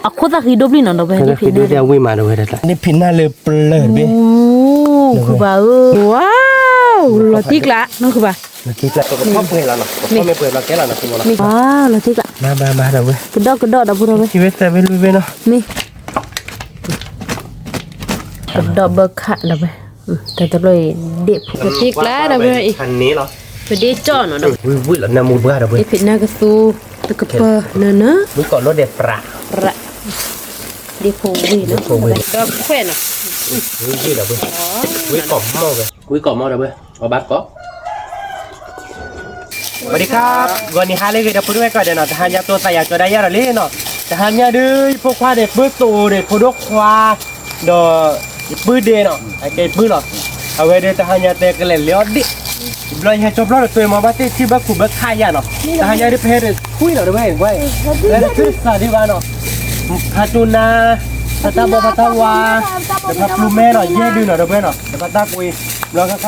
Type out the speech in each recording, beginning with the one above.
အခိၣ်သၣ်ဃံဒိၣ်ပျံၢ်နီၤ ဒီးဝဲ ဒ့ၣ်ဖံးနၢ် အဝံၣ်မး ဒီးဝဲတၢ် ဒ့ၣ်ဖံးနၢ်လၢပျၢၤတဘ့ၣ် အိ ဃုဘၣ်ဧၢ ဝါ လီၤတံၢ်ကျးနီၤ ဃုဘၣ် လီၤတံၢ်ကျး ပကဖီၣ်ပှဲၤလီၤနီၤ ပဖီၣ်မ့ၢ်ပှဲၤလီၤကဲလီၤနီၤ ဃုဘၣ်လီၤ ဝါ လီၤတံၢ်ကျး မၤမၤမၤ ဒီးဝဲ မၤမၤမၤ ဒီးဝဲ ထံဝဲသၢဝဲလွံၢ်ဝဲနီၤ မ့ၢ် ကဒီးဘၢခး ဒီးဝဲ တၢ်တလိၣ်အံၤ ဒ့ၣ်ဖူ လီၤတံၢ်ကျး ဒီးဝဲအံၤ ပဒ့ၣ်ကၠီၣ်နီၤ ဒီး ဝံၣ်ဝံၣ်လီၤ နၢမူဘှါ ဒီးဝဲ ဒ့ၣ်ဖံးနၢ်ကသူ တကပၢၢ် နၢနၢ ဝံၣ်ကီးလိၣ်ဒဲးပြး ပြး ဒ့ၣ်ဖိဝံၣ်နီၤ ဒ့ၣ်ဖိဝံၣ် ဒီးခွဲးနီၤ ဝံၣ်ဝံၣ်ဒီးဝဲ ဝံၣ်ကီးမီၢ်ဝဲ ဝံၣ်ကီးမီၢ်ဒီးဝဲ အီၣ်ဘၣ်ကီး สวัสดีครับ ဂီၤနံၤဟါလၢအဂ့ၤ ဒီပုၢ်ဝဲၢ်ကိးဂၤဒဲးနီၤ တဟါညါတိသးယၤကၠီဒၣ်ယၤဒီးလံနီၤ တဟါညါဒုး ယဖိခွါဒီးပုၢ်သိးဒီးဖိဒိၣ်ခွါ ဒီးယပုၢ်ဒဲးနီၤ အကဲယပုၢ်လီၤ အဝဲဒုးတဟါညါတဲကလဲၤလဲၤအီၣ်ဒ့ၣ် ဘျီယဟဲကၠီဘျီဒီး တွဲမၤဘၣ်တ့ၢ်ထံၣ်ဘၣ်ခူးဘၣ်ခးယၤနီၤ တဟါညါဒုး ပဟဲဒီးထွံၣ်နီၤ ဒီပုၢ်ဝဲၢ် ပဟဲဒီးထွံၣ်တစးဒံးဘၣ်နီၤ ဖးကၠိနါ ဖးတၢ်ဘီဖးတၢ်ဝါ ဒီးဖးပျူမဲနီၤ ယဲၢ်ဒုးနီၤ ဒီပုၢ်ဝဲၢ်နီၤ ဒီးဖးတၢ်ကွံ ဘျီခါခါဒုး ပဆိကမိၣ်ပဟဲ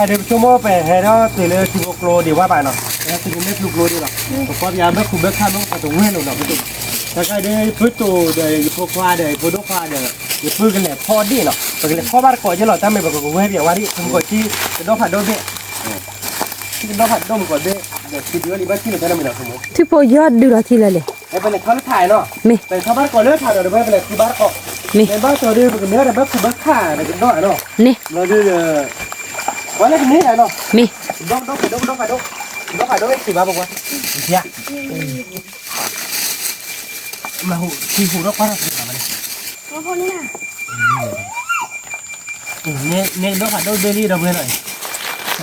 ဒီးတုၤလၢထံဖိကျိဒံးဝဲဘၣ်နီၤ ဟဲတုၤလၢမ့ၢ်ကျိကျိဒံးလီၤ ပကွၢ်ပယၤဘၣ်ခူးဘၣ်ခးဘၣ်ပှၤတဝဲၢ်လိာ်နီၤ ခါခါဒုး ယပုၢ်သိးဒီးယဖိခွါဒီးယဖိဒိၣ်ခွါဒီး ယပုၢ်ကလဲၤဖီဒ့ၣ်နီၤ ပကလဲၤဖီဘၣ်တကိးက့လီၤ တၢ်မ့ၢ်ပကဝဲၢ်ပယၤဝါဒံး ပကီးထံ ကဒီဖးဒိၣ်ဘ့ၣ် ကဒီဖးဒိၣ်မကီးဘ့ၣ် ဒီးထံဒုးအီၤလံဘၣ်ထံလီၤတၢ်န့ၣ်မ့ၢ်နီၤ ထံဖိယီၢ်ဒုးလီၤထံလၢလဲၣ် ပလဲၤထီလၢထးနီၤ မ့ၢ် ပလဲၤထီဘၣ်တကိးလၢထး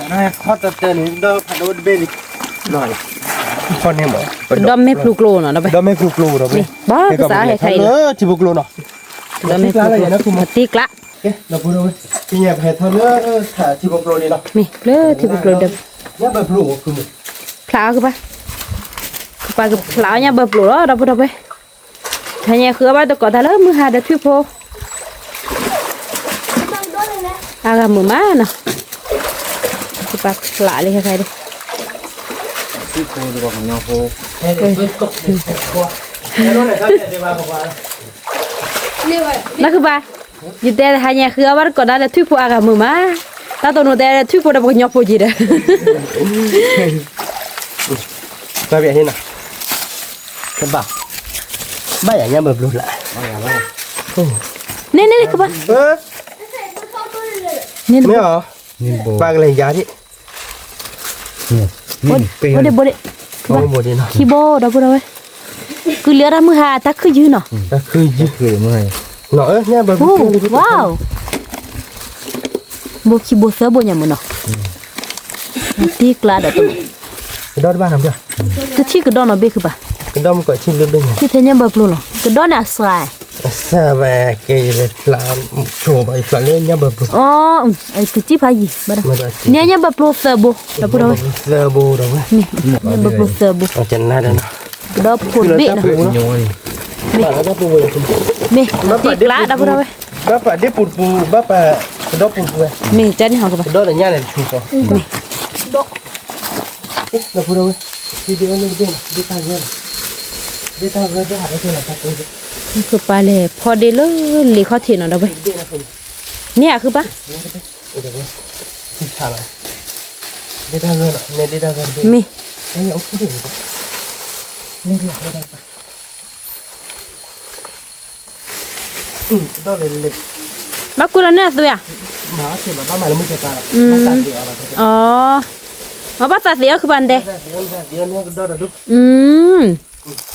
ဒီး ဒီပုၢ်ဝဲၢ် ပလဲၤခူးဘၣ်တကိး မ့ၢ် လဲၤဘၣ်တကိးဒုး ပကမ့ၢ်အီၣ်ဒီးဘၣ်ခူးဘၣ်ခးဒီးကဒီနီၤ န့ၣ် ဘျီဒုး ပှၤလၢကန့ၢ်နီၤ မ့ၢ် ကဒီဖးဒိၣ် ကဒီဖးဒိၣ် ကဒီဖးဒိၣ် ကဒီဖးဒိၣ် မ့ၢ်ထံဘၣ်ပကွၢ် မ့ၢ်ဟူး ထံဟူးဒီးကွၢ်ထီၣ်ထံဘၣ်န့ၣ် မ့ၢ် မ့ၢ်ကဒီဖးဒိၣ်တဘ့ၣ်လံဒီပုၢ်ဝဲၢ်နီၤ ခီတတၢၢ်န့ၣ် ကဒီဖးဒိၣ်တဘ့ၣ်လံ ခီန့ၣ်မ့ၢ် ကဒီမ့ၢ်ဖျူကျိနီၤ ဒီပုၢ်ဝဲၢ် ကဒီမ့ၢ်ဖျူကျိဒီပုၢ်ဝဲၢ် ဘၣ်ကစးဟဲခါအံၤ လၢထံဖိကျိနီၤ ကဒီမ့ၢ်ဖျူကျိ ထံကျါ ဒီပုၢ်ဝဲၢ် ပဟဲထီလၢထံဖိကျိလံနီၤ မ့ၢ်လၢထံဖိကျိဒီး ဖျါအီၤကပၤ ကပၤကဖျါအီၤညါဘၢပျိလီၤ ဒီပုၢ်ဝဲၢ် တဟါညါဃုအီၣ်ဘၣ်တကိးတၢ်လၢမုၢ်ဟါဒီးထွံၣ်ဖိ အါဂၤမုာ်မးနီၤ ကပၤဖျါလံခဲခါဒီး နီၢ်ကပၤ ယတဲတဟါညါဃုအီၣ်ဘၣ်တကိးတၢ်ဒီးထွံၣ်ဖိအါဂၤမုာ်မး တၢ်တိၢ်နီၣ်တဲထွံၣ်ဖိဒီးပှၤကညီဖိက့ၤဒီး ကဘၣ် ဘၣ်ယၤညါဘၢပျိလၢ န့ၣ်န့ၣ်ကဘၣ် န့ၣ် မ့ၢ်အီၤ ပှၤကလဲၤယၤဒံး ဘိဒ့ဘိဒ့ ဘိဒ့နီၤ ခံဘိဒီပုၢ်ဝဲၢ် ကုလၢတၢ်မုၢ်ဟါတၢ်ခုၣ်ယုၢ်နီၤ တၢ်ခုၣ်ယုၢ် နီၤ ဘိခံဘိသၢဘိညါမ့ၢ်နီၤ တံၢ်ကျါဒီးတ ကဒီတဘၣ်နီၤဘၣ် ကဒီမ့ၢ်ကီးထံလၢဘ့ၣ်ညါ ထံထဲညါဘၢပျိလီၤ ကဒီန့ၣ်အစှၤ အစှၤဝဲ ကဲယလဲၤဖျါ ဆိဘၣ်ယဖျါလၢညါဘၢပျိ အီ ကစံၣ်ဖးယံၤ ဘၣ်ဒီး န့ၣ်ညါဘၢပျိသၢဘိ ဒီပုၢ်ဝဲၢ် သၢဘိဒီးဝဲ ညါဘၢပျိသၢဘိ ကဒီဖိတဘ့ၣ်နီၤ မ့ၢ် တံၢ်ကျါ ဒီပုၢ်ဝဲၢ် ဘၣ်ပာ်ဒ့ၣ်ပူၤတပူၤ ဘၣ်ပာ်ကဒီပူၤတပူၤဝဲ မ့ၢ် ကန့ၣ်ဟီကဘၣ် ကဒီဒီးညါန့ၣ်တဆူကီး မ့ၢ် ဒီပုၢ်ဝဲၢ် ဒ့ၣ်ဒ့ၣ်အီၣ်န့ၣ်တဘ့ၣ်နီၤ ဒ့ၣ်တၢ်ဂၢၢ်နီၤ ဒ့ၣ်တၢ်ဂၢၢ်ဒ့ၣ်ဟးလၢတၢ်လီၤတၢ်ကျိ ကပၤလဲၤဖီဒ့ၣ်လၢလံာ်ခီၣ်ထံးနီၤ ဒီပုၢ်ဝဲၢ် န့ၣ်အဃုပၢ် ဒ့ၣ်တၢ်ဂၢၢ်နီၤ န့ၣ်ဒ့ၣ်တၢ်ဂၢၢ်တဘ့ၣ် မ့ၢ် ဘၣ်ကွံာ်လီၤန့ၣ်အသွံၣ်ဧါ အီ အဘၣ်သးသ့ၣ်အီၤဃုပၢ်တဲ မ့ၢ်ဧါ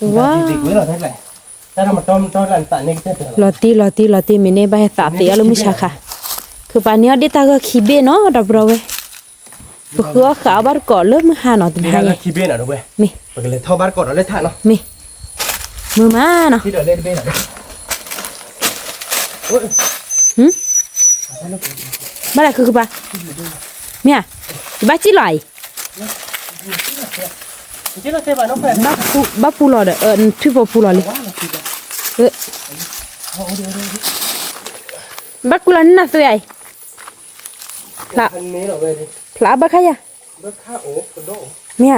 ဝါ လီၤတံၢ်လီၤတံၢ်လီၤတံၢ် မ့ၢ်န့ၢ်ဘၣ်ဟဲသးသ့ၣ်အီၤလၢမုၢ်ဆါခါ ခုပၢ်န့ၢ်အီၤဒ့ၣ်တၢ်ဂၢၢ်ခံဘ့ၣ်နီၤ ဒီပုၢ်ဝဲၢ် ပဃုအီၣ်ဃာ်အီၣ်ဘၣ်တကိးလၢမုၢ်ဟါနီၤ တနၤညါ မ့ၢ် ပကလဲၤထီၣ်ဘၣ်တကိးဒီးလၢထးနီၤ မ့ၢ် မုာ်မးနီၤ ဘၣ်လဲၣ်ခုခုပၢ် မ့ၢ်ဧါ ယဘၣ်စံၣ်လီၤအံၤ ဘၣ်ပူၤလီၤဒီး ထွံၣ်ဖိပူၤလီၤလံ ဘၣ်ကွံာ်လီၤန့ၢ်နၤသွံၣ်အံၤ ဖျါဘၣ်ခါယၤ မ့ၢ်ဧါ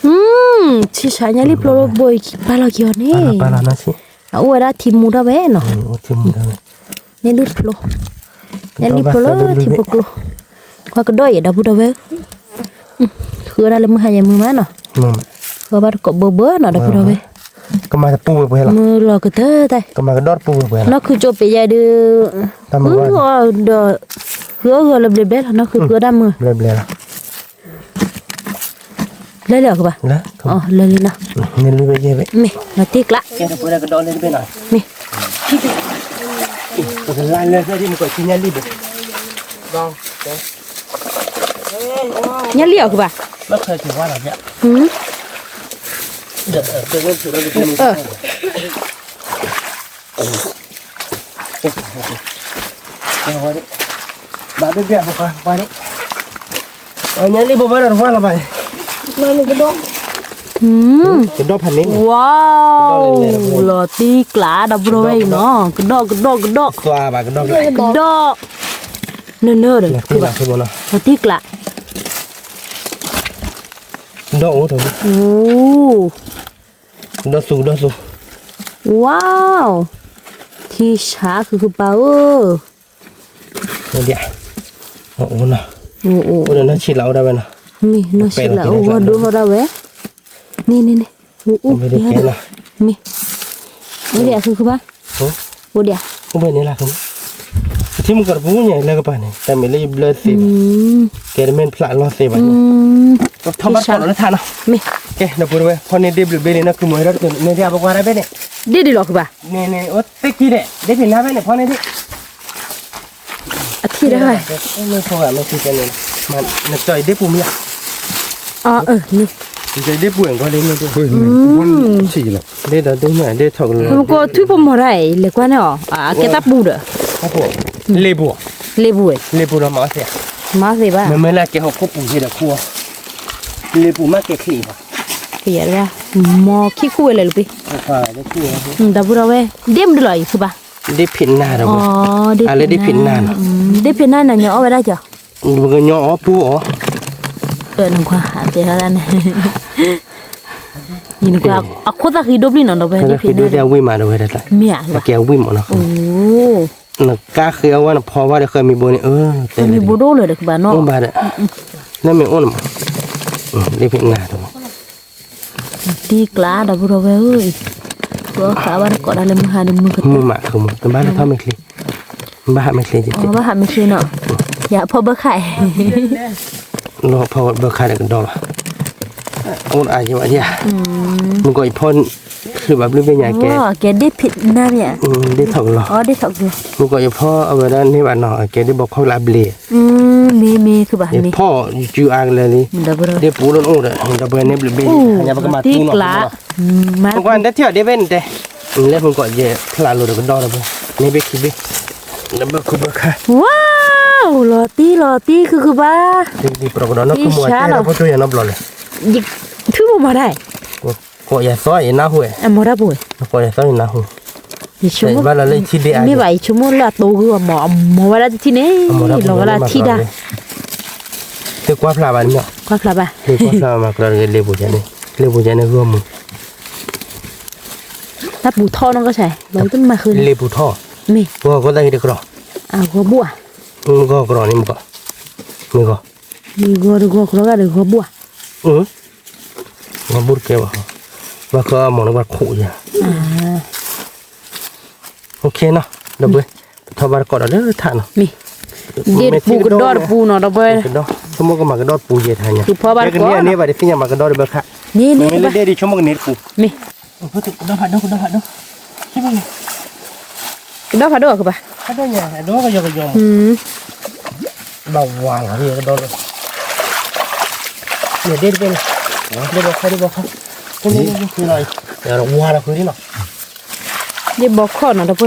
ဆံးဆး ညၣ်လံၣ်ဖျိလၢဘိအံၤ ပာ်လီၤက့ၤအီၤန့ၣ်, ပာ်လီၤနီၤဆံး, အအိၣ်ဝဲဒၣ်ထံမူထီၣ်ဝဲနီၤ, ညၣ်လံၣ်ဖျိ, ညၣ်လံၣ်ဖျိလၢထံဖိကျိ, ကွၢ်ကဒီးအံၤ ဒီပုၢ်ဒီဝဲၢ်, ဃုအီၣ်ဒၣ်လၢမုၢ်ဟါယဲမုၢ်မးနီၤ, ဃုအီၣ်ဘၣ်တကိးဘၢဘၢနီၤ ဒီပုၢ်ဒီဝဲၢ်, မုၢ်လီၤကတၢၢ်တၢ်, နီၢ်ခုကၠိပ့ၤယဲဒုး, ဃုအီၣ်ဒီး, ဃုအီၣ်ဂီၤလၢဘျဲဘျဲလီၤ နီၢ်ခုဃုအီၣ်ဒၣ်မုၢ် လၢလၢအီၤကဘၣ်, လၢလံနီၤ, မ့ၢ်လီၤတံၢ်ကျး, မ့ၢ်, ညၣ်လံၣ်အီၤကဘၣ်, ဘၣ်ဘၣ်ဘၣ်ဘၣ်, ညၣ်လံၣ်ဘိဘၣ်ဒီးတဝါလီၤဘၣ်, ကဒီးဖးန့ၣ်, ဝါ, လီၤတံၢ်ကျး ဒီပုၢ်ဒီဝဲၢ်အံၤနီၤ, ကဒီး ကဒီး ကဒီး, ကဒီး, နၢၤနၢၤဒီး, လီၤတံၢ်ကျး, ဒီးအိၣ်, ဒီးသူ ဒီးသူ, ဝါ, ထံဆး ခုခုပၢ်ဧၢ, အိၣ်ဒံး, အိၣ်နီၤ, အိၣ်ဒီးနီၢ်ဆံးလးအိၣ်ဒၣ်ဝဲနီၤ, နီၢ်ဆံးလးအိၣ်ဂီၢ်ဒိၣ်ထီၣ်ဒၣ်ဝဲ, န့ၣ်န့ၣ်န့ၣ်, အိၣ်ဒံး, အိၣ်ဒံး ခုခုပၢ်, အိၣ်ဒံး, အိၣ်ဘၣ်န့ၣ်လၢ, ထံမူကီၢ်တပူၤညါလၢကပၤန့ၣ် တၢ်မ့ၢ်လၢယဘျၢသ့ဘၣ်, ကဲတမ့ၢ်ဖျးလီၤသ့ဘၣ်န့ၣ်, ထီၣ်ဘၣ်တကိးလီၤလၢထးနီၤ, ကဲ ဒီပုၢ်ဒီဝဲၢ် ဖီန့ၢ်ဒ့ဘျုးဘ့ၣ်လံနီၤ ကုမီၤဟဲထီၣ်တက့ၢ် န့ၣ်ဒံးအပကွၢ်ဒၣ်ဘ့ၣ်န့ၣ်, ဒ့ၣ်ဒံးလီၤခုဘၣ်, န့ၣ်န့ၣ် အိၣ်သ့ၣ်ခံဒဲး ဒ့ၣ်ဖံးနါဘ့ၣ်န့ၣ် ဖီန့ၢ်ဒ့ၣ် အထံၣ်ဒၣ်, မ့ၢ်ဖိဂၤမ့ၢ်ထံၣ်ကဲန့ၣ်, နကၠီအံၤဒ့ၣ်ပူၤမ့ၢ်ဧါ, အၢ နကၠီအံၤဒ့ၣ်ပူၤအံၤကီလံန့ၣ်ဒ့ၣ်, ဒ့ၣ်ဒီးဒ့ၣ်ညါ ဒ့ၣ်ထီၣ်ကလၢ, မ့ၢ်ကီးထွံၣ်ဖိမီၤတၢ်အံၤ လဲၤကွၢ်န့ၣ်အီၤ အကဲတၢ်ပူၤဒီး, လ့ပူၤ, လ့ပူၤဝဲ, လ့ပူၤဒီးမၤအီၣ်သ့, မၤအီၣ်သ့ဘၣ်, မ့မ့ၢ်လၢအကဲဟီၣ်ခိၣ်ပူၤယဲဒီးခူၣ်အီၤ, လ့ပူၤမ့ၢ်ကဲချံးဘၣ်, ကယဲဒၣ်, မီၤခံခူၣ်ဝဲလဲၤလၢပ့ၤ, ဒီပုၢ်ဒီဝဲၢ် ဒ့ၣ်မနုၤလီၤအံၤခုဘၣ်, ဒ့ၣ်ဖံးနါဒီး, အလၢဒ့ၣ်ဖံးနါနီၤ, ဒ့ၣ်ဖံးနါန့ၣ် နညီအီၣ်ပူၤအီၤ, ပကညီအီၣ်ပူၤအီၤ, နကွၢ်တဲထီၣ်ဒၣ်န့ၣ်, နကွၢ် အခိၣ်သၣ်ဃံဒိၣ်ပျံၤနီၤ ဒီပုၢ်ဝဲၢ် ဒ့ၣ်ဖံးနါ, အဝံၣ်မးဒီးဝဲဒၣ်, မ့ၢ်ဧါ, အကဲအဝံၣ်မးနီၤ, နကါဃ့အဝဲနဖီဝဲဒီးဃၢမံၤဘိန့ၣ်, ဃၢမံၤဘိဒိၣ်လၢၤဒီးကဘၣ်နီၤ, ဘၣ်ဒီး, လၢမ့ၢ်အိၣ်န့ၣ်မး, ဒ့ၣ်ဖံးနါဒီး တံၢ်ကျါ ဒီပုၢ်ဒီဝဲၢ်ဧၢ, ဃုအီၣ်ဃာ်ဘၣ်တကိးဒၣ်လၢမုၢ်ဟါဒီးမုၢ်ကတၢၢ်, မုၢ်မးမုၢ်, ဘၣ်လၢဖီမ့ၢ်ချ့, ဘၣ်ဟးမ့ၢ်ချ့, ဘၣ်ဟးမ့ၢ်ချ့နီၤ, ယဖီဘၢခါ, လီၤဖီဘၢခါဒီးကဒီးဘၣ်, အိၣ်အါယဘၣ်ဒံးဧါ, မုၢ်ကီးယဖီ, ဃ့ဘၣ်ဘျုးဘ့ၣ်ညါကဲ, ဒ့ၣ်ဖံးနါမ့ၢ်, ဒ့ၣ်ထီၣ်ကလီ, မုၢ်ကီးယဖီအဝဲဒၣ်န့ၢ်ဘၣ်နီၤ အကဲဒ့ၣ်ဘီခီၣ်လၢအဘျ့ မ့ၢ်မ့ၢ်ခုဘၣ်မ့ၢ်, ဖီၣ်ယူၤအါကလဲာ်လံ, ဒ့ၣ်ပူၤလၢနအိၣ်ဒီး ဒီပုၢ်ဝဲၢ်န့ၣ်ဘျုးဘ့ၣ်လံ, ပကမၤတူၢ်နီၤ, ကွၢ်နတဲထံၣ်အီၤဒ့ၣ်ဘ့ၣ်နတဲ, လၢမုၢ်ကီးယဖျါလိာ်ဒီးကဒီးဒီပုၢ်, န့ၢ်ဘ့ၣ်ခံဘ့ၣ်, ဒီပုၢ်ဝဲၢ်ခုဘၢခါ, ဝါ, လီၤတံၢ်လီၤတံၢ်ခုခုဘၣ်, ဒီပုၢ်ဝဲၢ်နီၤ ကမိၢ်တဲဒီးဖိတိၢ်ယၤနီတဘျီလဲၣ်, ထူမးမၤဒၣ် ကိးယၤသီယနၢ်ဟူ, အမၤတၢ်ပူၤ, ကိးယၤသီယနၢ်ဟူ, ဘၣ်လီၤလၢယထံၣ်ဒ့ၣ်အါ, မ့ၢ်ဘၣ်ယဆိကမိၣ်လၢအတိၢ်ဂုၢ်အမၤ, အမၤဝဲဒၣ်တထံၣ်န့ၣ်, လီၤဝဲဒၣ်ထံၣ်တၢ်, သုကွၢ်ဖျါဘၣ်န့ၣ်, ကွၢ်ဖျါဘၣ်, သုကွၢ်ဖျါဘၣ်မၤကဒီးတဂ့ၤလ့ပူၤန့ၣ်, လ့ပူၤန့ၣ်ဂုၢ်မူ, တၢ်ပူၤထီၣ်နီၢ်ကစၢ်, လ့ပူၤထီၣ်, မ့ၢ်, ဂီၤကီသၣ်ဂ့ၤတကြၢး, အဂီၤဘိၣ်ဧါ, ဂီၤကြၢးန့ၣ်မ့ၢ်ဂီၤ, မ့ၢ်ဂီၤ, မ့ၢ်ဂီၤတဂီၤကြၢးဂၤဒီးဂီၤဘိၣ်ဧါ မၤဘူၣ်တကဲဘၣ်, ဘၣ်ဃးအမီၢ်န့ၣ်ဘၣ်ခိၣ်ယၤ, အိၣ်ခ့နီၤ, ဒီပုၢ်ဝဲၢ်, ပထီၣ်ဘၣ်တကိးဒီးလၢထးနီၤ, မ့ၢ်, ဒ့ၣ်တပူၤကဒီးတပူၤနီၤ ဒီပုၢ်ဝဲၢ်, ဆိကမိၣ်ကမၤကဒီးတပူၤယဲၢ်ထးညါ, ကဖီဘၣ်တကိးန့ၣ်ဘၣ်တသ့ၣ်ညါမၤကဒီးတဘၢခါ, န့ၣ်န့ၣ်, ဒ့ၣ်ဒ်ဆိကမိၣ်ကန့ၢ်တပူၤ, မ့ၢ်, ကဒီးဖးဒိၣ် ကဒီးဖးဒိၣ်, ကဒီးဖးဒိၣ်အကဘၣ်, ဘၣ်ဝါလီၤကဒီးလီၤ, ဒ့ၣ်တဘ့ၣ်န့ၣ်, ဒ့ၣ်ဘီခီၣ် ဒ့ၣ်ဘီခီၣ်, ဝါလီၤဃုာ်လံနီၤ, ဒ့ၣ်ဘီခီၣ်နီၤ ဒီပုၢ်ဝဲၢ်,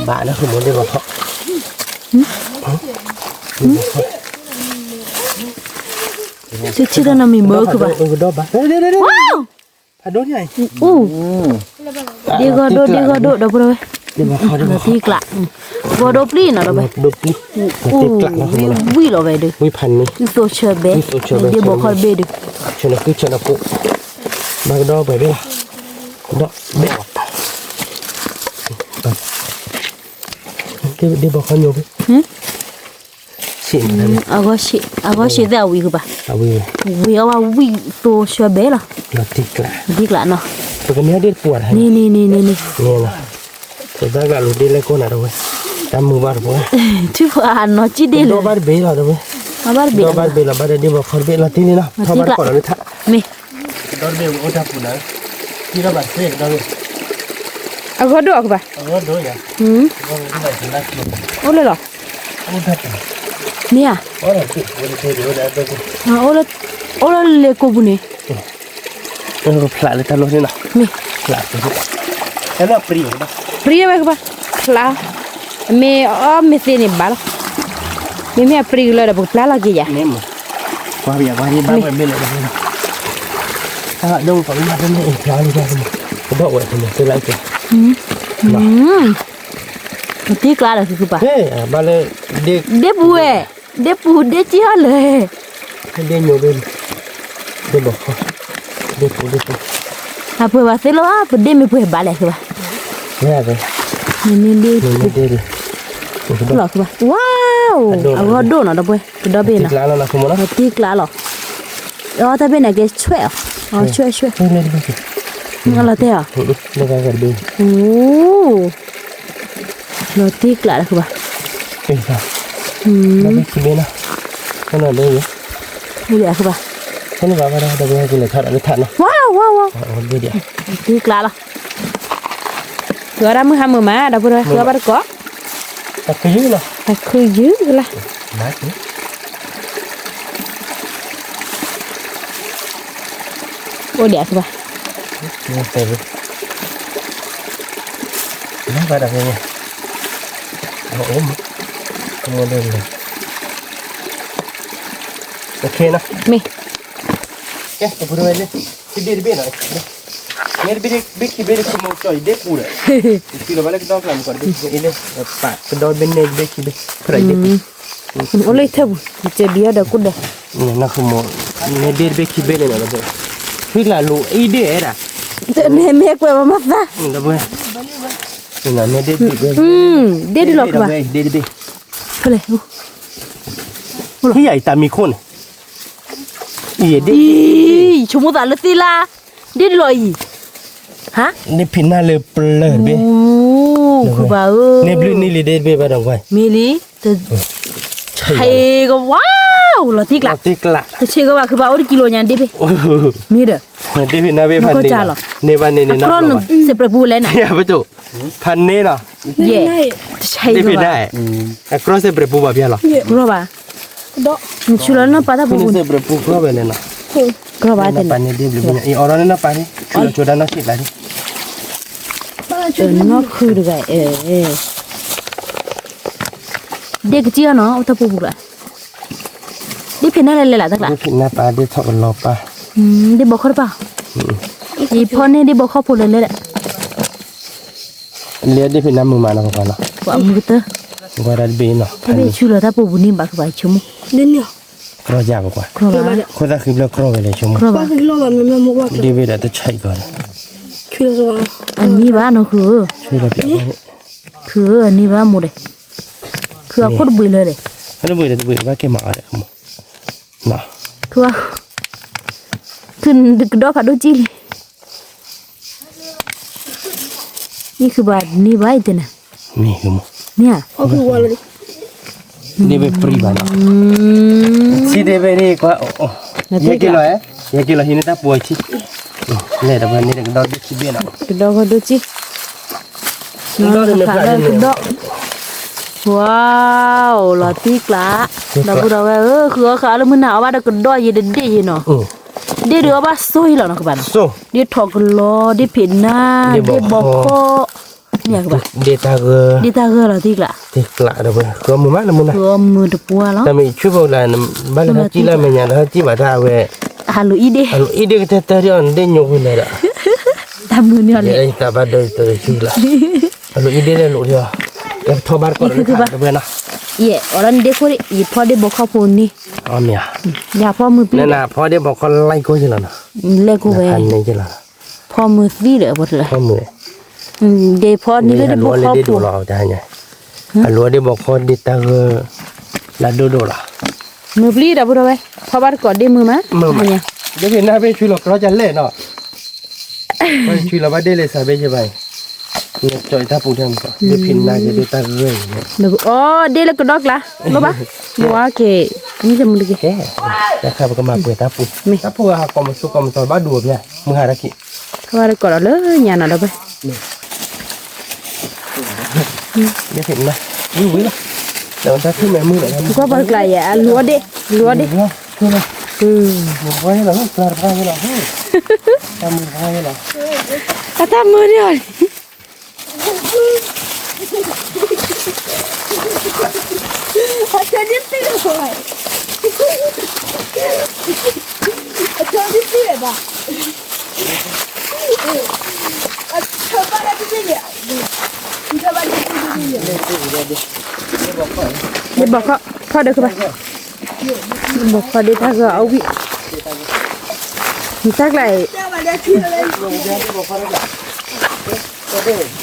ဘၣ်လၢဃုာ်မ့ၢ်ဒ့ၣ်ဘီခီၣ် ဆံးဆံးတၢ်နီတမံၤမ့ၢ်ကဘၣ်, ဖးဒိၣ်န့ၣ်, အိၣ်, ဒ့ၣ်ဂီၤဒိၣ် ဒ့ၣ်ဂီၤဒိၣ် ဒီပုၢ်ဝဲၢ်, ဒ့ၣ်ဘီခီၣ်ဒ့ၣ်ဘီခီၣ်, ဂီၤဒိၣ်ပျံၤနီၤ ဒီပုၢ်ဝဲၢ်, အိၣ်, ဝံၣ်လီၤဝဲဒီး, ဝံၣ်သိးဆၢဘဲ, ဒ့ၣ်ဘီခီၣ်တဘ့ၣ်ဒီး ဆဲးနကုဆဲးနကိး, ဘၣ်ကဒီးပှဲၤဘ့ၣ်လီၤ, ကဒီးဘ့ၣ်လီၤ, ဒ့ဘီခီညိဘ့ၣ်, ဆံး, အဂီၢ်ဆံးသ့ၣ်အဝံၤကဘၣ်, ဝံၤအီၣ်ဘၣ်ဝံၣ်သိဆှၢဘဲလီၤ, ဒ်ကျးနီၤ, ပကန့ၢ်ဒ့တပူၤ, န့ၣ်န့ၣ်န့ၣ်န့ၣ် ပတၢ်ကလူးဒ့လဲၣ်ကိးနၤတဝဲ, တၢ်မုာ်ဘၣ်တပှဲၤ, ထံၣ်ပှၤနီၤကံၢ်ဒ့လဲၣ်, ဒီးဘၣ်တဘ့ၣ်လီၤတဝဲ, ဒီးဘၣ်တဘ့ၣ်လီၤ, ဘၣ်တဘ့ၣ်လီၤ, ဘၣ်တဒ့ဘီခီတဘ့ၣ်လီၤတံၢ်န့ၣ်နီၤ, ထီၣ်ဘၣ်တကိးလီၤလၢထး, မ့ၢ်, ဒီးတဘ့ၣ်အိၣ်တၢ်ပူၤနၤ, ထံၣ်ထီၣ်ဘၣ်သ့ၣ်ဒီး, အဂီၢ်ဒိၣ်အီၤကဘၣ်, အဂီၢ်ဒိၣ်ယၤ, အိၣ်လၢလီၤ, မ့ၢ်ဧါ, အိၣ်လၢလဲၤကိးပူၤန့ၣ် ဖျးလၢတၢ်လိၣ်န့ၣ်လီၤ, မ့ၢ်, ဖျးလၢပရံ, ပရံဝဲကဘၣ်, ဖျး, မ့ၢ်အီၣ်မ့ၢ်သ့န့ၣ်ဘၣ်လီၤ, မ့မ့ၢ်အပရံကလၢဒီးပကဖျါလီၤက့ၤယၤ, မ့ၢ်, ကွၢ်ဘၣ်ကွၢ်ဘၣ်ဘၣ်ဝဲမ့ၢ်လဲၣ်, တၢ်ဒိၣ်ကီးလၢမၤတမ့ၢ်အဖျါလၢတၢ်, ကဒီးဝဲဖဲန့ၣ်သ့လၢက့ၤ, တံၢ်ကျါဒီးသုကပၤ, ဘၣ်လၢ, ဒ့ပူၤဝဲ, ဒ့ပူၤဒ့ကံၢ်ဟီၣ်လၢ ဒ့ညိဘ့ၣ်, ဒ့ဘီခီ, ဒ့ပူၤဒ့ပူၤ, အပှဲၤဘၣ်သ့လီၤ, ပဒ့မ့ၢ်ပှဲၤဘၣ်လဲၣ်ဃီဘၣ်, မ့ၢ်ဒ့, လီၤဃီဘၣ်, ဝါ, အဂီၢ်ဒိၣ်နီၤဒီပုၢ်ဝဲၢ်, ကဒီးဘ့ၣ်နီၤ, တံၢ်ကျါလီၤ, အတၢ်ဘ့ၣ်န့ၣ်ကဲဆွဲၣ်အီၤ, ဆွဲၣ်ဆွဲၣ်, လီၤတဲာ်အီၤ, အိ လီၤတံၢ်ကျါလၢဃီဘၣ်, လီၤတံၢ်ကျါလၢဃီဘၣ်, ဝါ, ဝါ, ဝါ, တံၢ်ကျါလီၤ, ဃုအီၣ်တၢ်မုၢ်ဟါမုၢ်မး ဒီပုၢ်ဝဲၢ်, ဃုအီၣ်ဘၣ်တကိး, တၢ်ခုယုၢ်လီၤ, အိၣ်ဒံးအဃိဘၣ်, မ့ၢ်, ကဲ, ပဒ့တဘ့ၣ်, မ့ၢ်တဘ့ၣ်ဘ့ၣ်ခံဘ့ၣ်န့ၣ် ခိၣ်မိၢ်ကၠီၣ်အံၤဒ့ပူၤဒီး, တုၤလီၤဘၣ်လၢကဒီကလၤမုၢ်ကီးတဘ့ၣ်ခံဘ့ၣ်အံၤလၢ, ပာ်ကဒီဘ့ၣ်န့ၣ်တဘ့ၣ်ခံဘ့ၣ်, အိၣ်လၢထၢပူၤ, ကဲဘံယီၤဒီးကူၣ်ဒီး, နဒ့တဘ့ၣ်ခံဘ့ၣ်န့ၣ်, ဖုကျးလိၤအံၤဒ့ၣ်ဒၣ်, မ့ၢ်ကွဲးဝဲမၤသး, ဒ့တဘ့ၣ်, ဒ့တဘ့ၣ်လီၤကဘၣ်, ဒ့တဘ့ၣ်, ဟံၣ်ယၤအံၤတၢ်မံခိၣ်န့ၣ်, အံၤ, ဆိကမိၣ်သးလၢသ့လါ, ဒ့တလီၤအံၤ, ဒ့ဖံးနၢ်လၢပျၢၤတဘ့ၣ်, ဃုဘၣ်ဧၢ, န့ၢ်ဘျုးန့ၢ်လံၤဒ့တဘ့ၣ်ဘၣ်ဒီးကွၢ်, မ့ၢ်လံ, ဆ့ကဝါ, လီၤတံၢ်ကျါ, တဆ့ကဝါ ဃုဘၣ်အိၣ်တကံလိာ်ညါဒ့ဘ့ၣ်, မ့ၢ်ဒီး, ဒ့ဖံးနၢ်ဘ့ၣ်ဖးန့ၢ်လီၤ, န့ၢ်ဘၣ်န့ၢ်န့ၣ်နီၤ, စဲးပြဲးပူၤလဲၣ်န့ၣ်, ဖးန့ၢ်လီၤ, ယဲ, တဆ့ကဝါ, အကြီစဲးပြဲးပူၤဘၣ်ဖျါလီၤ, ကရီဘၣ်, ဆူလီၤနီၢ်ပၢ်တၢ်ပူၤပူၤန့ၣ်, စဲးပြဲးပူၤကရီဘၣ်လဲၣ်နီၤ, ကရီဘၣ်တဲန့ၣ်, အံၤအီၤဒီးန့ၣ်နီၢ်ပၢ်န့ၣ်, ဆူလီၤဆိဒၣ်နီၢ်ဆံးကျါန့ၣ်, နီၢ်ခုတဂၤ, ဒ့ကစံၣ်အီၤနီၤ အိၣ်တၢ်ပူၤပူၤလီၤ, ဒ့ဖံးနၢ်လဲၤလဲၤလၢ်တၢ်ကျါ, ဒ့ဖံးနၢ်ပၢ်ဒ့ထီၣ်ကလီၤပၢ်, ဒ့ဘီခီတပၢ်, ယဖီန့ၢ်ဒ့ဘီခီဖိလၢလဲၤဒီး လၢဒ့ဖံးနၢ်မုာ်မးနီၤပှၤနီၤ, ပှၤမုာ်ကတၢၢ်, ကွၢ်တၢ်တဘ့ၣ်နီၤ, တဘ့ၣ်ဆူလီၤတၢ်ပူၤပူၤန့ၣ်ဘၣ်ဃုဘၣ်ဆိကမိၣ်, ကရီယါပကွၢ်, ခိၣ်သၣ်ဃံဘျၢၣ်ကရီဝဲလဲၣ်ဆိကမိၣ်, ဒ့ဝဲဒၣ်တဆံးကီး, အနံၣ်ဘၣ်နီၤဃုဧၢ, ဃုဧၢအနံၣ်ဘၣ်မိၢ်ဒီး, ဃုအခိၣ်တဘှံးလၢဒီး, တဘှံးဒီးတဘှံးဘၣ်က့ၤမၤအီၤဒီး, ကဒီးဖးဒိၣ်ကံၢ်လံ, မ့ၢ်ဃုဘၣ်န့ၢ်ဘၣ်အံၤတဲနၤ, မ့ၢ်ဧါ, ဒ့ဝဲပြံဘၣ်နီၤ, ဆံဒ့ဝဲန့ၣ်ကွၢ်, ယဲက့ၤလီၤ, ယဲက့ၤလီၤဟံးန့ၢ်တၢ်ပှီၤဆံ, လဲၤဒီးဝဲန့ၣ်ကဒီးဒိၣ်ဆံဘ့ၣ်နီၤ, ကဒီးကဒီးဆံ, ကဒီး, ဝါ, လီၤတံၢ်ကျါ, ဒီပုၢ်ဒီဝဲၢ်ဧၢ, ဃုအီၣ်ဃုအီလၢမုၢ်နၤအီၣ်ဘၣ်ဒီးကဒီးယံၤတဒ့ၣ်ယံၤနီၤ, ဒ့ၣ်ဒုးအီၣ်ဘၣ်စိယံၤလီၤနီၤကဘၣ်နီၤ, ဒ့ၣ်ထီၣ်ကလီ, ဒ့ၣ်ဖံးနၢ်, ဒ့ၣ်ဘီခီ, မ့ၢ်ကဘၣ်, ဒ့ၣ်တၢ်ဂၢၢ်လီၤတံၢ်ကျါ, ဃုအီၣ်မုာ်မးလၢမုၢ်နၤ, ဃုအီၣ်မုာ်တပှၢ်လီၤ, တၢ်မ့ၢ်ဆူၣ်ဖိလၢ, ဘၣ်လၢတၢ်စံၣ်လၢမဲာ်ညါဒီးတၢ်စံၣ်ဘၣ်တၢ်အဝဲ, အလိၤအံၣ်ဒ့ၣ်, အလိၤအံၣ်ဒ့ၣ်ကတၢၢ်တၢၢ်ဒ်အီၤနဒ့ၣ်ညိကွံာ်လၢဒီး, တၢ်မုာ်န့ၣ်အီၤန့ၣ်, တၢ်ဘၣ်ဒိတၢ်ဆူၣ်လၢ, အလိၤအံၣ်ဒ့ၣ်လၢလိၤဒ်အီၤ, ယကထီၣ်ဘၣ်တကိးလၢတဘျီနီၤ, ယဲ, အီၤဒီးနဒ့ၣ်ခိၣ်ဒ့ၣ်, ယဖီဒ့ၣ်ဘီခီဖိန့ၣ် အမ့ၢ်ဧါ, ယၤဖီမုၢ်ပျံၤဒီး နဖီဒ့ဘီခီလၢကိၢ်က့လီၤနီၤ, လဲၤကိၢ်ဝဲ, ဖီမုၢ်သံဒီးအဝဲတလၢ, ဖီမုၢ်, ဒ့ဖီန့ၣ်လၢဒ့ဘီခီပူၤလီၤတဟါညါ, အလိၤဒ့ဘီခီဒ့တၢ်ဂၢၢ်, လၢဒိၣ်ဒိၣ်လီၤ, မုၢ်ပျံၤဒီပုၢ်ဒီဝဲၢ်, ဖီဘၣ်တကိးဒ့မုၢ်မး, မုၢ်မး, ဒ်ဖဲနၢ်ဖဲဆူလီၤကြီကလဲၣ်နီၤ ပှၤဆူလီၤဘၣ်ဒ့လဲၤစးဘ့ၣ်ယဘၣ်အံၤ, နကၠီတၢ်ပူၤထဲမး, ဒ်ဖဲနၢ်က့ဒ်တၢ်ဂၢၢ်အံၤန့ၣ်, အိ ဒ့လၢကဒီကျါ, လိၣ်ဘၣ်, ယဝဲက့ၤ, မ့ၢ်တမုၢ်တက့ၢ်, တၢ်ခါပကမၤပှဲၤတၢ်ပူၤ, တၢ်ဖိဂၤဟးကိးမဆိကိးမဆီဘၣ်ဒိၣ်အီၤဖဲ, မုၢ်ဟါတၢ်ခံ, ကဘၣ်တကိးဒီးလၢညါနီၤဒီးဖဲ ဒ်ဖဲနၢ်, ဝံၤဝံၤလီၤ, တၢ်ထူၣ်မဲာ်မုၢ်လီၤ, ကွၢ်ပှၤတကျါယဲၢ် အလူၤအီၣ်ဒ့, လူၤအီၣ်ဒ့, မုၢ်ပှၢ်ယဲလီၤ, ပှၢ်တပှၢ်ယဲလီၤ, တၢ်မုၢ်ပှၢ်ယဲလီၤ, အတၢ်မုၢ်ဒ်အီၤလံ ဒ့ဘီခီ, ဖီဒီးကဘၣ်, ဒ့ဘီခီဒ့တၢ်ဂၢၢ်အီၣ်ဝံၣ်, နတၢ်ကျါအံၤ, ဖီဒီးကဘၣ်, ယထံၣ်ဒ့ကံၢ်ယဲၢ်အံၤ အဲၣ်ဒိးဖီအံၤ,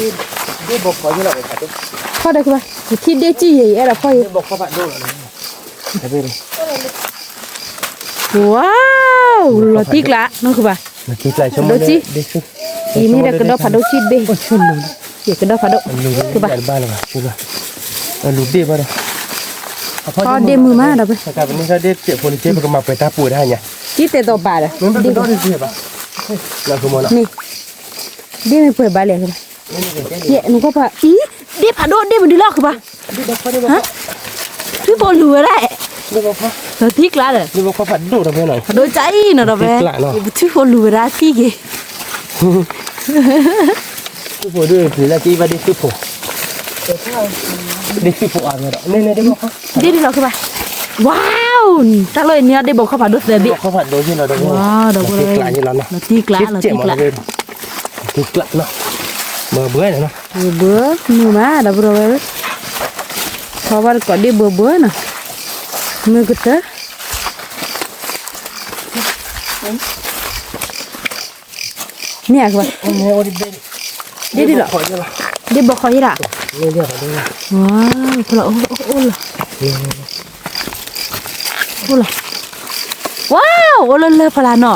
Wow, လီၤတံၢ်ကျါနီၢ်ကဘၣ်, ဖးဒိၣ်ကံၢ်, အံၤမ့ၢ်ဒီးကဒီဖးဒိၣ်ကံၢ်တဘ့ၣ်, ယကဒီဖးဒိၣ်, ကဘၣ်, အလူၤဘ့ၣ်ဘၣ်ဒီး, ဖီဒ့မုၢ်မးဒီးဖဲ, ပကမၤပှဲၤတၢ်ပူၤတဟါညါ, တံၢ်တဲာ်တီၤဘၣ်ဒီး, မ့ၢ်, ဒ့မ့ၢ်ပှဲၤဘၣ်လဲၣ်ကဘၣ်, ယဲနကွၢ်ဖး, အံၤ, ဒ့ဖးဒိၣ်ဒ့မနုၤလီၤကဘၣ် ထွံၣ်ဖိလူၤဝဲဒၣ်, လီၤတံၢ်ကျါဒီး, ဖးဒိၣ်ကအံၤနီၤဒီးဖဲ, ပထွံၣ်ဖိလူၤဝဲဒၣ်သံက့ၤ, ထွံၣ်ဖိဒ်ပျံၤလၢကံဘၣ်ဒ့ထွံၣ်ဖိ, ဒ့ထွံၣ်ဖိအါဒီး, ဒ့ဒ်လီၤကဘၣ်, Wow, တၢ်လီၢ်အံၤန့ၣ်ဒ့ဘီခီဖးဒိၣ်သၢဘ့ၣ်, ဒီပုၢ်ဒီဝဲၢ်, လီၤတံၢ်ကျါ, လီၤတံၢ်ကျါ, လီၤတံၢ်ကျါနီၤ, ဘၢဘၢနီၤ, ဘၢဘၢမုၢ်မး ဒီပုၢ်ဒီဝဲၢ်, ဖီဘၣ်တကိးဒ့ဘၢဘၢနီၤ, မုၢ်ကတၢၢ် မ့ၢ်ဧါကဘၣ်, ဒ်ဒ်လီၤ, ဒ့ဘီခီယဲဒၣ်, ဖီလီၤ, အိၣ်လီၤ, အိၣ်လီၤ, ဝါ, အိၣ်လၢလၢဖီလာ်နီၤ,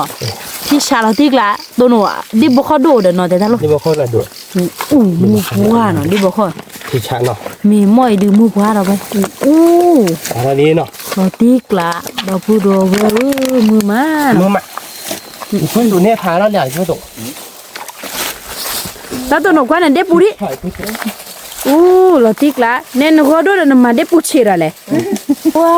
ထံဆးလီၤတံၢ်ကျါ, တိၢ်နီၣ်, ဒ့ဘီခီဒိၣ်ဒီးနီၤ တဲတၢ်လီၤ, အိၣ်မုၢ်ပှၢ်နီၤ ဒ့ဘီခီ, မ့ၢ်မီၢ်အံၤဒုးမုၢ်ပှၢ်ဒီးဝဲ, အိၣ်, လီၤတံၢ်ကျါ, ဒီပုၢ်ဒီဝဲၢ်ဧၢ, မုၢ်မး, မုၢ်မး, ဖုၣ်သူၣ်န့ၢ်ဖးလီၤလၢအဆိတိၣ် တၢ်တိၢ်နီၣ်ကွၢ်န့ၣ် ဒ့ပူၤဒံး, အိၣ် လီၤတံၢ်ကျါ, နဲနဂီၢ်ဒိၣ်ဒီးနမၤဒ့ပူၤဆံးဒီးလဲၣ်, ဝါ,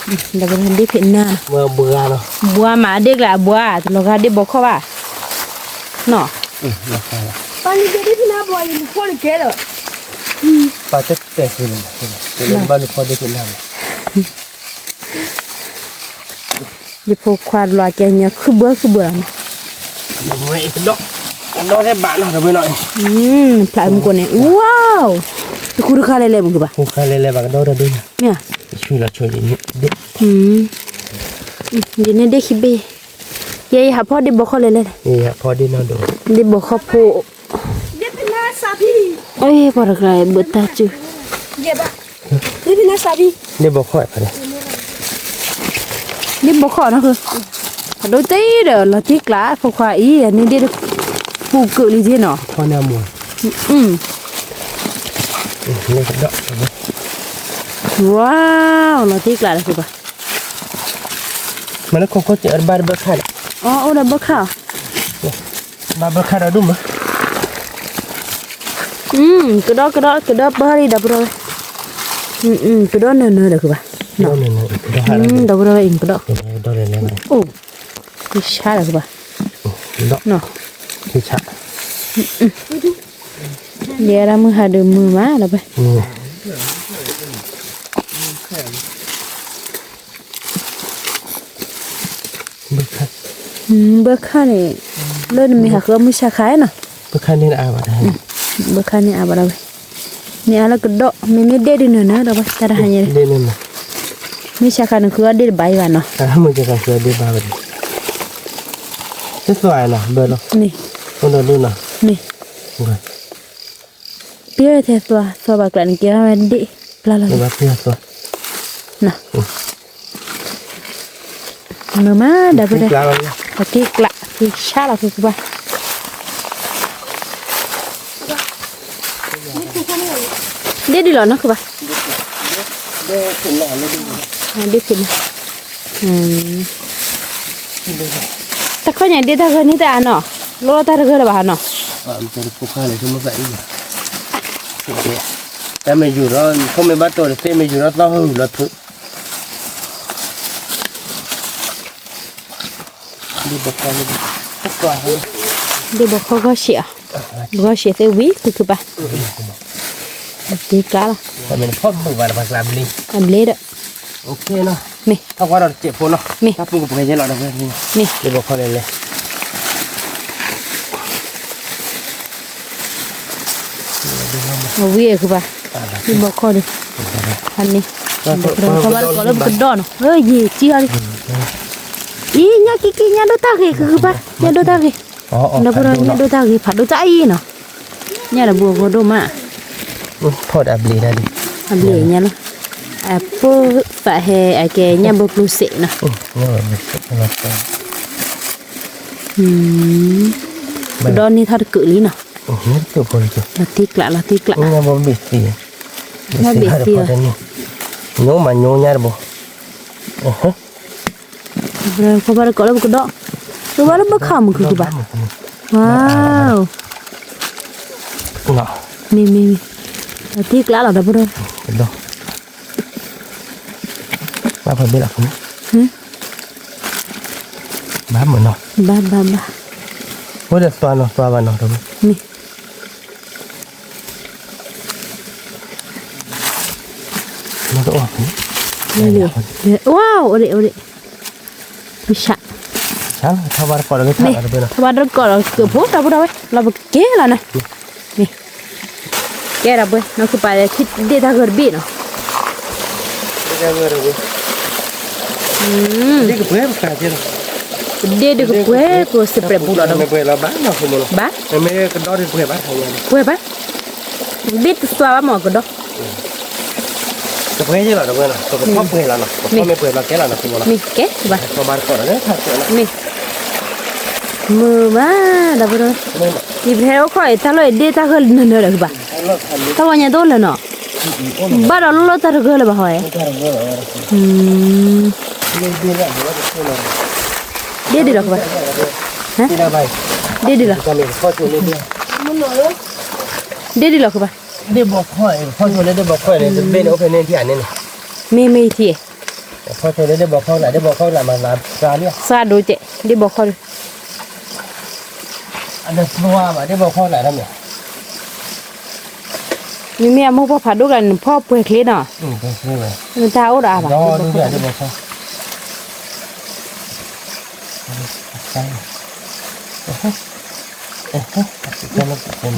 ဒီးဒ့ဖံးနၢ်, ဘှါမးဒ့ကျါအဘှါ, တလီၤဂာ်ဒ့ဘီခီဘၣ်, နီၤ, ပၢ်တဲတဲ, ဘၣ်လူၤဖီဒ့ဖံးနၢ်, ယဖိခွါတလီၤကဲညီခုဘၢခုဘၢလီၤ, ဖျးမူကိးန့ၣ် ဝါ, တဃူတခါလဲၣ်လဲၣ်မုၢ်ကဘၣ်, မ့ၢ်, ယန့ၣ်ဒ့ခံဘ့ၣ်, ယဲယဟးဖီဒ့ဘီခီလဲၣ်လဲၣ်, ဒ့ဘီခီဖိ, ပှၤတကျါဘၢတၢ်စု ဒ့ဘီခီ, ဒ့ဘီခီနီၤ, အဒိတ့ဒီး လီၤတံၢ်ကျါ ဖိခွါအံၤ အန့ၣ်ဒ့တပူၤကၢးလံက့နီၤ, ဝါ, လီၤတံၢ်ကျါလၢဃုဘၣ်, မ့ၢ်လၢခိခိၣ်ဘၣ်တဘၢခၣ်န့ၣ်, အိၣ်ဒီးဘၢခၣ်, ဘၣ်ဘၢခၣ်ဒီးဒိၣ်မး ကဒီကဒီကဒီပၢ်လံဒီပုၢ်ဒီဝဲၢ်, ကဒီနၢၤနၢၤဒီးဃုဘၣ်, ဒီပုၢ်ဒီဝဲၢ်အံၤကဒီ, အိၣ်, ဆါဒီးဃုဘၣ်, ဆါ, ယဲဒၣ်မုၢ်ဟါဒုးမုာ်မးဒီးပှၤ ဘၢခၣ်န့ၣ် လၢနမ့ၢ်ဟးဃုအီၣ်မုၢ်ဆါခါနီၤ, ဘၢခၣ်န့ၣ်အါဘၣ်ဒၣ်, ဘၢခၣ်န့ၣ်အါဘၣ်ဒၣ်ဝဲ, မ့ၢ်အါလၢကဒီး မ့မ့ၢ်ဒ့ဒုးနၢၤနၢၤဒီးပှၤ တၢ်တဟါညါန့ၣ်, မုၢ်ဆါခါန့ၣ် ဃုအီၣ်ဒ့ၣ်တဘၣ်အံၤဘၣ်နီၤ. မုၢ်ဆါခါဃုအီၣ်ဒ့ၣ်ဘၣ်ဝဲဒၣ်. သ့သွါနီၤ ဘၢလီၤ. မ့ၢ်, အိၣ်ဒီးဒိၣ်နီၤ. မ့ၢ်, ပယီၤထဲသွါ သွါဘၣ်ကျးန့ၣ် ကဲထီၣ်ဝဲဒ့ၣ်, ပျၢ်လီၤ. မ့ၢ်မး ဒီပုၢ်ဒီဝဲၢ်, အက့ၤကျး က့ၤဆါလီၤ ဖုဖုဘၣ်. ဒ့ၣ်ဒ်လီၤနီၤ ဖုဘၣ်. ဒ့ၣ်ဖံးနီၤ. တခီညါဒ့ၣ်တၢ်ဂၢၢ်န့ၣ်တအါနီၤ, လီၤလီၤတၢ်တဂၢၢ်လၢၤဘၣ်ဟီနီၤ. တၢ်မ့ၢ်ယူၤဒီး ခိၣ်မ့ၢ်ဘၣ်တီၢ်တသ့ မ့ၢ်ယူၤဒီးသီၣ်ဟုၣ်လီၤဖုး. ဒ့ၣ်ဘီခီဂီၢ်ဆံးအီၤ, ဂီၢ်ဆံးသ့ဝံၤ ဖုဖုဘၣ်. က့ၤကျးလီၤ. အဘျ့ဒီး, မ့ၢ်, မ့ၢ်, ဒ့ၣ်ဘီခီန့ၣ်လဲၣ်. အဝံၤဖုဘၣ်, ဒ့ၣ်ဘီခီန့ၣ်, န့ၣ်, ပဘၣ်တကိးလၢပကဒီးနီၤ, ယံာ်ကံအီၤလံ. အံၤ ညၣ်က့ၤက့ၤ ညၣ်ဒိၣ်တၢ်ဂ့ၤဖုဖုဘၣ်, ညၣ်ဒိၣ်တၢ်ဂ့ၤ, ဒီပုၢ်ဒီဝဲၢ် ညၣ်ဒိၣ်တၢ်ဂ့ၤ ဖးဒိၣ်တၢ်အံၤနီၤ. ညၣ်ဒီးဘိဂီၢ်ဒိၣ်မး, ဖီၣ်ဒီးအဘျ့ဒၣ်လံ, အဘျ့ညါလီၤ, အပိၢ်သးဟဲအကဲညၣ်ဘိကျိစဲးနီၤ. ကဒီးန့ၢ်ထီၣ်တကုးလံနီၤ, လီၤတံၢ်ကျး လီၤတံၢ်ကျး, ညၣ်ဘိဘ့ၣ်သံ, ညိမးညိညါတဘိ, ပဘၣ်တကိးလၢပကဒီး, ပဘၣ်လၢဘၢခါမုၢ်ခုၣ်ခုၣ်ဘၣ်, ဝါ, မ့ၢ်မ့ၢ်မ့ၢ်, လီၤတံၢ်ကျးလီၤ ဒီပုၢ်ဒီဝဲၢ်, ဘၣ်ဖးဘ့ၣ်လီၤ, ဘၣ်မုၢ်နီၤ, ဘၣ်ဘၣ်ဘၣ်, အိၣ်ဒီးသွါနီၤ သွါဘၣ်နီၤ ဒီပုၢ်, မ့ၢ် ဝါ, အိၣ်ဒံး အိၣ်ဒံး, မုၢ်ဆါ, မ့ၢ်, ထီၣ်ဘၣ်တကိးဒီးကၢၢ်ဖိ ဒီပုၢ်ဒီဝဲၢ် လီၤပကက့ၤလီၤနၤ, မ့ၢ်, ကဲဒီပုၢ်ဝဲၢ် နီၢ်ခုၣ်ပာ်လဲၤထံၣ်ဒ့ၣ်တၢ်ဂၢၢ်တဘ့ၣ်နီၤ, ဒ့ၣ်ဒုးကပှဲၤ ပစံးပြဲးပူၤလီၤဒီး, ဘၣ်, ပှဲၤဘၣ်, ဘ့ၣ်တသွါဘၣ်မ့ၢ်ကဒီး, တပှဲၤလီၤ တပှဲၤလီၤ, ပကဖီၣ်ပှဲၤလီၤနီၤ, ပဖီၣ်မ့ၢ်ပှဲၤလီၤ ကဲလီၤနီၤ မ့ၢ်, ကဲဘၣ်, မ့ၢ်, မုာ်မး ဒီပုၢ်ဒီဝဲၢ်, ယပဟဲအိၣ်ခိးအံၤ တၢ်လီၢ်အံၤဒ့ၣ်တၢ်ဂၢၢ်နၢၤနၢၤဒီးကဘၣ်, တၢ်ဝဲညါတအိၣ်လၢၤနီၤ, ဘၣ်ဒီးလီၢ်လီၢ်တၢ်တဂၢၢ်လၢၤဘၣ်ဟီ, ဒ့ၣ်ဒုးလီၤကဘၣ်, ဒ့ၣ်ဒုးလီၤ, ဒ့ၣ်ဒုးလီၤကဘၣ်, ဒ့ၣ်ဘီခီ, ဖီၣ်ဆိလၢဒ့ၣ်ဘီခီန့ၣ် တဘ့ၣ်န့ၣ် အိၣ်ဖဲန့ၣ်ထံၣ်ဧါန့ၣ်, မ့ၢ်မ့ၢ်ထံၣ်, ဖီၣ်ဆိလၢဒ့ၣ်ဘီခီလၢ ဒ့ၣ်ဘီခီလၢမၤသးစှၤလံ, စှၤဒိၣ်ကဲး ဒ့ၣ်ဘီခီဒုး, အဒသွါဘၣ် ဒ့ၣ်ဘီခီလၢမ့ၢ် မ့မ့ၢ်အမိၢ်ဖီၣ်ဖးဒိၣ်ကျါန့ၣ် ဖီၣ်ပှဲၤချ့နီၤ, တၢ်အိၣ်ဒီးအါဘၣ်, တၢ်ဘ့ၣ်ဒ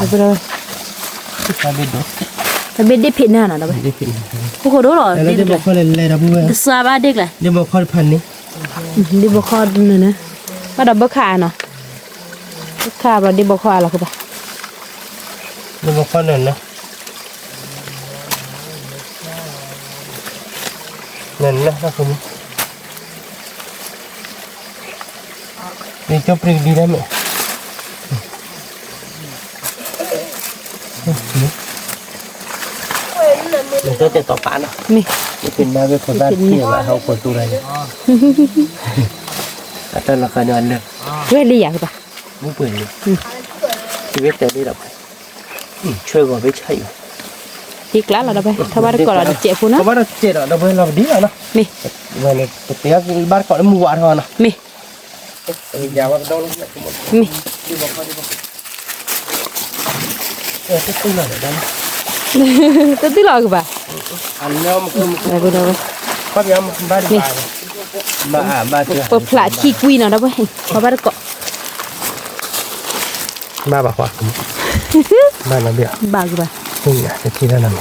့ၣ်ဖံးနၤနီၤ, ဟိၣ်ခိၣ်ဒိၣ်လီၤ, တစှၤဘၣ်ဒ့ၣ်ကျါ, ဒ့ၣ်ဘီခီတဖၣ်န့ၣ်, ဒ့ၣ်ဘီခီန့ၣ်, ဘၣ်ဒီးဘၢခါနီၤ, ဘၢခါဘၣ်ဒ့ၣ်ဘီခီအါလီၤကဘၣ်, ဒ့ၣ်ဘီခီန့ၣ် နနၢ်တၢ်ဖိမုၣ်, ယကၠီပြံကဒံဒၣ်မ့ၢ်, နကၠီတဲာ်တီၤပာ်နီၤ, မ့ၢ်, ယကနၣ်ဝဲဖိသၣ်ထံၣ်ဘၣ်ဟီၣ်ခိၣ်တူၢ်ရၣ်န့ၣ်, အတၢ်လီၤဃာ်န့ၣ်အလၢာ်, ဝဲလံယၤကဘၣ်, မ့ၢ်ပှဲၤလံ, တဝဲတဲဒ်ဒီးပှဲၤ, ဆွဲဂီၤဘ့ၣ်ဆါအံၤ, ဒ်ကျါလီၤဒီးပှဲၤ ထီၣ်ဘၣ်တကိးလီၤတစဲးဖိနီၤ, ထီၣ်ဘၣ်တစဲးဒီး ဒီးပှဲၤလီၤပဒ်လီၤနီၤ, မ့ၢ်, ဝဲန့ၣ် ပတဲဘၣ်တကိးလၢမုၢ်ဝါထီၣ်နီၤ, မ့ၢ်, မ့ၢ်, တတူၢ်လီၤကဘၣ်, မ့ၢ်, ပဖျးခံကွံနီၤ ဒီးပှဲၤ, ထီၣ်ဘၣ်တကိး ဘၣ်ဘၣ်ဃီ, ဘၣ်နီၤဘၣ်, ဘၣ်ကဘၣ်, တထံၣ်တၢ်နီတမံၤ,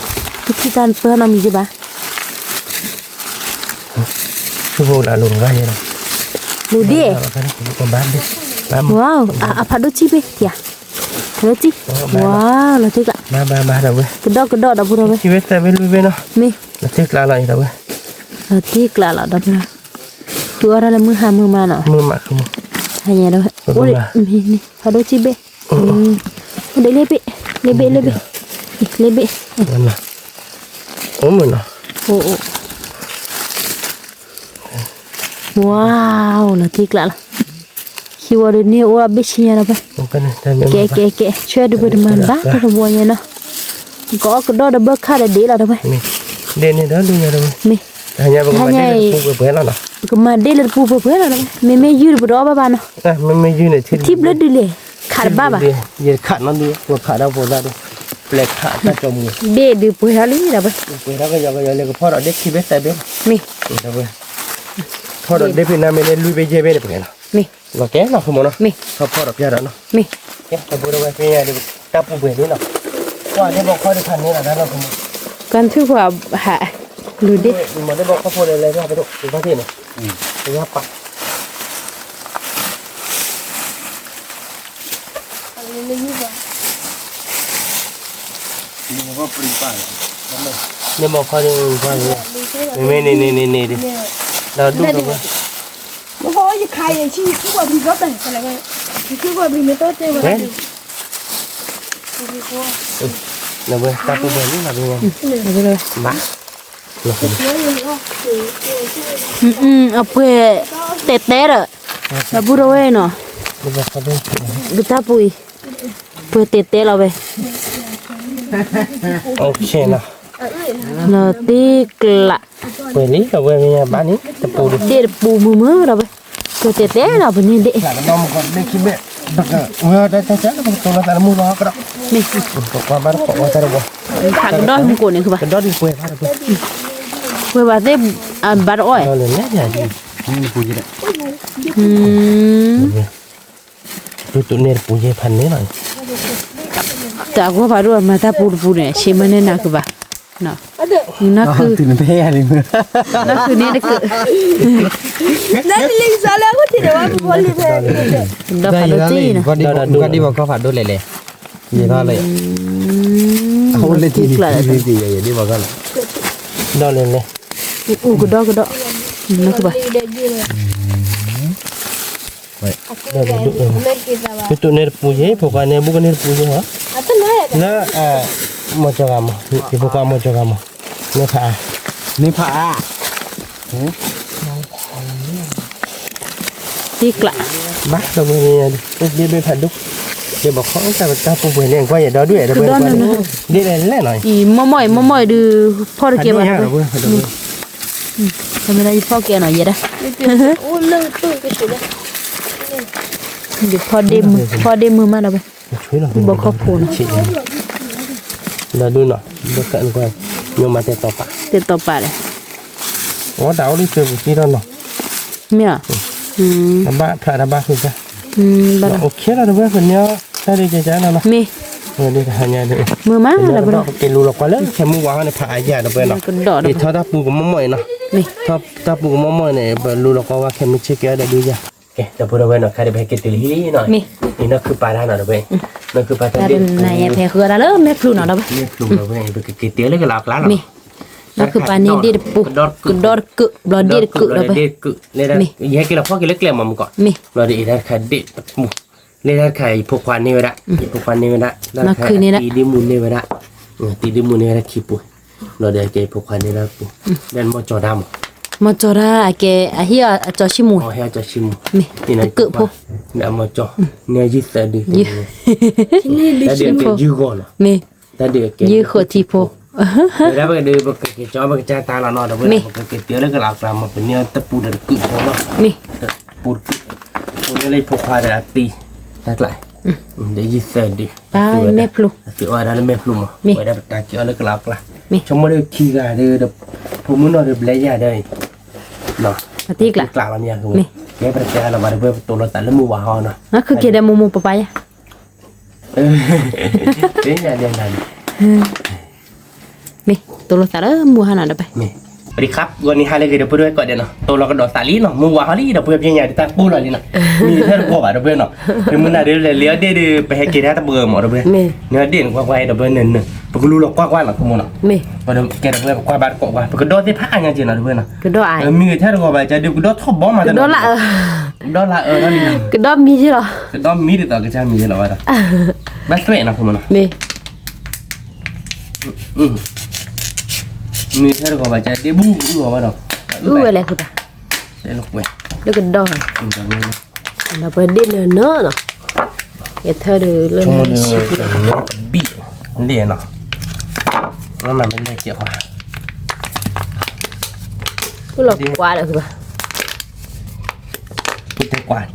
တထံၣ်တၢ်ပၢနီတမံၤကဘၣ်, ဆူဖိလၢအလိၤတဂၤယဲလီၤ, လူၤဒ့ၣ်, ဝါ, အဖးဒိၣ်စံၣ်ဘ့ၣ်ယၤ, ဖးဒိၣ်စံၣ်, ဝါ, လီၤတံၢ်ကျး, ကဒီးကဒီးဒီပုၢ်ဒီဝဲၢ်, မ့ၢ်, လီၤတံၢ်ကျးလီၤဒီပုၢ်ဒီဝဲၢ်, လီၤတံၢ်ကျးလီၤဒီပုၢ်, သုအီၣ်တၢ်လၢမုၢ်ဟါမုၢ်မးနီၤ, မုၢ်မး, ဖးဒိၣ်စံၣ်ဘ့ၣ်, ဒ်လ့ဘ့ၣ်, လ့ဘ့ၣ်, လ့ဘ့ၣ်, လ့ဘ့ၣ်, အိၣ်မနီၤ, အိၣ်, ဝါ, လီၤတံၢ်ကျးလီၤ, ခံဝီဒုးန့ၢ်အိၣ်အဘ့ၣ်ဆံညါဒီပုၢ်, ကဲကဲကဲ, ဆှၢဒုးပှဲၤတမၤဘၣ်တဘိညါနီၤ, ကအီၣ်ကဒီးဒီးဘၢခၣ်ဒီးဒ့လီၤဒီပုၢ်, ဒ့န့ၣ်ဒီးဒုးညါဒီပုၢ်, မ့ၢ်, တဟါညါပကမၤဒ့လၢတပူၤပှဲၤပှဲၤလီၤနီၤ, ပကမၤဒ့လၢတပူၤပှဲၤပှဲၤလီၤဒီပုၢ်, မ့မ့ၢ်ယုၢ်ဒီးပတအီၣ်ဘၣ်ဘၣ်နီၤ, မ့မ့ၢ်ယုၢ်န့ၣ် ထံဘျၢဒုးလဲၤ, ခးတဘၣ်ဘၣ်, ယခးနီၢ်ဒုး, ပခးဒီးဖိသၣ်ဒုး, ပျဲခးတၢ်ကၠီမူ, ဒ့ဒုးပှဲၤထီၣ်လံဒီပုၢ်, ပှဲၤထီၣ်ကယီကယီလၢကဖီၣ်ဒီးဒ့ခံဘ့ၣ်သၢဘ့ၣ်, မ့ၢ်, ဖီၣ်ဒီးဒ့ဖံးနါမ့ၢ်လၢလွံၢ်ဘ့ၣ်ယဲၢ်ဘ့ၣ်န့ၣ်ပှဲၤလီၤ, မ့ၢ်, လီၤကဲနီၤ ခိၣ်မနီၤ, မ့ၢ်, ဖီၣ်ဖီၣ်ဒီးပျဲဒီးနီၤ, မ့ၢ်, တၢ်ပူၤပှဲၤလံနီၤ, ကွၢ်ဒ့ဘီခီဒုးဖးန့ၢ်လီၤတၢ်နီၤ ခိၣ်မနီၤ, ကနၣ်ထူၣ်ကွၢ်ဟး, လူၤဒ့, မ့ၢ်ဒ့ဘီခီဖိလၢလဲၤဖးပဒိၣ်, ပဘၣ်သ့ၣ်နီၤ, ပဘၣ်ပာ် န့ၣ်ဘီခီဒုး, မ့မ့ၢ်န့ၣ်န့ၣ်န့ၣ်န့ၣ်, ဒီးဒူၣ်ဒီးဝဲ, ယခါယဆံယခုကွၢ်ဘျံးဒီးပဲ, ယခုကွၢ်ဘျံးမ့ၢ်တၢ်တဲဝဲ, နဝဲတၢ်ပူၤပှဲၤန့ၣ်လီၤ, ဘၣ်, အပှဲၤတဲတဲဒီး, ဒီပုၢ်ဒီဝဲၢ်နီၤ, ကတၢ်ပူၤအံၤ, ပှဲၤတဲတဲလီၤဝဲ, လီၤတံၢ်ကျး, ပှဲၤလံဒီးဝဲမ့ၢ်ဘၣ်န့ၣ်, တပူၤဒံး, ဒ့ၣ်တပူၤမုာ်မုာ်ဒီးဝဲ, ပှဲၤတဲတဲလီၤပန့ၢ်ဒ့ၣ်, မ့ၢ်, ခးကဒီးမူကိးန့ၣ်ခုဘၣ်, ပှဲၤဘၣ်သ့ၣ်, ဘၣ်တအီၣ်, တူတူန့ၣ်တပူၤယဲၢ်ဖးန့ၣ်လီၤ, တၢ်ဂီၢ်ဖးဒိၣ်မၤတၢ်ပူၤတပူၤန့ၣ် ဆ့မ့ၢ်န့ၢ်နၤကဘၣ်, နၢ်ခု, နၢ်ခုန့ၣ်တကၢၢ်, ဒီးဖးဒိၣ်တံၢ်နီၤ, ဒ်ဘီခီဖးဒိၣ်လဲၣ်လဲၣ်, ယထီၣ်လၢ, အအိၣ်လၢတံၢ်ကျးလၢ, ဒ်ဘီခီလၢ, အူကဒီးကဒီး, နၢ်ခုဘၣ် တူတူန့ၣ်တပူၤယဲၢ်, ဖိခွါန့ၣ် ဘူးကန့ၣ်တပူၤယဲၢ်ဟီ, လၢ, မီၤကၠီၤဂၤမီၤ, ယဖိခွါမီၤကၠီၤဂၤမီၤ, မ့ၢ်ဖးအါ, မ့ၢ်ဖးအါ, တံၢ်ကျး, ဘၣ်ဒီးဝဲ, ဒ့ဘ့ၣ်ဖးဒိၣ်, ဒ့ဘီခီတၢ်ပူၤပှဲၤန့ၣ် ကွၢ်ယဲၢ်ဒီဒူၣ်အဲၣ်ဒီးဝဲ, ဒ့လဲၣ်လဲၣ်နီၤ, အံၤ မီၢ်မီၢ်အံၤ မီၢ်မီၢ်အံၤဒုး, ဖီၣ်တကဲဘၣ်, ဖီၣ်ကဲနီၤ ယဲဒၣ်, ဖီၣ်ဒ့မုာ်မးဒီးဝဲ, ဘီခီဖိနီၤ, ဒီဒူၣ်နီၤ, ဘၣ်ကန့ၣ်ကွၢ်, ညိမးတဲတီၤပာ်, တဲတီၤပာ်ဒီး, အဝဲတၢ်အိၣ်လၢစၢၤပူၤသံထီၣ်နီၤ, မ့ၢ်, တဘၣ်ဖျါတဘၣ်ဃုာ်တၢ်, အိၣ်ခဲလီၤဒီးဝဲ ပန့ၢ်အီၣ်တၢ်ဒုးကဲကဲနီၤနီၤ, မ့ၢ်, ဝဲဒၣ်တဟါညါဒုး, မ့ၢ်မးဒီးဝဲဒီး, ပက့ၤလူလီၤကွၢ်လၢခဲမုၢ်ဝါဟီန့ၣ် ဖးအါယၤဒီးဝဲနီၤ, ယထီၣ်တၢ်ပူၤကမီၢ်မီၢ်အံၤနီၤ, ထီၣ်တၢ်ပူၤကမီၢ်မီၢ်အံၤန့ၣ် ပလူလီၤကွၢ်ဝဲခဲမုၢ်ဆ့ၣ်ကဲအီၤဒီးဒုးယၤ ကဲ ဒီပုၢ်ဒီဝဲၢ်နီၤ ခါဒံးပဟဲက့ၤတုၤလံနီၤ, မ့ၢ်, နီၢ်ခုပာ်တၢ်နီၤဒီးဝဲ, နီၢ်ခုပာ်တၢ်ဒ့ၣ်တပူၤ, ဖဲဃုအီၣ်တၢ်လၢမဲာ်ဖျိနီၤဒီးဝဲ, မဲာ်ဖျိနီၤဝဲ ပကက့ၤတုၤလၢကလးအကျါလီၤ, မ့ၢ်, နီၢ်ခုပာ်န့ၢ်ဒ့ၣ်တပူၤ, ကဒီတကုာ်, ဘျီဒ့ၣ်တကုာ်ဒီးဝဲ, မ့ၢ်, ယဟဲက့ၤလီၤဖီၣ်က့ၤလၢကျဲမးမုၢ်ကီး, မ့ၢ်, ဘျီဒ်အံၤတၢ်တခါဒ့ၣ်တပူၤ, လၢတၢ်တခါအံၤဖိခွါန့ၢ်ဝဲဒၣ်, ယဖိခွါန့ၢ်ဝဲဒၣ်, နီၢ်ခုန့ၣ်ဒၣ်, တံၤဒ့ၣ်မုၣ်န့ၢ်ဝဲဒၣ်, တံၤဒ့ၣ်မုၣ်န့ၢ်ဝဲဒၣ်ခံပူၤ, ဘျီဒီးကဲဖိခွါန့ၢ်ဒၣ်ပူၤ, ဒီးမီၢ်ကၠီၤတၢ်မး, မီၢ်ကၠီၤတၢ်အကဲ အဟ့ၣ်အကၠီၤဆံမူၤ, ဟ့ၣ်အကၠီၤဆံမူၤ, မ့ၢ်, တကုာ်ဖိ, ဒီးမီၢ်ကၠီၤ, န့ၢ်ယုၢ်သၢဒု, တၢ်ဒုးကဲယုၢ်ဂီၤနီၤ, မ့ၢ်, တၢ်ဒုးကဲယုၢ်ဃိးထံဖိ, ဝဲဒၣ်ပကဒုး ပကက့ၤကၠီ ပကစၢ်တၢ်လီၤနီၤ ဒီးဝဲဒၣ် ပကက့ၤတုၤလၢကလးအကျါမး ပန့ၢ်တပူၤဒီးတကုာ်ဖိနီၤ, မ့ၢ်, တပူၤတကုာ်, ပန့ၢ်လၢဖိခွါဒီးအတံၤ, တၢ်ကျါ, ဒီးယုၢ်သၢဒု, မဲာ်ဖျိ, အသုးအီၣ်ဝဲဒၣ်လၢမဲာ်ဖျိမး, ဝဲဒၣ်ပတၢ်က့ၤအီၣ်လၢကလးအကျါ, ဆိကမိၣ်ဒီးခံဂၤဒီး, ဖိမုၣ်နီၤဒီးဘျဲယၤဒီး, တံၤကျါလီၤမ့ၢ်, ကဲပတတဲလီၤဘၣ်ဒီး ပတိၢ်လိာ်သးလၢမုၢ်ဝါဟီနီၤ, ကဲဒီးမိၢ်မိၢ်ပၢ်ပၢ်ယၤ မ့ၢ်, တိၢ်လိာ်သးလၢမုၢ်ဟါနီၤဒီးပဲ, မ့ၢ်, ပဒံခါ ဂီၤနံၤဟါလၢအဂ့ၤ ဒီပုၢ်ဝဲၢ်ကိးဂၤဒဲးနီၤ, တိၢ်လီၤကဒီးသးလံနီၤ, မုၢ်ဝါဟီလံ ဒီပုၢ်ဝဲၢ် ပညါဒုးတၢ်ကိၢ်လီၤလံနီၤ, မ့ၢ်ထဲတကိးဘၣ် ဒီပုၢ်ဝဲၢ်နီၤ, မုၢ်နၤဒုးလဲၤလံအီၣ်ဒ့ၣ်ဒုး ပဟဲက့ၤတၢ်တပှဲၤမး ဒီပုၢ်ဝဲၢ်, နအီၣ်ဒ့ၣ်န့ၣ် ကွၢ်ကွၢ်အံၤ ဒီပုၢ်ဝဲၢ် နၢၤနၢၤ ပကလူလီၤကွၢ်ကွၢ်နီၤ ဖိမုၣ်နီၤ, ကဲဒီပုၢ်ဝဲၢ် ပကွၢ်ဘၣ်တကိးကွၢ် ပကဒီသ့ၣ်ဖးအါညါက့ၤနီၤ ဒီပုၢ်ဝဲၢ်နီၤ, မ့ၢ်ဂ့ၤထဲတကိးဘၣ် ကဲဒုးကဒီထီၣ်ဘီမးတနီၤ, ကဒီလၢအၢ, ကဒီမံလီၤ, ကဒီမံဒ်သိးကစၢ်မံလီၤဘၣ်ဒီး, ဘၣ်သွဲၣ်နီၤ ဖိမုၣ်နီၤ မ့ၢ် မ့ၢ်ထဲတကိးဘၣ်ကဒ့ၣ်ဘူၣ်အူအီၤဘၣ်ဒီး, အူဝဲလဲၣ်ဃုဘၣ်, လၢကဒီၢ်, ဒီးပဒ့ၣ်နၢၤနၢၤနီၤ, ယထၢဒီးလၢနၢၤဆံး, ဘံၣ်, လဲၣ်နီၤ, မ့မ့ၢ်လဲၣ်ကဲးဃီ, ပလီၤကွၢ်ဒီးဃုဘၣ်, ပတဲကွၢ်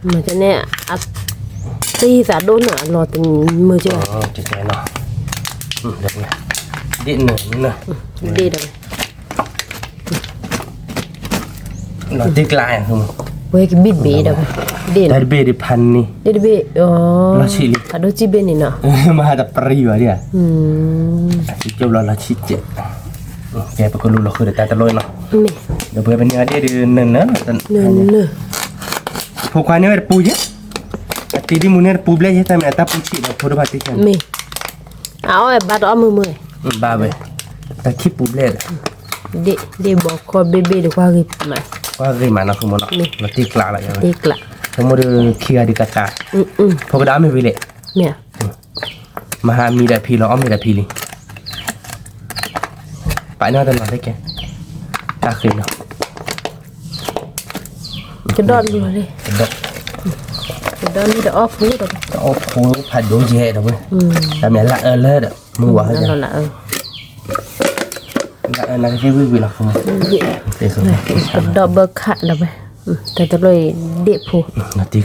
မ့ၢ်န့ၣ်, အသံသးဒိၣ်န့ၣ် အလီၤတမုာ်ကဲ, ဒ့ၣ်နၢၤ, ဒ့ၣ်ဒီး, လီၤတံၢ်ကျး, ဝဲကဘံၣ်တဘ့ၣ်ဒီး, တၢ်တဘ့ၣ်ဒံးဖးန့ၢ်, ဒ့ၣ်တဘ့ၣ်, လီၤဆံးလံ, ဖးဒိၣ်စံၣ်ဘ့ၣ်န့ၣ်နီၤ, မၤတပရံဘၣ်ဒံးဧါ, ကဘျီလီၤဆံးကဲး, ကဲပကလူလီၤဃုာ်ဒီးတၢ်တလိၣ်နီၤ, ဒီးပဝဲပန့ၢ်အီၤဒ့ၣ်ဒုးနၢၤနၢၤ, ဖိခွါန့ၢ်ဝဲတပူၤယဲ, အတံၤဒ်မူန့ၢ်တပူၤဘျဲၣ်ယဲ တၢ်မ့ၢ်အတၢ်ပူၤဆံးဒီးဖိဒိၣ်ဖးတံၢ်ခဲန့ၣ်, အအီၣ်ဝဲဘၣ်တအီၣ်မုာ်မုာ်, ဘၣ်ဝဲ, တၢ်ခံပူၤဘျဲၣ်ဒီး, ဒ့ၣ်ဘီခီဘ့ၣ်ဘ့ၣ်ဒီးကွၢ်ဂ့ၤမး, ကွၢ်ဂ့ၤမးနီၤ ဖိမုၣ်နီၤ, လီၤတံၢ်ကျးလီၤယၤ, ဖိမုၣ်ဒုးခံဂၤဒုးကကး, ဖိကဒါမ့ၢ်ဝံၤလဲၣ် မ့ၢ်ဧါ, မဟါမံဒီးဖံလီၤ အီၣ်မ့ၤဒီးဖံလံ, ပာ်န့ၢ်တနီၤသ့ကဲ, တၢ်ဃ့နီၤ, ကဒီးလီၤလံ, ကဒီးလံဒီးအီၣ်ဖိ, တအီၣ်ဖိဖးဒိၣ်ယဲဒီးဝဲ, တၢ်မ့ၢ်လၢအၢလၢဒီး မုၢ်ဝါ, လၢအၢ, လၢအၢနကသ့ဝံၣ်ဝံၣ်လီၤ, ကဒီးဘၢခးဒီးဝဲ, တၢ်တလိၣ်အံၤဒ့ၣ်ဖိ, တံၢ်ကျး,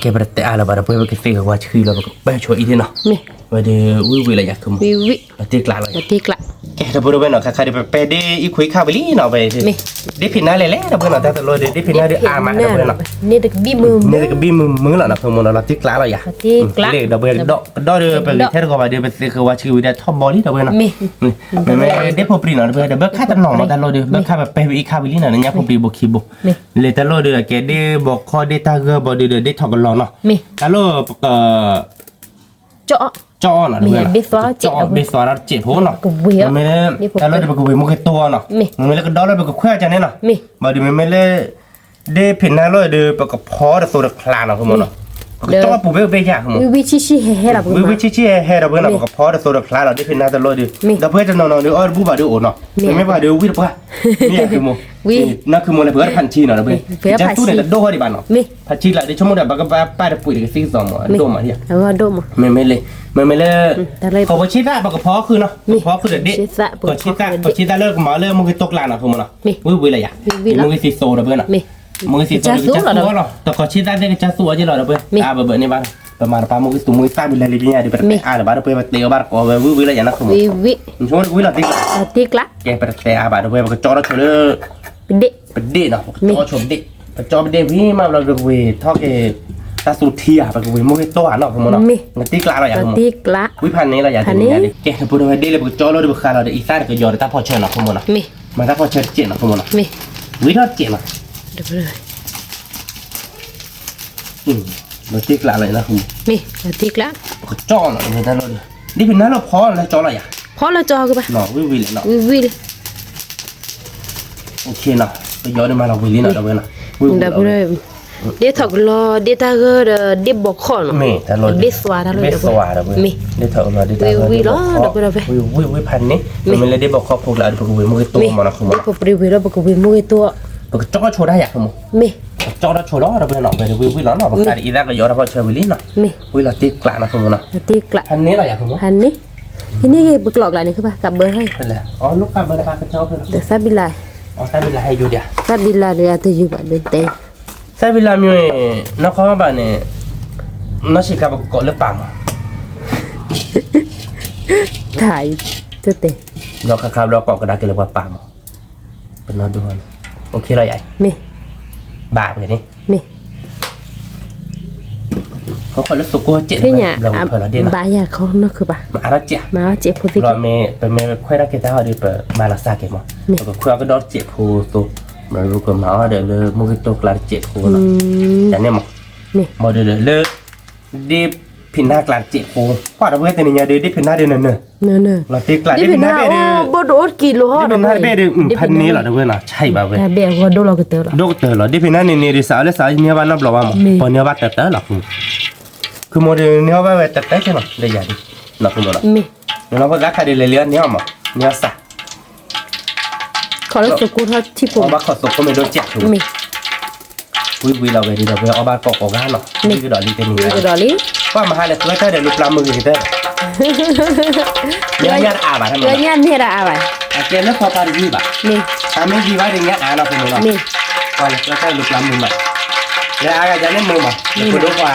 ကဲပတတဲအါလၢၤဘၣ်ဒီး ပဝဲပကသ့ၣ်ကဝါဆှံလီၤ ပကပဲဆိအံၤဒ်နီၤ, ဝဲဒုးဝံၣ်ဝံၣ်လီၤယၤ တံၢ်ကျးလီၤ, ကဲဒီပုၢ်ဝဲၢ်နီၤ ခါခါဒုး ပပဲဒ့ၣ် အံၤခွံခါဝံၤလံနီၤ, ဝဲဒ့ၣ်ဖံးနါလဲၣ်လဲၣ် ဒီပုၢ်ဝဲၢ်နီၤ တၢ်တလိၣ်ဒုး ဒ့ၣ်ဖံးနါဒုးအါမး ဒီပုၢ်ဝဲၢ်နီၤ, န့ၣ်တကဘံၣ်မုာ်မုာ်လီၤနီၤ ဖိမုၣ်နီၤ လီၤတံၢ်ကျးလီၤယၤ, လံဒီးပဝဲကဒီး ကဒီးဒုး ပဂ့ၤထဲတဂီၤဘၣ်ဒုး ပသ့ၣ်ဃဝါဆှံဝံၤဒီးထီၣ်ဘီလံ ဒီပုၢ်ဝဲၢ်နီၤ, မ့မ့ၢ်ဒ့ၣ်ဖိပြံနီၤ ဒီပုၢ်ဝဲၢ် ဒီးဘၢခါတနီၤမး တၢ်လိၣ်ဒုး ဘၢခါပပဲဝံၤအံၤခါဝံၤလံနီၤ ညါဖိပြံဘိခံဘိ, လဲၤတၢ်လိၣ်ဒုး အကဲဒ့ၣ်ဘီခီ ဒ့ၣ်တၢ်ဂၢၢ်ဘီဒုးဒီး ဒ့ၣ်ထီၣ်ကလီနီၤ, တၢ်လိၣ်ပက ကၠီအီၣ်နီၤ တၢ်လိၣ်ဒုး ပကဝ့ၤအီၤ, မ့မ့ၢ်လၢ တၢ်လိၣ်ဒုး ပကဝ့ၤမုၢ်က့ၤတိၢ်အီၤနီၤ, မ့မ့ၢ်လၢကဒီးလၢ ပကခွဲးအီၤကန့ၣ်နီၤ, ဘၣ်ဒုး မ့မ့ၢ်လၢ ဒ့ၣ်ဖံးနါလိၣ်ဒုး ပကဖီတသိးတချါနီၤ ဖိမုၣ်နီၤ, ပကကၠီပူၤဘ့ၣ်ဘ့ၣ်ယၤ ဖိမုၣ်, ဝံၣ်ဝံၣ်ဆံၣ်ဆံၣ်ဟဲဟဲ ဒီပုၢ်ဝဲၢ်နီၤ ပကဖီတသိးတချါနီၤ ဒ့ၣ်ဖံးနါတၢ်လိၣ်ဒုး, ဒီပုၢ်ဝဲၢ်တနီၤနီၤဒုး အီၣ်တဘူၣ်ဘၣ်ဒုးအိၣ်နီၤ, မ့မ့ၢ်ပှၤဒုးဝံၣ်တပှၢ်, မ့ၢ်အီၤ ဖိမုၣ်, နီၢ်ခုမိၣ်လဲၣ် ပှၤတဖၣ်ဆံနီၤ ဒီပုၢ်ဝဲၢ်, ကစၢ်သူန့ၣ်တဒိၣ်ဃီဒံးဘၣ်နီၤ, ဖးဆံကျါဒုး ဆိကမိၣ်ဒီး ပကဘၣ်ပာ်တပှ့ၤတကသံၣ်ကသီမး အဒိၣ်မးယၤ, မ့မ့ၢ်လၢ မ့မ့ၢ်လၢ ကီၢ်ပှၤဆံသၣ် ပကဖီခုနီၤ ပကဖီခုဒီးဒ့ၣ်, ကီၢ်ဆံသၣ်လၢကမၤလၢမုၢ်က့ၤတိၢ်ကျါနီၤ ဖိမုၣ်နီၤ, ဝံၣ်ဝံၣ်လၢယၤ, မုၢ်ဂ့ၤသံသိး ဒီပုၢ်ဝဲၢ်နီၤ, မုၢ်ဂ့ၤသံသိး ကစၢ်သူအီၤလီၤ, တကီၢ်ဆံသၣ်သ့ၣ် ကစၢ်သူအီၤက့လီၤ ဒီပုၢ်ဝဲၢ်, အါဘၣ်ဘၣ်န့ၣ်ဘၣ်, ပမၤတပာ်မုၢ်ဂ့ၤသူ မုၢ်ဂ့ၤသၣ်ဝံၤလဲၤလံပညါဒုး ပတတဲအါဘၣ်ဒီး ပဝဲပတဲအီၤဘၣ်တကိးဝဲ ဝံၣ်ဝံၣ်လၢယၤနီၤ ဖိမုၣ်, ဆိကမိၣ်ဝံၣ်လီၤတံၢ်ကျး, ကဲပတတဲအါဘၣ်ဒီး ပဝဲပကကၠီထီၣ်ဆိလၢ ပဒ့ၣ်နီၤ ပကကၠီဆိပဒ့ၣ်, ပကကၠီပဒ့ၣ်ဝံၤမးဘျီ ပကဝ့ၤထီၣ်က့ၤ တၢ်သူထံဧါ ပကဝ့ၤမုၢ်ဂ့ၤတိၢ်ဧါနီၤ ဖိမုၣ်နီၤ, တံၢ်ကျးလီၤယၤ ဝံၣ်ဖးန့ၣ်လီၤယၤ တနံၤညါဒုး, ကဲ ဒီပုၢ်ဝဲၢ် ဒ့ၣ်လၢပကကၠီလီၤဒီး ပဃးလီၤဒီး အံသၣ်တကယီၤဒီး တၢ်ဖီၣ်ဆၢနီၤ ဖိမုၣ်နီၤ, မၤတၢ်ဖီၣ်ဆၢတစဲးနီၤ ဖိမုၣ်နီၤ, ဝံၣ်ထီၣ်တစဲးနီၤ လီၤတံၢ်ကျးလီၤနီၤ ကၠီနီၤ တၢ်လီၢ်ဒုး, ဒ့ၣ်ဖံးနါလၢဖီလၢကၠီလီၤယၤ, ဖီလၢကၠီကဘၣ်, ဝံၣ်ဝံၣ်လံ, ကယီၤဒုးမၤလီၤဝံၤလံနီၤ ဒီပုၢ်ဝဲၢ်, ဒ့ၣ်ထီၣ်ကလီ ဒ့ၣ်တၢ်ဂၢၢ်ဒီး ဒ့ၣ်ဘီခီနီၤ, ဒ့ၣ်သွါတၢ်လီၢ်, ဒ့ၣ်သွါဒီး ဝံၣ်ဝံၣ်လီၤ ဒီပုၢ်ဝဲၢ်, ဝံၣ်ဝံၣ်ဖးန့ၣ်, မ့မ့ၢ်လၢဒ့ၣ်ဘီခီဖိကျါဒီး ပကဝ့ၤမုၢ်ဂ့ၤတိၢ်မးနီၤ ဖိမုၣ်နီၤ, ပကပြံဝ့ၤလီၤ ပကဝ့ၤမုၢ်ဂ့ၤတိၢ်, ပကကၠီဆိတၢ်ယၤ ဖိမုၣ်, ကကၠီထီၣ်ဆိလီၤ ဒီပုၢ်ဝဲၢ်နီၤ, ဝံၣ်ဝံၣ်လီၤနီၤ ပဃးဒီး အံသၣ်ကယီၤတၢ်ဖီၣ်ဆၢဝံၤလံနီၤ, ဝံၣ်လီၤတံၢ်ကျးနီၤ ဖိမုၣ်နီၤ, ဖးန့ၣ်လီၤယၤ ဖိမုၣ်, ဖးန့ၣ်, ဖဲန့ၣ်ဂ့ၤ ပကျိးကျါန့ၣ် ကဘၣ်ကးဘၢဟဲ, သၣ်ဘံလး, သၣ်ဘံလးဒုး အတယုၢ်ဘၣ်ဒုးတဲ, သၣ်ဘံလးမ့ၢ် နီၢ်ခီဘၣ်န့ၣ်, နီၢ်ဆံးခါ ပကကိးလၢပၢ်မး, တၢ်အံၤ, တတဲ, ဒီးခါခါဘျီကိးကဒါက့ၤလၢပှၤပၢ်မး, ပနီၢ်ဒိၣ်န့ၣ်, အိၣ်ခ့လီၤယၤ, မ့ၢ်, ဘၣ်ပှဲၤန့ၣ်, မ့ၢ်, ခီလၢသိကိၣ်စဲး ဘၣ်ယၤခီနီၢ်ခုဘၣ်, မၤအါထီၣ်စဲး, မၤအါထီၣ်စဲးဖိသ့ၣ်, ပမ့ၢ်ခွဲးတၢ်က့ၤတၢ်ဟီဒီး ပမၤလီၤစှၤက့ၤမး, ပကခွဲးအီၤကဒီးစဲးဖိသိ, ပကမၤအီၤဒီးလၢမိၢ်ဂ့ၤတိၢ်ကျါတစဲးဖိလီၤ, န့ၣ်မး, မ့ၢ်ဒီးလၢ ဒ့ဖံးနါကျါတစဲးဖိ, ကွၢ်ဒီပုၢ်ဝဲၢ်တနံၤညါဒီး ဒ့ဖံးနါဒီးနၢၤနၢၤ, လီၤတ့ကျါ ဒ့ဖံးနါဘ့ၣ်ဒီး, ဒ့ဖံးနါတဘ့ၣ်ဒီး ဖးန့ၢ်လီၤ ဒီပုၢ်ဝဲၢ်နီၤ, ဆဲးဘၣ်ဝဲ, ဒိၣ်ကတၢၢ်လီၤ, ဒ့ဖံးနါန့ၣ်န့ၣ်ဒီး စးအီၤလၢစးအီၤ န့ၢ်ဘၣ်နီတဘျီဘၣ်မး, ပှၤန့ၢ်ဘၣ်တၢ်တၢ်လီၤ, ခုမိၢ်ဒီးန့ၢ်အီၣ်ဘၣ်ဝဲတၢ်တၢ်ကဲနီၤ ဒီးယၤဒ်, နီၤဖိမးနီၤ, နလီၤဖိသၣ်ခါဒီး လဲၤလံအီၤန့ၢ်အီၣ်မး, န့ၢ်အီၣ်စး ခီလၢသိကိၣ်ထီၣ်ထံဖိ, အီၣ်ဘၣ်ခိၣ်သိကိၣ်မ့ၢ်ဒိၣ်စဲးဖိ, ဝံၤဝံၤလီၤဝဲဒ်ဒီး ပအီၣ်ဘၣ်ကိးကိးဂၤနီၤ, ဝံၤကဒီးလံတနံၤညါ, ဝံၤကဒီးလံ, ကွၢ်မဟါလဲၤကျၢတၢ်ဒီး လူၤပျၢ်မုၢ်ဂ့ၤကတၢၢ်, ညၣ်တအါဘၣ်, ညၣ်မ့ၢ်တအါဘၣ်, အကဲလၢဖီဖါတယုၢ်ဘၣ်, အမ့ၢ်ယံၤဘၣ်ဒီးညၣ်အါနီၤဖိမးနီၤ, ကွၢ်လဲၤကျၢတၢ်လူၤပျၢ်မုၢ်မး, လၢအါဂၤယၤန့ၣ်မုၢ်မး, ယဖိဒိၣ်ခွါ,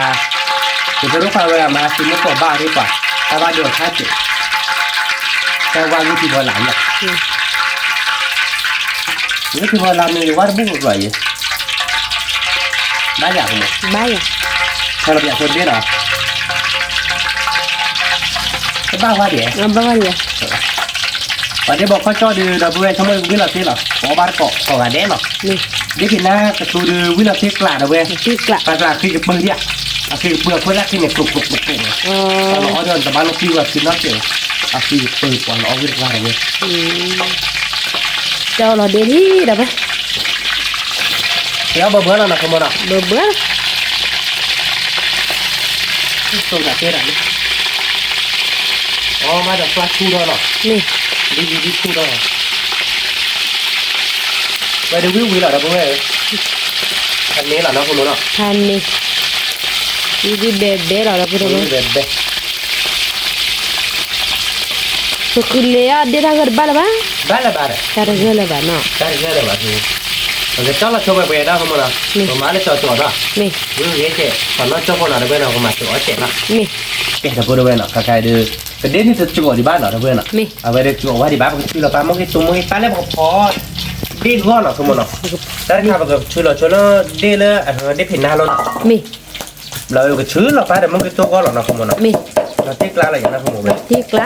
ယဖိဒိၣ်ခွါဝဲအမါ သုမ့ၢ်ကိးဘၣ်အီၤဒ်ပှၤ, တၢ်ဘၣ်ဒိအီၤခါစဲး, တၢ်ဝါဂုၢ်ထံဖီလာ်မး ဂုၢ်ထံဖီလာ်မ့ၢ် ယဝါတဘူၣ်ကကျီၤအံၤ, ဘၣ်ယၤဖိမး, ဘၣ်ယၤ, ဖဲလီၤပျးဖိဒ့ဒီး, တဘၣ်ဝါဒံး, ဘၣ်ဝါဒံး, ပှၤဒ့ဘီခီကၠီဒီး ဒီပုၢ်ဝဲၢ် ဆိကမိၣ်ဝံၤလီၤသ့လီၤ, ပအီၣ်ဘၣ်တကိးကိးဂၤဒဲးလီၤ, ဒ့ဖံးနါကသူဒီး ဝံၤလီၤသ့ကျးဒီးဝဲ, ကျး, ကျးဃ့ကပၢၢ်ဒံး, အဃ့ကပၢၢ်အခွဲးလၢခံန့ၣ် ကျိးကျိးကျိးကျိး, ပှၤလီၤအီၣ်ဒီးတဘၣ်လီၤကွံဝဲ သုနီၢ်ကဲး, အဃ့ကပၢၢ်ပှၤလီၤအီၣ်ဝံၤတကျါဒီးဝဲ ကၠီလီၤဒ့လံဒီးဝဲ, ကဲအီၣ်ဘၢဘၢလီၤနီၤ ဖိမးနီၤ, ဘၢဘၢ, စိၤတၢ်တဲတၢ်လံ, အီၣ်မးဒီးပှၢ်ဆူၣ်ထီၣ်လီၤ, ဒ်ဒ်ဒ်ဆူၣ်ထီၣ်လီၤ, ဝဲဒၣ်ဝံၤဝံၤလီၤဒီး ဖိဝဲၢ်ဧၢ, ဖးန့ၢ်လီၤနီၤ ဖိမးနီၤ, ဖးန့ၢ်, ဒ်ဒ်ဘဲဘဲလီၤဒီး ဖိဝဲၢ်, ဘဲဘဲ ပဃုလ့အီၣ်ဒ့တၢ်ဂၢၢ်တဘၣ်လၢၤဘၣ်, ဘၣ်လၢၤဘၣ်ဒီး တၢ်တဂၢၢ်လၢၤဘၣ်နီၤ, တၢ်တဂၢၢ်လၢၤဘၣ်, ပကကၠီလီၤဆိဝဲပှဲၤဒၣ် ဖိမးနီၤ, ပမၤလၢကၠီကၠီဒီး, ဝံၤဝံၤကဲ, ပှၤနီၢ်ကၠီဖိနီၤ ဒီပုၢ်ဝဲၢ်နီၤ ကမၤဆိအီၣ်စဲးနီၤ, ကဲဒီပုၢ်ဝဲၢ်နီၤ ခါခါဒီး, ပဒ့န့ၣ်တကီဒံးဘၣ်နီၤ ဒီပုၢ်ဝဲၢ်နီၤ, အဝဲဒၣ်ကီဝါဒံးဘၣ် ပကဆှၢလီၤပာ်မိၢ်ဂ့ၤတိၢ်မိၢ်ဂ့ၤ တၢ်လၢပကဖီ ဒ့ဂီၢ်နီၤ ဖိမးနီၤ, တၢ်တခါပကဆှၢလီၤဆိလၢ ဒ့လၢ ဒ့ဖံးနါလီၤနီၤ ဘျီဝဲကဆှၢလီၤပာ်ဒီးမိၢ်ဂ့ၤတိၢ်ဂီၢ်လီၤနီၤ ဖိမးနီၤ, လီၤတ့ကျါလီၤယၤနီၤ ဖိမးဝဲ, လီၤတ့ကျါ,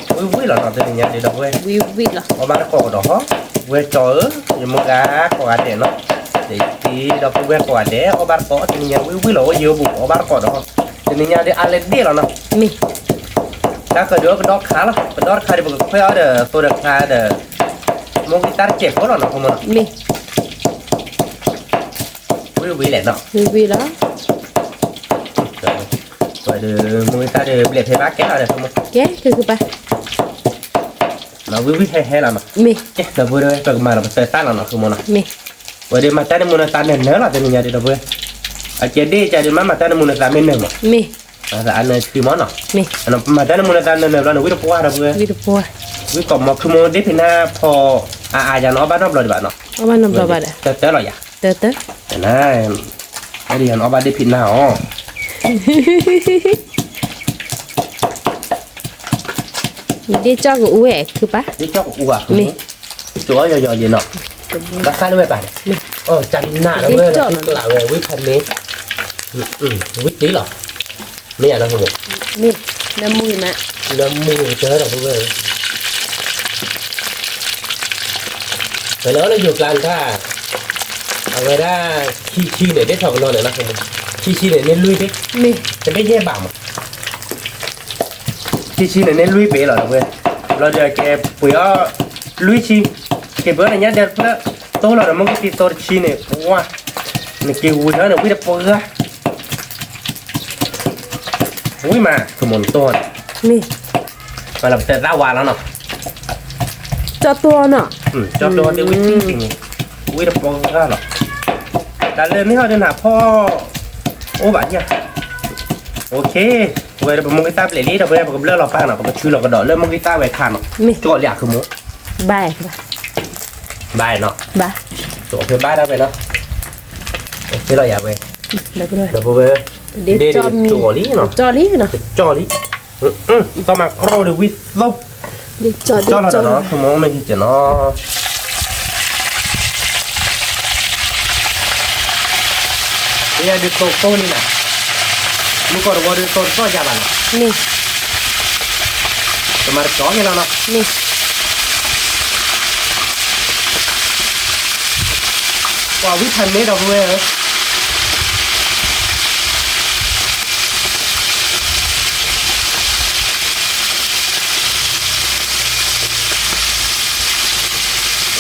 ဝံၤဝံၤလီၤနီၤ တနံၤညါဒ်ဒီပုၢ်ဝဲၢ်, ဝံၤဝံၤလီၤ, အီၣ်ဘၣ်တကိးကဒီးဟီ, ဝဲကၠီဧၢ, ယမိၢ်ဂၤကိးဂၤဒဲးနီၤ, ဒီပုၢ်ဝဲၢ်ကိးဂၤဒဲး အီၣ်ဘၣ်တကိး တနံၤညါဝံၤဝံၤလီၤ အိၣ်ယိာ်ပူၤ အီၣ်ဘၣ်တကိးဒီးဟီ, တနံၤညါဒ်အါလဲၣ်ဒ့ၣ်လီၤနီၤ, တၢ်ကဒုးကဒီခါလီၤ ကဒီတခါဒီး ပကခွဲးအီၤဒီး သိဒီးခါဒီး, မိၢ်ဂ့ၤတၢ်တစဲးဖိလီၤနီၤ ဖိမးနီၤ, ဝံၤဝံၤလဲၣ်နီၤ, ဝံၤဝံၤလီၤ, ဝဲဒီး မိၢ်ဂ့ၤတၢ်ဒီး ဘျဲးဖဲဘၣ်ကဲလီၤဒီး ဖိမး, ကဲ ကဲကပၤ ဝံၤဝံၤဟဲဟဲလီၤနီၤ, မ့ၢ်, ကဲ ဒီပုၢ်ဝဲၢ် ပကမၤဒီးပတၢ်တၢ်လီၤနီၤ ဖိမးနီၤ, မ့ၢ်, ဝဲဒီးမၤတၢ်န့ၣ်မူန့ၢ်သးနၢၤနၢၤလီၤ တနံၤညါဒ်ဒီပုၢ်ဝဲၢ်, အကဲဒ့ၣ်ကဒီး မ့ၢ်မၤတၢ်န့ၣ်မူန့ၢ်သးမ့ၢ်နၢၤမး, မ့ၢ်, အနၢၤခံမးနီၤ, မ့ၢ်, မၤတၢ်န့ၣ်မူန့ၢ်သးနၢၤနၢၤဘျီန့ၣ် ဝံၣ်တပှၢ်ဒီပုၢ်ဝဲၢ်, ဝံၣ်တပှၢ်, ဝံၣ်ကိးမီၤခုမိၢ်ဒ့ၣ်ဖံးနါဖီ, အါအါယၤနီၤ အီၣ်ဘၣ်နီတဘျီဒံးဘၣ်နီၤ, အီၣ်ဘၣ်နီတဘျီဘၣ်ဒီး, တၢ်တၢ်လီၤယၤ, တၢ်တၢ်, တနၤ, အဒ်ယၤနီၤ အီၣ်ဘၣ်ဒ့ၣ်ဖံးနါအီၤ ဒ့ၣ်ကၠီၣ်ကအူဝဲ ခုပၢ်, ဒ့ၣ်ကၠီၣ်ကအူဧါ, မ့ၢ်, ကၠီၣ်ယီၤယီၤယဲနီၤ, ဘၣ်ဃးလၢဝဲပၢ်န့ၣ်, အီၣ်တၢ်နးလၢဝဲလီၤ ကျးဝဲ ဝံၣ်ဖးန့ၣ်, ဝံၣ်တ့လီၤ, မ့ၢ်ယၤနီၤ, မ့ၢ်, လၢမူဂ့ၤမး, လၢမူဂ့ၤကတၢၢ်ဒီပုၢ်ဝဲၢ်, ပလဲၤအီၣ်လၢယိၤကျါန့ၣ်တၢ်, အဝဲဒၣ်, ခံဆံန့ၣ် ဒ်ထီၣ်ကလီန့ၣ်နီၤ, ခံဆံန့ၣ် န့ၢ်လွံၢ်သ့, မ့ၢ်, တဘ့ၣ်ယဲၢ်ဘးမး, ခံဆံန့ၣ် န့ၢ်လွံၢ်ပ့ၤလီၤ ဒီပုၢ်ဝဲၢ်, ဘျီဒီးကဲပှ့ၤအီၣ်, လွံၢ်ဆံ, ကဲပှ့ၤအီၣ်န့ၣ်ညါဒဲးဖျၢၣ်, တိၢ်လီၤဒီး မ့ၢ်ကသံၣ်တိၢ်တဆံန့ၣ် ပှၤ, နက့ၤဝံၤထီၣ်န့ၣ် ဝံၣ်တပှၢ် ဝံၣ်မး သုးမီၤနတိၢ်န့ၣ်, မ့ၢ်, ပှၤလၢပတဲသၣ်ဝါလီၤနီၤ, ကၠီတိၢ်နီၤ, ကၠီတိၢ်သ့ၣ်ဝံၣ်သ့ၣ်သ့ၣ်န့ၣ်, ဝံၣ်တပှၢ်လီၤ, တၢ်လၢမ့ၢ်ဟီၣ်ဒုးနၤဖီ, အိၣ်ဘၣ်ညါ, အိၣ်ခ့, ဝဲဒီးပမိၢ်ဂံၢ်သၣ်ဘျဲးလံဒီး ပဝဲပကဘျၢလီၤပၢ်နီၤ ပကဆှၢလီၤကဒီးလၢမိၢ်ဂံၢ်သၣ်ဝဲခါနီၤ, ကၠီလံဧါ သုးမီၤ, ဘၣ်, ဘၣ်နီၤ, ကၠီဖဲဘၣ်ဒၣ်ဝဲနီၤ, အိၣ်ခ့လီၤယၤဝဲ, ဒီပုၢ်ဝဲၢ်, ဒ့ၣ်ကၠီလံနီၤ, ကၠီလံ, သီမၤခီဒီးဝံၣ်သိ, ကၠီလီၤဒီးနီၤ သုးမီၤမ့ၢ်က့ၤနီၤ ယဒုးသိးကိၢ်လံနၤ, မုၢ်ကီၢ်တဝီဒီး တီတသီၣ်ယါဘၣ်နီၤ, မ့ၢ်, တမၤတကီၢ်န့ၣ်လီၤနီၤ, မ့ၢ်, ပှၤဝံဖးန့ၣ်ဒီပုၢ်ဝဲၢ်ဧၢ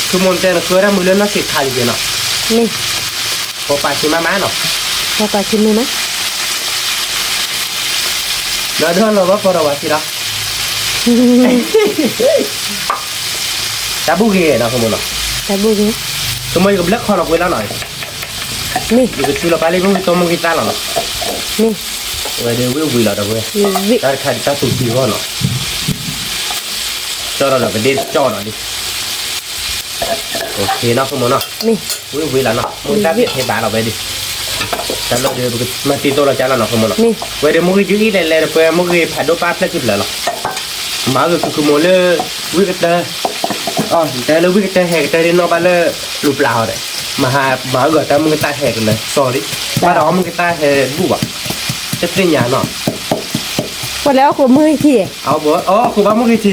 သုမိၢ်တဲနဃၢတၢ်မုာ်လၢနီၢ်ဆံးခါလံက့နီၤ, မ့ၢ်, ပှၤပာ်ဆံးမးမးနီၤ, ပှၤပာ်ဆံးမးမး, ဒီးဒီးလီၤဘၣ်ဖီဒီးဝဲဆံးဒီး, တၢ်ဘူၣ်ဂ့ၤနီၤ ခိမိၢ်နီၤ, တၢ်ဘူၣ်ဂ့ၤ, ခိမိၢ်ယကဘျၢၣ်ခီလီၤပှဲၤလီၤနီၤ, မ့ၢ်, ယကဆူလီၤပာ်လံမုၢ်ဂ့ၤတီမုၢ်ဂ့ၤသၣ်လီၤနီၤ, မ့ၢ်, ဝဲဒၣ်ဝံၣ်ဝံၤလီၤဒီပုၢ်ဝဲၢ်, တၢ်တခါဒ်တၢ်သူၣ်ထံဂီၢ်နီၤ, ကၠီၣ်ဒီးပဒ့ကၠီၣ်နီၤဒ် OK နီၤ ခိမိၢ်နီၤ, ဝံၣ်ဝံၤလီၤနီၤ မုၢ်တၢ်သ့ၣ်ထဲဘၣ်လီၤဝဲဒၣ်, တၢ်လီၢ်ဒီးပကမၤတံၤသိလီၤကၢ်လီၤနီၤ ခိမိၢ်နီၤ, ဝဲဒၣ်မုၢ်ဂ့ၤယုၢ်အံၤလဲၤလဲၤဒီးပှဲၤမုၢ်ဂ့ၤဖးဒိၣ်ပၢ်ဖျၢၣ်ခံဖျၢၣ်လီၤ, မၤဂ့ၤခိမိၢ်လၢ ဝံၣ်ကတၢၢ် တဲလၢဝံၣ်ကတၢၢ်ဟဲကတၢၢ်ဒ်နီၢ်ဘၣ်လၢ လူၤပျၢ်အီၤဒီး, မၤဟးမၤဂ့ၤတၢ်မုၢ်ကတၢၢ်ဟဲကလၢာ် sorry, ဘၣ်ဒီးအီၣ်မုၢ်ကတၢၢ်ဟဲဘူၣ်ဘၣ်, တသ့ၣ်ညါနီၤ, ပှၤလဲၤအီၣ်ဃိးမုၢ်ဂ့ၤထံ, အီၣ်ဃိးဘၣ်မုၢ်ဂ့ၤထံနီၤ,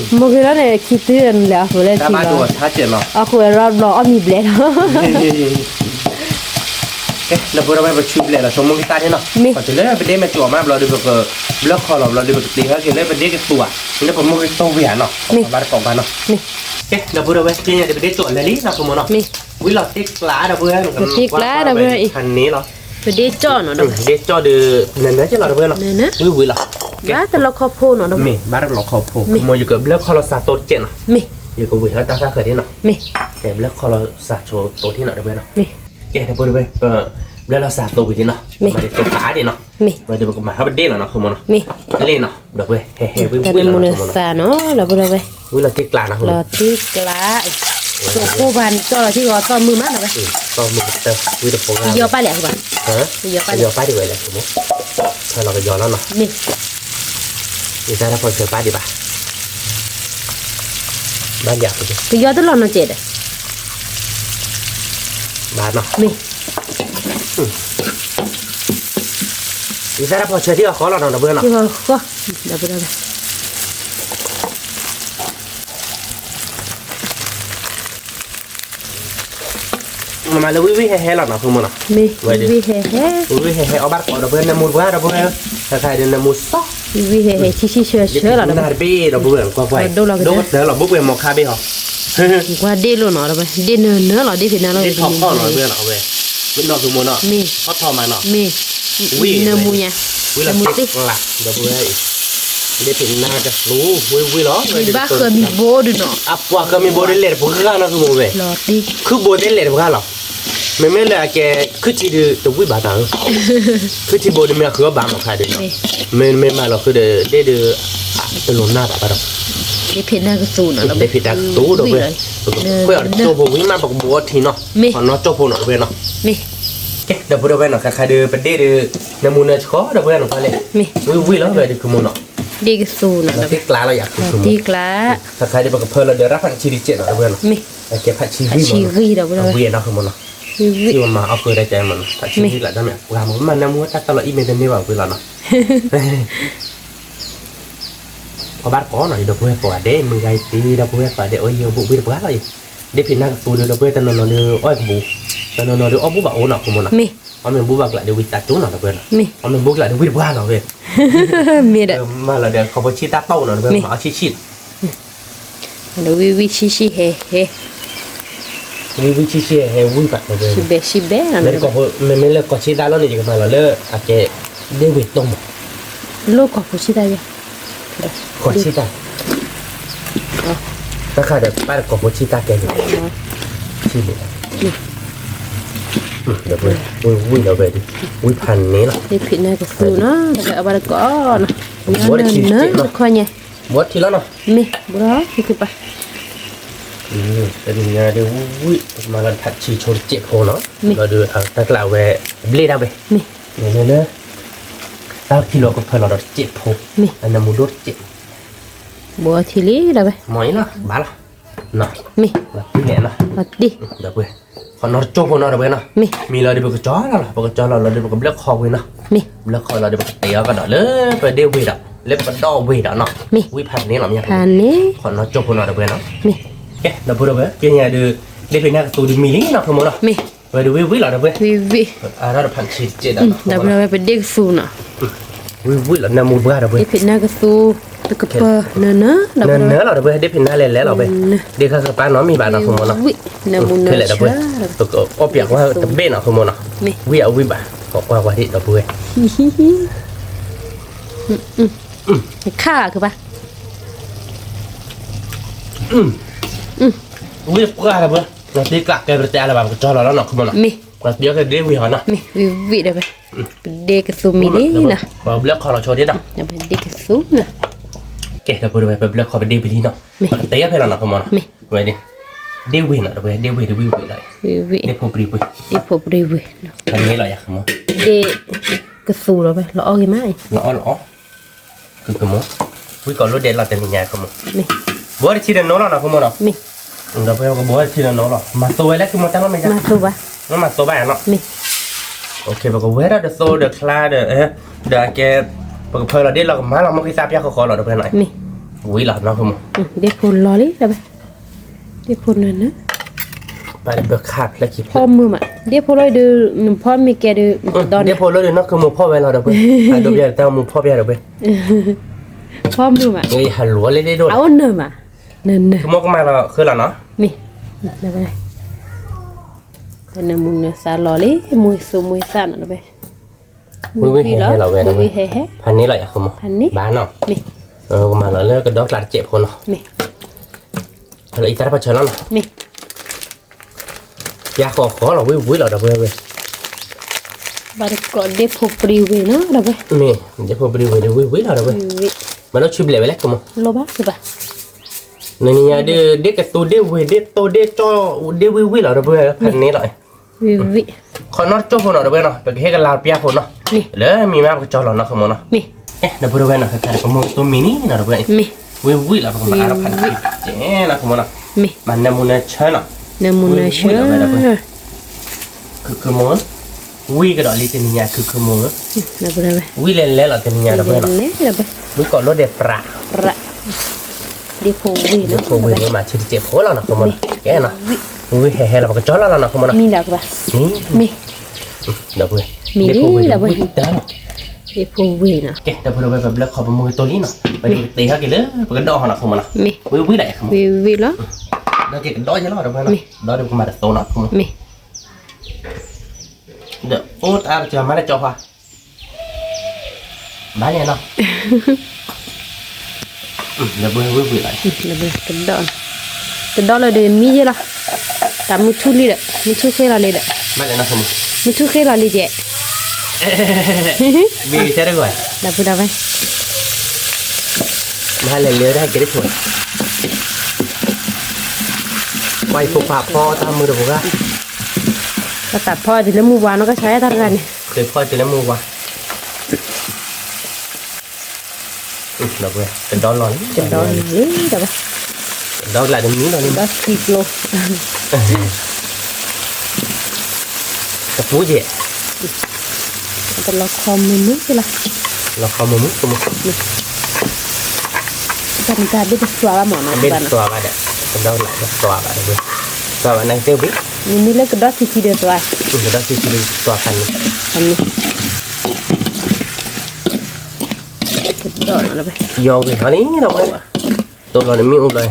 မုၢ်ဂ့ၤလီၤန့ၣ် ခံတုၤလဲၤအီၣ်ဃိးလၢထံလီၤ, အီၣ်ဃိးဝဲရီဘျီအီၣ်မံၤဘျဲၣ်လီၤ ကဲ ဒီပုၢ်ဝဲၢ် ပဆူဘျဲၣ်လီၤဆိမိၢ်ကတၢၢ်န့ၣ်နီၤ, ပတုၤလၢပဒ့မဲာ်ကၠီၤမးဘျီဒီး ပကဘျၢၣ်ခီလီၤဘျီဒီး ပကတ့ဟဲက့ၤလၢပဒ့ကသူၣ်ဧါ, လၢပမိၢ်ဂ့ၤတိၢ်ဝံၤဧါနီၤ, ဘၣ်တကိးဘၣ်နီၤ, ကဲ ဒီပုၢ်ဝဲၢ် သ့ၣ်ညါဒီးပဒ့ကၠီၤလဲၤလံနီၤ ခိမိၢ်နီၤ, ဝံၤလီၤတ့ကျးဒီပုၢ်ဝဲၢ်, တ့ကျးဒီပုၢ်ဝဲၢ်အံၤ, ဖးန့ၣ်လီၤ, ပဒ့ကၠီၤနီၤ, ပဒ့ကၠီၤဒီး နနၢ်က့ၤလီၤဒီပုၢ်ဝဲၢ်နီၤ, ဝံၤဝံၤလီၤ, ဘၣ်တလီၤခီဖိနီၤ, မ့ၢ်ဘၣ်တလီၤခီဖိ, ခိမိၢ် ယကဘျၢၣ်ခီလီၤစးသိတကဲးနီၤ, မ့ၢ်, ယကဝံၤဟဲတၢ်သၣ်ဃၢၤဒ်နီၤ, မ့ၢ်, ကဲဘျၢၣ်ခီလီၤစးသိတကဲးနီၤ ဒီပုၢ်ဝဲၢ်နီၤ, မ့ၢ် ကဲ ဒီပုၢ်ဝဲၢ် ပဘျၢၣ်လီၤစးသိဝံၤဒ်နီၤ, မ့ၢ်တကးဒ်နီၤ, မ့ၢ်, ဝဲဒီးပကမၤထီၣ်ပဒ့ၣ်လီၤနီၤ ခိမိၢ်နီၤ, လ့ၣ်နီၤ ဒီပုၢ်ဝဲၢ် ဟဲဟဲဝံၤဝံၤလီၤနီၤ ခိမိၢ်နီၤ, သးနီၤ ဒီပုၢ်ဝဲၢ်, ဝံၤလီၤတ့ကျးနီၤ ခိမိၢ်နီၤ, လီၤတ့ကျး, သိၣ်ကိၢ်ပၤန့ၣ် ကၠီၣ်လီၤထံဂီၤသီၣ်မုာ်မးနီၤ, သီၣ်မုာ်ကတၢၢ် ဝံၤတပှဲၤဂၤ, ယီၤပၢ်လဲၣ်အဃိဘၣ်, ယီၤပၢ်လဲၣ်, ယီၤပၢ်ဒံးဝဲလဲၣ် ခိမိၢ်, ဖဲလီၤကယီၤလီၤနီၤ, မ့ၢ် ယသးတၢ်ဖီၣ်ဆၢပၢ်ဒံးဘၣ်, ဘၣ်ယၤ, ကယီၤတလီၤနီၤကဲးဒီး, ဘၣ်နီၤ, မ့ၢ်, ယသးတၢ်ဖီၣ်ဆၢထံဂီၤဃီလီၤနီၤ ဒီပုၢ်ဝဲၢ်နီၤ, ထံဂီၤဃီ, ဒီပုၢ်ဝဲၢ် မၤလၢဝံၣ်ဝံၣ်ဟဲဟဲလီၤနီၤ ခိမိၢ်နီၤ, ဝံၣ်ဝံၣ်ဟဲဟဲ, ဝံၣ်ဝံၣ်ဟဲဟဲ အီၣ်ဘၣ်တကိးဒီပုၢ်ဝဲၢ် နၢမူတပှၢ် ဒီပုၢ်ဝဲၢ်, တခါဒီးနၢမူစီ, ဝံၣ်ဝံၣ်ဟဲဟဲ ဆံၣ်ဆံၣ်ဆၢဆၢလီၤ နၢ်တဘ့ၣ်ဒီပုၢ်ဝဲၢ် ကွၢ်ကွၢ်, ဒိၣ်ကတၢၢ်လီၤ ဘူးပှဲၤမီၤခါဘ့ၣ်ဟီ, ကွၢ်ဒ့ၣ်လိာ်နီၤ ဒီပုၢ်ဝဲၢ် ဒ့ၣ်နၢနၢလီၤ ဒ့ၣ်ဖံးနၢလီၤ ဒ့ၣ်ထီၣ်ခီၣ်နီၤ ဒီပုၢ်ဝဲၢ်နီၤ အဝဲ, မ့ၢ်နီၤ ခိမိၢ်နီၤ, မ့ၢ်, ထီၣ်ထီၣ်မးနီၤ, မ့ၢ်, ဝံၣ်နၢမူညါ, ဝံၣ်လီၤတ့ကျး ဒီပုၢ်ဝဲၢ်အံၤ, ဒ့ၣ်ဖံးနၢကသူ ဝံၣ်ဝံၣ်လီၤ, ဘၣ်ဃၢမံၤဘိဒုးနီၤ, အပှၤဃၢမံၤဘိဒုးလဲၤတပှဲၤဂၤနီၤ ခိမိၢ်ဝဲ, ခုၣ်ဘိဒုးလဲၤတပှဲၤဂၤလီၤ, မ့မ့ၢ်လၢအကဲ ခုၣ်ထံဒုးတဝံၣ်ဘၣ်တၢ်ဧၢ, ခုၣ်ထံဘိဒုးမ့ၢ်အဃုအီၣ်ဘၣ်မီၤခါဒုးနီၤ, မ့မ့ၢ်မၤလီၤဃုဒီး ဒ့ၣ်ဒုး တလိၤနၢ်ဘၣ်ဘၣ်ဒီး, ဒ့ၣ်ဖံးနၢကသူနီၤ ဒ့ၣ်ဖံးတၢ်ကသူ ဒီပုၢ်ဝဲၢ်, ပကခွဲးအီၤတကၠိဖိဝံၤမး ပကဘိးအီထံနီၤ, မ့ၢ်, ပနီၢ်ကၠိဖိနီၤ ဒီပုၢ်ဝဲၢ်နီၤ, ကဲ ဒီပုၢ်ဝဲၢ်နီၤ ခါခါဒုး ပဒ့ၣ်ဒုး နၢမူနၢဆှီ ဒီပုၢ်ဝဲၢ်နီၤ ဖဲလဲၣ်, မ့ၢ်, ဝံၣ်ဝံၣ်လီၤ ဝဲဒုး ခိမိၢ်နီၤ, ဒ့ၣ်ကသူနီၤ လီၤတ့ကျးလီၤယၤ ခိမိၢ်နီၤ, ခါခါဒုး ပကဖၢလီၤဒီးရၣ်ဖးဆံဒုးကဲးနီၤ ဒီပုၢ်ဝဲၢ်နီၤ, အကဲဖးဆံဂံၢ်မီၤ, ဖးဆံဂံၢ်ဒီပုၢ်ဝဲၢ်, ဝံၣ်နီၤ ခိမိၢ်နီၤ, စံးဝဲမၤအီၣ်ဃုာ်ဒီးကဲမီၤနီၤ ဖးဆံဂံၢ်လီၤ ဒီးမ့ၢ်ပှၤမၤနၢမူတၢ်တၢ်လီၤအံၤမ့ၢ်တန့ၢ်ဘၣ်ဝံၤလီၤနီၤ အီၣ်ဘၣ်တကိးနီၤ ဒီပုၢ်ဝဲၢ်ကိးဂၤဒဲး မုၢ်ဂၤအံၤတ့ ဒီပုၢ်ဝဲၢ်ကိးဂၤဒဲး အီၣ်ယံာ်ဘူၣ်ဘှံးတပှၢ်လီၤအံၤ, ဒ့ၣ်ဖံးနၢကသူဒီး ဒီပုၢ်ဝဲၢ်တနီၤနီၤဒီး အီၣ်ကဘူၣ်, တနီၤနီၤဒီး အီၣ်ဘူၣ်ဘၣ်အိၣ်နီၤ ခိမိၢ်နီၤ, အီၣ်မ့ၢ်ဘူၣ်ဘၣ်ကျးဒီးဝံသးစူၤနီၤ ဒီပုၢ်ဝဲၢ်နီၤ, အီၣ်မ့ၢ်ဘူၣ်ကျးဒီးဝံတပှၢ်လီၤဝဲ, မ့ၢ်ဒီး မၤလီၤဒီး ခီဖိဆံၣ်တၢ်တီၢ်နီၤ ဒီပုၢ်ဝဲၢ် မၤအီၣ်ဆံၣ်ဆံၣ်လီၤ ဒီးဝံၣ်ဝံၣ်ဆံၣ်ဆံၣ်ဟဲဟဲ, ဝံၣ်ဝံၣ်ဆံၣ်ဆံၣ်ဟဲဟဲဝံၣ်ဘၣ်, ဆံၣ်ဘဲဆံၣ်ဘဲ, မ့မ့ၢ်လၢကီၢ်ဆံၣ်တၢ်လီၤန့ၣ် ယကမၤလီၤလၢ အကဲ ဒ့ၣ်ဝ့ၤတိၢ်မး, လၢကီၢ်ဖိဆံၣ်တၢ်ယဲ, ကီၢ်ဆံၣ်တၢ်, တၢ်ခါဒီး ပၢ်တကီၢ်ဖိဆံၣ်တၢ်ကဲန့ၣ်, ဆံၣ်န့ၣ်, ဒီပုၢ်ဝဲၢ် ဝံၣ်ဝံၣ်ဒီးဝဲဒုး, ဝံၣ်ဖးန့ၣ်လီၤ, ဒ့ၣ်ဖံးနၢကသူနီၤ ဒီးအဘၣ်တကိးနီၤ, နၢနၢတခီညါ, ဘီထံလီၤနီၤ, မ့ၢ် ဘီထံကပၤ တနံၤညါဒီးဝံၣ်ဝံၣ် မၤလီၤဖးဆံၣ်ဆိတစဲးဖိနီၤ, ဒီးတၢ်ကျးဝဲ ဘျ့ၣ်ဒၣ်ဝဲ, မ့ၢ်လၢ တၢ်ဖံးလီၤကဖၢလီၤဒီးတစဲးဖိ, အနၢမူဒိၣ်တစဲး, ဘီထံလံဒၣ်ဝဲ, မ့ၢ်အံၤလီၤ ဘၣ်လီၤ, မ့ၢ် လီၤတံၢ်လဲၣ်နီၤ, လီၤတံၢ်, ဒီပုၢ်ဝဲၢ် ခီနီတကၠိဖိနီၤ ဒီပုၢ်ဝဲၢ်နီၤ, မ့ၢ်လီၤဒီး ပကကၠီလီၤလီၤ, ပကကၠီလီၤလီၤဒီး ပကဘျၢၣ်ခီဝံၤနီၤ, ဘျၢၣ်ခီလီၤဒီး ပကတဲအီၤကဒီးလၢပဒ့ၣ်ဝ့ၤဒီး လၢပကဒီၣ်ဝ့ၤဒီးနီၤ, ဝံဖးန့ၣ်လီၤမ့ၢ်, ခီနီတကၠိဖိနီၤ ဒီပုၢ်ဝဲၢ်နီၤ, ကဲ ဒီပုၢ်ဝဲၢ် ကဲညါဒီး ဒ့ၣ်ဖံးနၢ်ကသူဒုးမံလံနီၤ ခိၣ်မိၢ်နီၤ, ဝဲဒုးဝံၢ်ဝံၢ်လီၤ ဒီပုၢ်ဝဲၢ်, အါထီၣ်တဖးဆံးတကဲးဒီး ဒီပုၢ်ဝဲၢ်ပဒ့ၣ်ကသူနီၤ, ဝံၢ်ဝံၢ်လီၤ နၢမူဘှါ ဒီပုၢ်ဝဲၢ်, ဒ့ၣ်ဖံးနၢ်ကသူ တကပၤ နၢနၢ နၢနၢလီၤ ဒီပုၢ်ဝဲၢ်, ဒ့ၣ်ဖံးနၢ်လဲၤလဲၤလီၤ ဒီပုၢ်ဝဲၢ်, ဒ့ၣ်ခါကပၤနီတမံၤဘၣ်နီၤ ခိၣ်မိၢ်နီၤ, ခဲလၢာ်ဒီပုၢ်ဝဲၢ်, ပကအီၣ်ပၠးကွၢ်တဘ့ၣ်နီၤ ခိၣ်မိၢ်နီၤ, ဝံၢ်အဝံၢ်ဘၣ်, ပကွၢ်ကွၢ်ဒံး ဒီပုၢ်ဝဲၢ်, ခါကဘၣ်, ဝံၢ်ပှၢ် ဒီပုၢ်ဝဲၢ်, နသ့ကျးကဲပတဲလၢၤဘၣ် ပကကၠီလီၤလီၤနီၤ ခိၣ်မိၢ်နီၤ, ပှၤသ့ကဒ့ၣ်ဝံၢ်ဟီနီၤ, ဝံၢ်ဝံၢ်ဒီပုၢ်ဝဲၢ်, ပဒ့ၣ်ကသူမံလံနီၤ, ပဘျၢၣ်ခီလီၤဆိဒ့ၣ်နီၤ, ပဒ့ၣ်ကသူနီၤ, ကဲ ဒီပုၢ်ဝဲၢ် ပဘျၢၣ်ခီပဒ့ၣ်ဝံၤလံနီၤ, ပကတဲအီၤဖဲလီၤနီၤ ခိၣ်မိၢ်နီၤ, ဝဲဒၣ်, ဒ့ၣ်ဝံၢ်နီၤ ဒီပုၢ်ဝဲၢ်, ဒ့ၣ်ဝံၢ်ဒီးဝံၢ်ဝံၢ်လီၤ, ဒ့ၣ်ဖိပြံဝ့ၢ်, ဒ့ၣ်ဖိပြံဝ့ၢ်, ဖဲန့ၣ်လီၤယၤ ခိၣ်မိၢ်, ဒ့ၣ်ကသူလီၤ လီၤအီၣ်ဂ့ၤမး, လီၤအီၣ်လီၤအီၣ်, ခိၣ်မိၢ်, ဝံၢ်ကီးလိဒဲးလီၤတနံၤညါ ခိၣ်မိၢ်, ဘိးတထံဒီးနိလီၤနီၤ ခိၣ်မိၢ်နီၤ, ဒီပုၢ်ဝဲၢ် ပကဘိးတထံဒီးနိလီၤ မၤသိဝဲလၢ ခိၣ်မိၢ် တၢ်လီၢ်မဲာ်ညါ, မၤသိဘၣ်နီၤ, ပကဝဲဒၣ်ဒီးသိဒီးချါဒီး, ဒီးအကဲ, ပကဖၢလီၤဒ့ၣ်လီၤကမၤလီၤ မ့ၢ်က့ၤသးပျၢ်ဃီဃီလီၤ ဒီပုၢ်ဝဲၢ်နီၤ, ဝံၢ်လီၤနီၤ ခိၣ်မိၢ်, ဒ့ၣ်ဖိလီၤလံ ဒ့ၣ်ဖိနၢနၢ, ဖီမုၢ်မး ဒ့ၣ်ဖိလီၤဒီး နဖီမ့ၢ်ကဲဒီး, ဒ့ၣ်ဖိလီၤဒီးနီၤ ခိၣ်မိၢ် ဖီဝဲလီၤ ဒီပုၢ်ဝဲၢ်, ဖီမုၢ်မး, အအိၣ်နၢမး, နၢနၢ, ခိၣ်မိၢ်ကမၤလီၤဃုလီၤနီၤ, မ့ၢ်, နၢမူနၢသးလီၤလံ မူသူမူသးနီၤ ဒီပုၢ်ဝဲၢ်, ဝံၢ်ဝံၢ်ဟဲဟဲလီၤဝဲ, ဖးန့ၢ်လီၤယၤ ခိၣ်မိၢ်, ဘၣ်နီၤ, ကမၤလီၤလၢကဒီကျးတစဲးဖိနီၤ, အံၤတၢ်တဖီၣ်ဆၢလီၤနီၤ, ပျၢ်ဃီဃီလီၤ ဝံၢ်ဝံၢ်လီၤ ဒီပုၢ်ဝဲၢ်, ဘၣ်တကိးဒ့ၣ်ဖိပြံဝ့ၢ်နီၤ ဒီပုၢ်ဝဲၢ်, မ့ၢ်, ဒ့ၣ်ဖိပြံဝ့ၢ်ဒီးဝံၢ်ဝံၢ်လီၤ ဒီပုၢ်ဝဲၢ်, မၤလိဆူဘျဲၣ်ဝဲလဲၣ် ခိၣ်မိၢ်, နနံၤညါဒ့ၣ်ကသူဒ့ၣ်ဝ့ၢ်ဒ့ၣ်သိဒ့ၣ်ကၠီ, ဒ့ၣ်ဝံၢ်ဝံၢ်လီၤ ဒီပုၢ်ဝဲၢ် ဖးန့ၢ်လီၤ, ခီနီတကၠိဖိနီၤ ဒီပုၢ်ဝဲၢ်နီၤ ပကဟ့ၣ်ကလၤပျၢ်ဖိနီၤ, လၢမံၤမးပကကၠီလီၤနီၤ ခိၣ်မိၢ်နီၤ, ဒီပုၢ်ဝဲၢ်နီၤ ပမိၢ်ကသူမံၤန့ၣ်နီၤ ဒီပုၢ်ဝဲၢ်, ဝံၢ်ဝံၢ်လီၤ ပကမၤအါထီၣ်ဖးန့ၢ်ကဲနီၤ ခိၣ်မိၢ်နီၤ, မၤနၢမူနၢဆၢနီၤ, ဝံၢ်ဝံၢ်လီၤ ဒီပုၢ်ဝဲၢ်, ခိၣ်မိၢ်, ဝံၢ်ကဒီးလံတနံၤညါ ခိၣ်မိၢ်, ဝံၢ်လဲၤလဲၤလီၤတနံၤညါ ဒီပုၢ်ဝဲၢ်နီၤ, ဝံၢ်ကီးလိဒဲးပြး, ဒ့ၣ်ဖိဝ့ၢ်နီၤ ဒ့ၣ်ဖိဝ့ၢ် မၤဆံတစဲးဖိလီၤနီၤ ခိၣ်မိၢ်နီၤ, ကဲနီၤ, ဝံၢ်ဝံၢ်ဟဲဟဲလီၤ ပကကၠီလီၤလီၤနီၤ ခိၣ်မိၢ်နီၤ, မ့ၢ်လီၤ ဒီပုၢ်ဝဲၢ်, မ့ၢ်လီၤ ဒ့ၣ်ဖိဝ့ၢ် ဝံၢ်တၢ်လီၤ, ဒ့ၣ်ဖိဝ့ၢ်နီၤ, ကဲ ဒီပုၢ်ဝဲၢ် ပဘျၢၣ်ခီပမိၢ်ကတိၤလံနီၤ, ပကတဲဟဲက့ၤလၢပကဒီၣ်ဟီနီၤ ခိၣ်မိၢ်နီၤ, ဝံၢ်ဝံၢ်လီၤ ခိၣ်မိၢ်, ဝံၢ်ဝံၢ်လီၤ, ဒီးက့ၤကဒီၣ်ယဲလီၤ ဒီပုၢ်ဝဲၢ်နီၤ, ဒီးဒုးကမၤတသိနီၤ ခိၣ်မိၢ်, ဒီးအိၣ်တအါတကၢၤမၤလၢကၠီဖး ဘၣ်န့ၣ်နီၤ, ဝံၢ်ဝံၢ်လီၤ, ကဒီၣ်လၢဒုးမံယဲလီၤ, တၢ်မုၢ်ထူလံဒီး မုၢ်ထူဃ့လီၤလံဒီး, မုၢ်ထူဃ့လီၤလံကဲ, မ့ၢ်တဂီၤ, ဒီပုၢ်ဝဲၢ်, မၤလဲၤလၢတၢ်ကဲတခိၣ်, ပှၤအံၤဖိခွါဖီတၢ်မုၢ်တပူၤဂၤ, ပသးဖီတုၤလၢမုၢ်ဝါနီၤ ကဆါယတၢ်တဂၤန့ၣ်, ဖီတုၤလၢမုၢ်ဝါ ဒီပုၢ်ဝဲၢ် ကဒီလီၤလံ, ကဒီလီၤလံ, ကဒီကလးတမံၤလီၤလံ, ဒီသံကျိ, တပူၤကဲ, တလီၤခီမုၢ်မုၢ်လီၤ, လီၤခီမုၢ်မုၢ်, တၢ်မတၤဘ့ၣ်တသွါဘၣ်မးနီၤ, ဘ့ၣ်တသွါဘၣ်ဒီး, ကဒီကလးတသွါဘၣ်ဒီပုၢ်ဝဲၢ်, သွါဘၣ်န့ၣ်ကသ့ဘ့ၣ်, မ့မ့ၢ်လၢကဒီသံသံဒီးသွါ, ကဒီသံသံဒီးသွါဖးန့ၣ်, ဖးန့ၣ် ကဒီလီၤလံ, ယီၤဝံၤဟီလံဒီပုၢ်ဝဲၢ်, တိၢ်လီၤန့ၣ်မ့ၣ်အူဘျီ,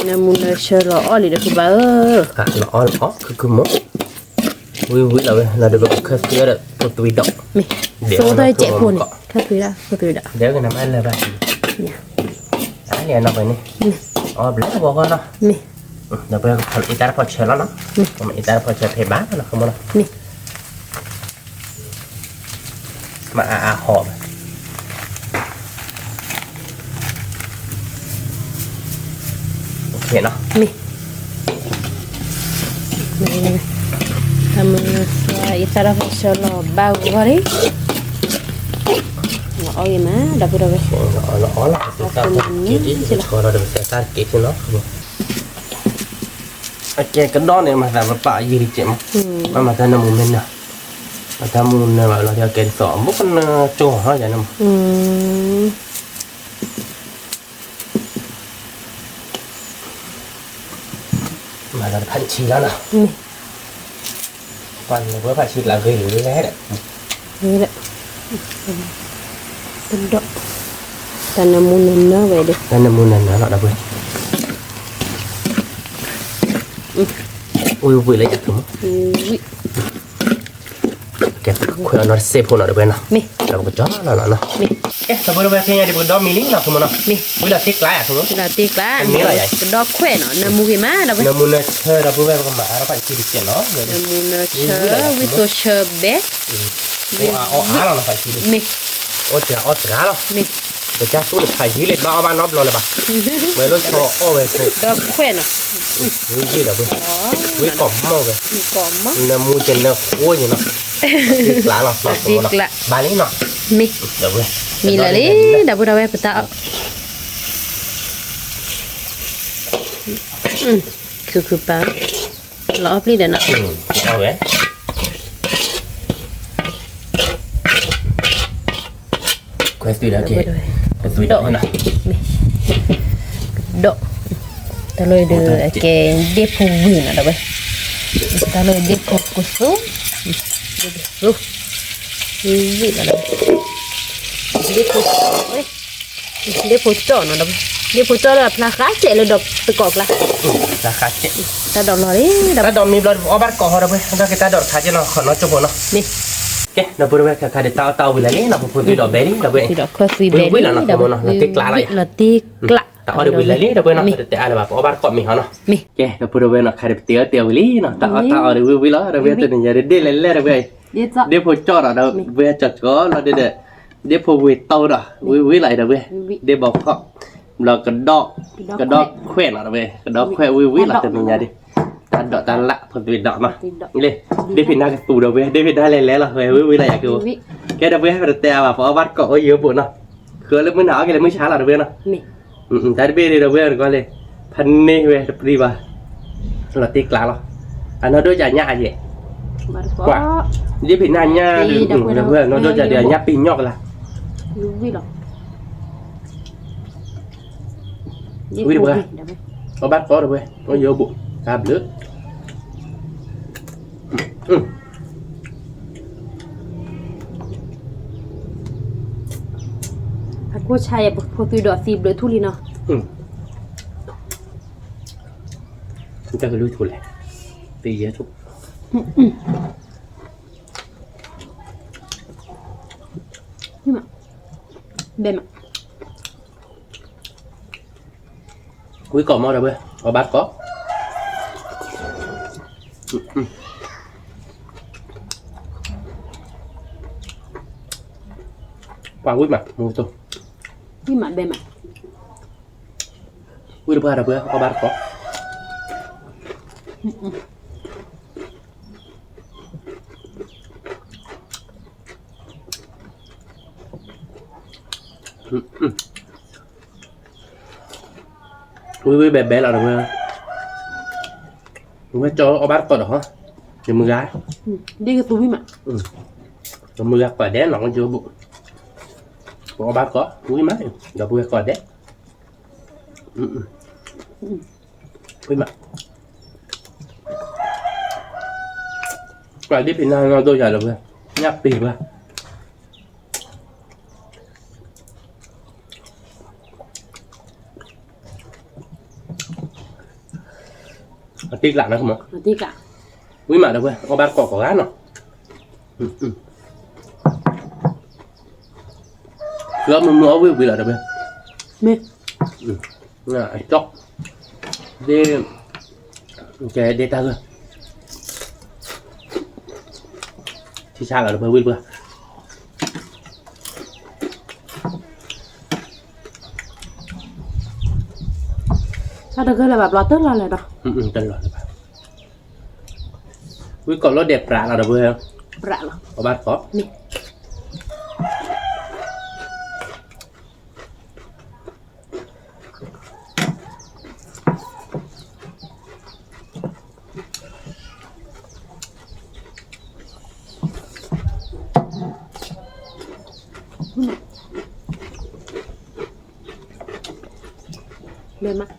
နၢမူနၢဆၢလီၤအီၣ်လံဒီး ဖုဘၣ်ဧၢ, လီၤအီၣ်လီၤအီၣ် ခုၣ်ခုၣ်မိၢ်, ဝံၢ်ဝံၢ်လီၤဝဲ လီၤဒီးပကခၢၣ်သွံဒီးဖိသွံဒီး, သိတၢ်ကဲးဖိန့ၣ် ခၢၣ်သွံဒီးဖိသွံဒီး, ဒဲကနမ့ၢ်လၢဘၣ်, အါန့ၣ်အနီၢ်ပှဲၤန့ၣ်, အီၣ်ဘျဲၣ်တဝီဂီၢ်နီၤ, ဒီးပအံၤတၢ်တဖီၣ်ဆၢလီၤနီၤ, အံၤတၢ်တဖီၣ်ဆၢဖဲဘၣ်နီၤ မ့ၢ်အါအါဟီၣ်ဘၣ်, မ့ၢ်, တၢ်မုၢ်အံၤတၢ်တဖီၣ်ဆၢလီၤဘၣ်ဂီၢ်လံ, လီၤအီၣ်ဂ့ၤမး ဒီပုၢ်ဝဲၢ်, လီၤအီၣ်လီၤ ကသ့ၣ်တၢ်က့ၤ, ကသ့ၣ်တၢ်က့ၤနီၤ မ့ၢ်, အကဲကဒီးန့ၣ် မၤသးပပာ်ယံာ်တကဲးမး, မၤတၢ်နၢမူမ့ၢ်နၢ, မၤတၢ်မူနၢဘၣ်လီၤ ကဲဒ်သိး ဘူးကနၢကၠိဟီယၤန့ၣ်မး, မၤလီၤတဖၣ်တဆံလီၤနီၤ, ပှၤလၢပှဲၤဖးဆံလၢအဂ့ၤလၢဟဲဒီး ကဒီး, တၢ်နၢမူနၢနၢဝဲဒီး တၢ်နၢမူနၢနၢလီၤဒီပုၢ်ဝဲၢ်, ဝံၣ်ဝံၣ်လၢယၤကမး, ကဲခွဲးအီၤနီတစဲးဖိနီၤဒီပုၢ်ဝဲၢ်နီၤ, ဒီးပကကၠီလီၤနီၤ, ကဲ ဒီပုၢ်ဝဲၢ် ခဲအံၤဒ် ပကဒီမံၤလံနီၤ ခိၣ်မနီၤ, ဝံၣ်လီၤတ့ကျးယၤ ခိၣ်မနီၤ, ဝံၣ်လီၤတ့ကျး, ကဒီခွဲးနီၤ နၢမူဂ့ၤမး ဒီပုၢ်ဝဲၢ်, နၢမူနၢဆၢ ဒီပုၢ်ဝဲၢ် ပကမၤအါထီၣ်ဖးတဆံတကဲးနီၤ, နၢမူနၢဆၢ ဝံၣ်သိးဆၢဘဲ အီၣ်အါအီၣ်အါလီၤနီၤ ဖးတဆံ, မ့ၢ်, အီၣ်တဂၤအီၣ်တဂၤလီၤ, မ့ၢ်, ပကစၢ်သူၣ်တဖးယံာ်လံ ဘၣ်အီၣ်ဘၣ်နီတဘျီလၢၤဘၣ်, ဝဲလိၣ်ဆီအီၣ်ဝဲဖိ, ဒီခွဲးနီၤ, ဝံၣ်ယံာ်ဒီပုၢ်ဝဲၢ်, ဝံၣ်ကိးမီၢ်ဝဲ, နၢမူကနၢဃိယံာ်နီၤ, တ့ကျးလီၤ, တ့ကျး, ဘၣ်လံနီၤ, မ့ၢ်, ဒီပုၢ်ဝဲၢ်, မံၤလၢာ်လံ, ဒီပုၢ်ဝဲၢ် ပတၢ်အီၣ် ခုၣ်ခုၣ်ပာ်, လီၤအီၣ်ပျံၤဒီးနီၤ, အီၣ်ဝဲ, ခွဲးသွံၣ်ဒီးကဲ, ခွဲးသွံၣ်ဒီးနီၤ, ဒီး, တၢ်လီၢ်အံၤဒီး အကဲဒ့ၣ်ဖိဝံၤနီၤ ဒီပုၢ်ဝဲၢ်, တၢ်လီၢ်အံၤဒ့ၣ်ဖိကသူ, ဒ့ၣ်ဖိကသူ, ဒ့ၣ်ဖိ ဒ့ၣ်ဖိကၠီၣ်နီၤ, ဒ့ၣ်ဖိကၠီၣ်လၢအဖျါဃးစဲးလၢဒီးသကိးဖျါ, ဖျါဃးစဲး, တၢ်ဒိးလီၤလံ, တၢ်ဒိးမံဘျီအီၣ်ဘၣ်တကိးဟီဒီပုၢ်ဝဲၢ်, ဒီးက့ၤတၢ်ဒိးတခါက့နီၤ ခီနီၤကၠိဖိနီၤ, မ့ၢ်, ကဲ ဒီပုၢ်ဝဲၢ် ခါခါဒီးတၢ်အီၣ်တၢ်အီဝံၤလၢာ်လံနီၤ, ပဖိသွံၣ်ဒီးဘဲလံ ဒီပုၢ်ဝဲၢ်, ဝံၤလီၤနီၤ ခိၣ်မနီၤ, လီၤတ့ကျးလီၤယၤ, လီၤတ့ကျး, တၢ်အီၣ်ဒီးဝံၤလၢာ်လံ ဒီပုၢ်ဝဲၢ်နီၤ, တတဲအါလၢၤဘၣ် ပအီၣ်ဘၣ်တကိးမ့ၢ်ဟီနီၤ, မ့ၢ်, ကဲ ဒီပုၢ်ဝဲၢ်နီၤ, ခါဒီးပတဲအီၣ်တဲဝံၤလံနီၤ, တၢ်အီၣ်တၢ်အီဒီးဝံၤဝံၤလီၤ ဒီပုၢ်ဝဲၢ်, တနံၤညါဒီးဒ့ၣ်လဲၣ်လဲၣ် ဒီပုၢ်ဝဲၢ်, ဒ့ၣ်ဖိကၠီၣ်ဒီး ဒီပုၢ်ဝဲၢ် ကၠီၣ်ကၠီၣ်လီၤဒီး ဒ့ၣ်ဖိဝံၤတီဒီး ဝံၤဝံၤလီၤအံၤ ဒီပုၢ်ဝဲၢ်, ဒ့ၣ်ဘီခီၣ်, ဘျီကဒီ, ကဒီခွဲးနီၤ ဒီပုၢ်ဝဲၢ်, ကဒီခွဲးဝံၤဝံၤလီၤ တနံၤညါဒီး, တၢ်ဒိးတၢ်လၢ် ဖိသွံၣ်ဒီးနီၤ, လၢ, ဒ့ၣ်ဖံးနၢ်ကသူဒီပုၢ်ဝဲၢ်, ဒ့ၣ်ဖံးနၢ်လဲၣ်လဲၣ်လီၤ ဝဲဝံၤဝံၤလီၤယၤက့, ကဲ ဒီပုၢ်ဝဲၢ် ပတတဲအါဘၣ် ပအီၣ်ဘၣ်တကိးအိၣ်ယိာ်ဘိးနီၤ, ဃုလၢမုၢ်နၤအီၣ်က့ၤလၢမုၢ်ဆါလီၤ ဒီပုၢ်ဝဲၢ်နီၤ တၢ်တဘ့ၣ်ဒ် ဒီပုၢ်ဝဲၢ် နကွၢ်လံ, ဖးန့ၢ်ဝဲတပျံၤဘၣ်, လီၤတ့ကျးလီၤ, အနီၢ်ဒိၣ်ကညၣ်အယဲၢ်, ကွၢ်, ဒ့ၣ်ဖံးနၢ်ညၣ်ဒီး, ဒီပုၢ်ဝဲၢ် နီၢ်ဒိၣ်ကဒီးအညၣ်ပ့ၤညီၣ်ကလါ, ဝံၤဒီပုၢ်ဝဲၢ်, အီၣ်ဘၣ်တကိး ဒီပုၢ်ဝဲၢ်, အိၣ်ယိာ်ဘိး, တၢ်ဘျုး အကိၢ်ဆါယဲ ဖိသွံၣ်ဒီးသံဘျုးထူၣ်လံနီၤ, တၢ်ကလုၢ်ထူၣ်လဲၣ်, သံယဲထူၣ်, ဘဲမး ဝံၤကိးမီၢ် ဒီပုၢ်ဝဲၢ်, အီၣ်ဘၣ်တကိး, ပှၤဝံၤမး မူတိ, ဝံၤမး ဘဲမး, ဝံၤတပှၢ် ဒီပုၢ်ဝဲၢ် အီၣ်ဘၣ်တကိး, ဝံၤဝံၤဘဲဘဲလီၤ ဒီပုၢ်ဝဲၢ်, ဝဲကၠီအီၣ်ဘၣ်တကိးဒီးဟီ, ယမုၢ်ဂၤ, ဒ်ကသူဝံၤမး, ယမုၢ်ဂၤကိးဒဲးနီၤ ကၠိဘိး, ပအီၣ်ဘၣ်တကိး ဝံၤမး, ဒီပုၢ်ဝဲၢ်ကိးဒဲး, ဝံၤမး, ပှၤဒ်ဖံးနၢ်နီၢ်ဒိၣ်ယၤ ဒီပုၢ်ဝဲၢ်, ညၣ်ပ့ၤပှၤ အတံၢ်ကျးနီၤ ဝံၤမး ဒီပုၢ်ဝဲၢ် အီၣ်ဘၣ်တကိးကိးဂၤနီၤ, လၢမုၢ်မုၢ်အီၣ်ဝံၤဝံၤလီၤ ဒီပုၢ်ဝဲၢ်, မ့ၢ်, ကၠီ, ဒ့, ကဲဒ့တၢ်ဂၢၢ်, ထံဆါလီၤ ဒီပုၢ်ဝဲၢ် ဝံၤတပှၢ် တၢ်တဂၢၢ်လၢၤဘၣ် ဘျီတလီၤလၢၤဒီး, တလီၤလၢၤဘၣ်, ဝံၤကိးလီၤဒဲးပြးလီၤ ဒီပုၢ်ဝဲၢ်, ပြးလီၤ အီၣ်ဘၣ်တကိး, မ့ၢ် မ့ၢ် မး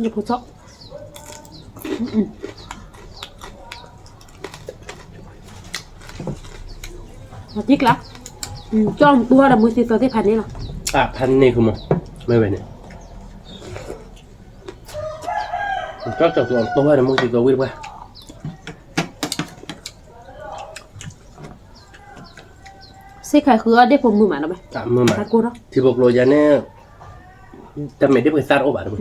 ယဖိသီၣ် အတံၢ်ကျါ ကၠီၣ်တူၢ်ဒီးမုၢ်သံသိးသ့ၣ်ဖးန့ၣ်လီၤ. ဖးန့ၣ်ဃုမး မ့ၢ်ဝဲန့ၣ် ကၠီၣ်တူၢ်ဒီးမုၢ်သံသိးဝံၣ်တပှၢ် စ့ၢ်ကီးဃုအီၣ်ဒ့ၣ်ဖိမုာ်မးနီၤ, မုာ်မး, ထံဖိကျိယၤန့ၣ် တမ့ၢ်ဒ့ၣ်ပှၤသၣ်တအိၣ်ဘၣ်တမုာ်,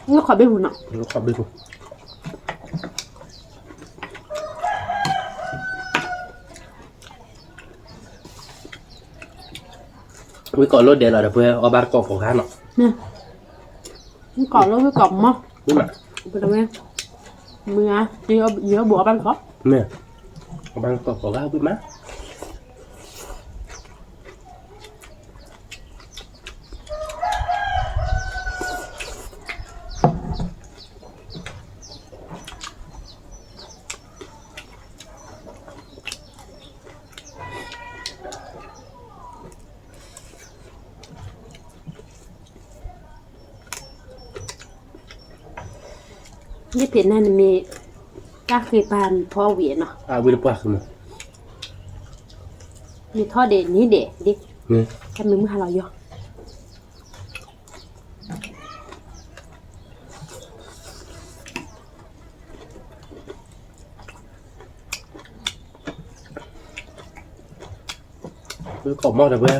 လၢခီဘ့ၣ်ပူၤနီၤ, လၢခီဘ့ၣ်ပူၤ ဝံၣ်ကိးလိၣ်ဒဲးလီၤဒီး ပှၤအီၣ်ဘၣ်တကိးကိးဂၤနီၤ, ကိးလိၣ်ဝံၣ်ကိးမီၢ်, ပဝဲ မုၢ်ဧါ, ယဘိးအီၣ်ဘၣ်တကိး, မ့ၢ် အီၣ်ဘၣ်တကိးကိးဂၤဝံၣ်မး ယဖံးနၤန့ၣ်မ့ၢ် တၢ်ဃ့ပာ်ထီၣ်ဝံၤနီၤ, ဝံၤတပှၢ်ဃုမး, မ့ၢ်ထီၣ်ဒဲးန့ၣ်ဒဲးဒ်, တၢ်မ့ၢ်မုၢ်ဟါလီၤယီၤ ကိးမီၢ်ဒီးဝဲ ဒ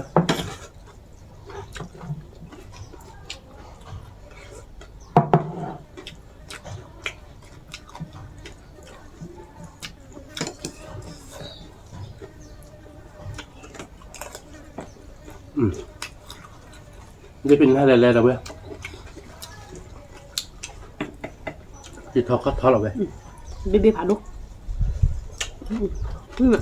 ်ပနၤလဲၤလဲၤဒီးဝဲ ယထီၣ်ခီၣ်ထီလီၤဝဲ, ဘ့ၣ်ဘ့ၣ်ဖးဒိၣ်, ပှၤပှ့ၤ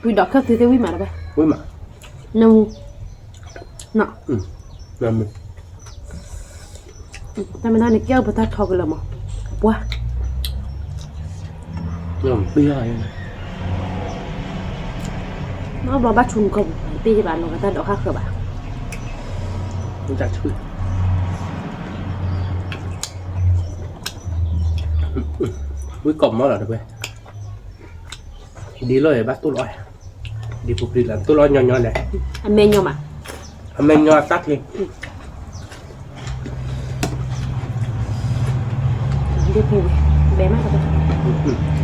ဒီးခၢၣ်သ့သ့ၣ်ဝံၣ်မးလၢၤဘၣ်, ဝံၣ်မး, နမူ, နမူ, တၢ်မ့ၢ်ဒၣ်န့ၣ် ကဲအပတၢ်ထီကလၢာ်မး, ပှၢ်, ပှၢ်, နီၢ်ဘျီဘၣ်ဆူနကီၢ်ပူၤ တပ့ၢ်ယဘၣ်နီၢ်ကတၢ်ဒိးဃၣ်ဃၢၤဘၣ်, ဝံၣ်ကိးမီၢ်လီၤတဝဲ, ဒ်လီၤဘၣ်တိၢ်လီၤ, ဒ်ပူၤပျံၤလီၤတိၢ်လီၤညီညီလဲၣ်, အမဲာ်ညီမး, အမဲာ်ညီအတၢ်ချ့ ဒ်ဖိဝဲ, ဘဲမး,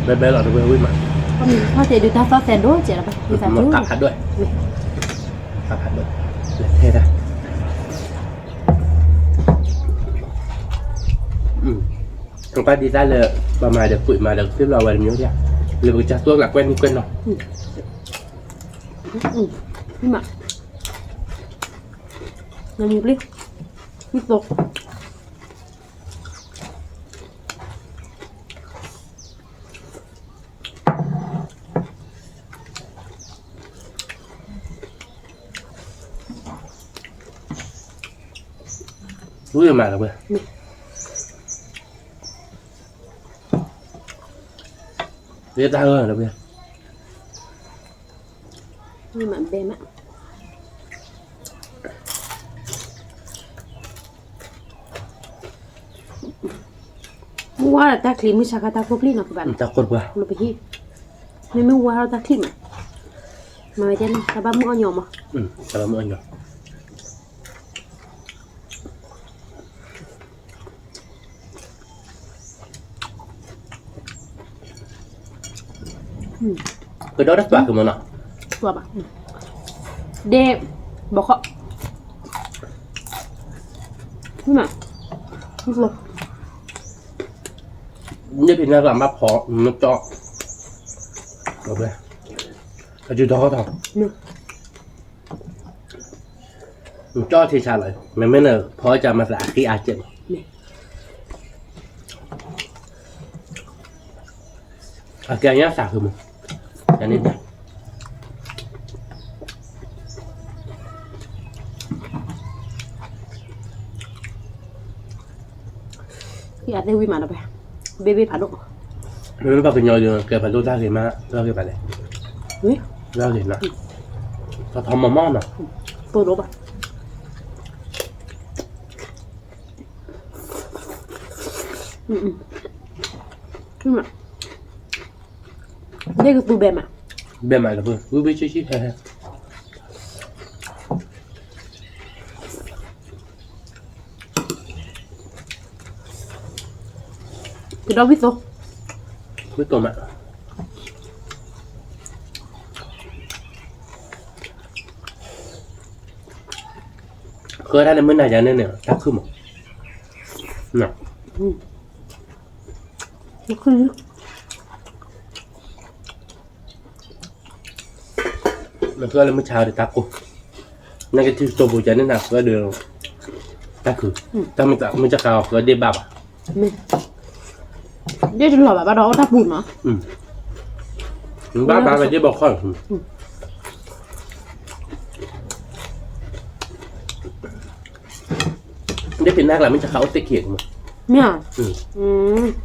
ဘဲဘဲလီၤတဝဲဝံၣ်မး, မ့ၢ်ထီၣ်တဲဒုးတၢ်သီၣ်သဲးဒိၣ်ကဲလၢၤဘၣ်, မ့ၢ်သးဒိၣ်, တၢ်ဖးဒိၣ်, တၢ်ဖးဒိၣ်, ထဲဒၣ် ပၢ်ဒ်တၢ်လၢ ပမၤဒီးကွံာ်မၤဒီးသ့ၣ်လီၤဝဲတမံၤဒၣ်, လၢပကစၢ်သိၣ်လၢကွဲၢ်နံၣ်ကွဲၢ်နီၤ, မး, နမံၤပျံၤ, မံၤသိး ဝံၣ်မးလၢၤဝဲ, ယတၢ်ဂီၤလၢၤဝဲ, မ့ၢ်မးဘဲမး, မုၢ်ဝါဒီးတၢ်ချံမုၢ်ဆါခါတၢ်ခိၣ်ပျံၢ်နီၤကဘၣ်, တၢ်ခိၣ်တပှၢ်, လၢပဟံၣ်, မ့မ့ၢ်ဝါဒီးတၢ်ချံမး, မၤဝဲဒ်န့ၣ် တၢ်ဘၣ်မုၢ်အီၣ်ညီမး, တၢ်ဘၣ်မုၢ်အီၣ်ညီ ကဒီးတၢ်သွဲၣ်ကမနီၤ, သွဲၣ်ဘၣ်, ဒဲး, ဘီခီၣ်, မ့ၢ်, န့ၣ်ဖဲန့ၣ်ကမၤဖီ, မ့ၢ်ကၠီ, အစုဒီးဟီထီၣ် ကၠီထံဆါလီၤ, မ့မ့ၢ်နဖီကၠီမၤသးအဃံအါကဲးမး, အကဲအညါသးဃုမး, န့ၣ် ယသ့ဝံၤမးဒီးပဲ, ဘ့ၣ်ဘ့ၣ်ဖးဒိၣ်, မ့ၢ်ပှၤကညီဒီး ကဲဖးဒိၣ်တၢ်ဂ့ၤမး လီၤဂ့ၤဘၣ်လဲၣ်, လီၤဂ့ၤနီၤ, ထီထီမီၢ်မီၢ်နီၤ, တိၢ်ဒိၣ်ဘၣ်, ဒ့ၣ်ကသူဘဲမး, ဘဲမးလၢ ဝံၣ်ဝံၣ်ဆံဆံဟဲဟဲ ကဒီးဝံၣ်သိ, ဝံၣ်သိမး, ဃၢတၢ်လၢမုၢ်နၤယၤန့ၣ်န့ၣ် တၢ်ခုၣ်မး, နဃၢလၢမုၢ်ဆါဒီးတၢ်ကိၢ်, နကထံၣ်စတိၢ်ပူၤကန့ၣ်နဃၢဒီး တၢ်ခုၣ်, တၢ်မုၢ်ဆါဃၢဒ့ၣ်ဘၣ်ဘၣ်, ဒ့ၣ်တလီၤဘၣ်ဘၣ်ဒီးအိၣ်တၢ်ပူၤနီၤ, ဘၣ်ဘၣ်ဝဲဒ့ၣ်ဘီခီၣ် ဒ့ၣ်ဖံးနၢ်ကျါမ့ၢ်တခါအိၣ်သ့ၣ်ခံမး, မ့ၢ်ဧါ, နီၢ်ခဲဒ့ၣ်ဖံးနၢ်အိၣ်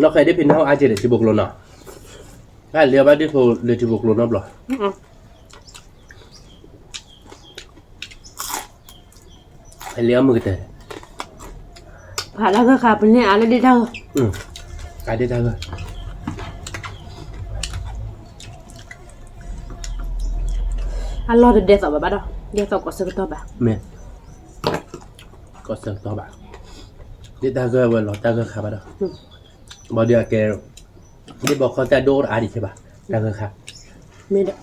အါက့ၤဒီးထံဖိကျိနီၤ, တၢ်လၢဘၣ်ဒ့ၣ်ဖိလၢထံဖိကျိနီတဘျီ ဖဲလၢအမုၢ်ကတၢၢ်, ဖးတၢ်ဂၢၢ်ခါပန့ၢ်အါလၢဒ့ၣ်တၢ်ဂၢၢ်, အါဒ့ၣ်တၢ်ဂၢၢ်, အလီၢ်တဒဲးသိးဘၣ်ဘၣ်ဒီး ဒဲးသိးကိးဆၢကတီၢ်ဘၣ်, မ့ၢ်, ကိးဆၢကတီၢ်ဘၣ်, ဒ့ၣ်တၢ်ဂၢၢ်ဝဲလီၤတၢ်ဂၢၢ်ခါဘၣ်ဒီး, ဘၣ်ဒီးအကဲ, ဒ့ၣ်ဘီခီၣ်တၢ်ဒိၣ်တအါဒံးခဲဘၣ်, တၢ်ဂၢၢ်ခါ, မ့ၢ်ဒီး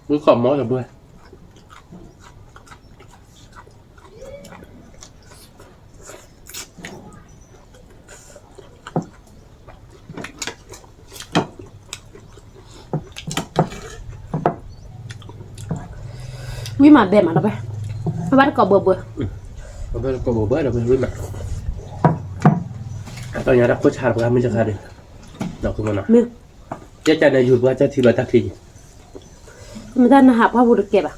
ဝံၣ်ကီၢ်မီၢ်တဘျီ, ဝံၣ်မးဘဲမးဒီးပဲ, ဘၣ်တကိးဘၢဘၢ, ဘၣ်တကိးဘၢဘၢဒီးပဲဝံၣ်မး, အတၢ်ညါတၢ်ခိၣ်ဆါတပှၤမုၢ်တခါဒီး, ဒီးကမနီၤ, ကဲကန့ၣ်ယူၤပှၤကၢ်ထံလီၤတၢ်ချံက့ၤ, မ့ၢ်တၢ်နဟးပှၢ်ပူၤတကဲဘၣ်,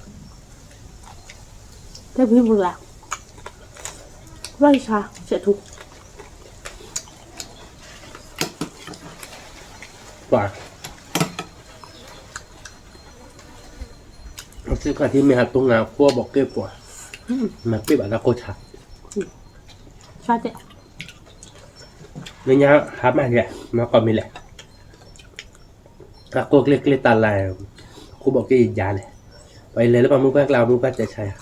တၢ်ဖံပူၤလၢ, ပှၢ်ဆါဆဲးထူ ပှၤ, စ့ၢ်ကီးထံမ့ၢ်ဟးတိၢ်နၤခိၣ်ဘီးက့ၢ်ပှၤ, မၤပ့ၢ်ဘၣ်တၢ်ခိၣ်ဆါ, ဆါတဲ, လၢညါဟးမၤလဲၣ် မၤကီၢ်မ့ၢ်လဲၣ်, အကိၢ်ကျ့ကျ့တၢ်လၢ်, ခိၣ်ဘီးက့ၢ်ယၤလဲၣ်, ပှၤလဲၤလၢပှၤမုၢ်ပှၢ်ကျါ ပှၤမုၢ်ပှၢ်တဲဆါယၤ,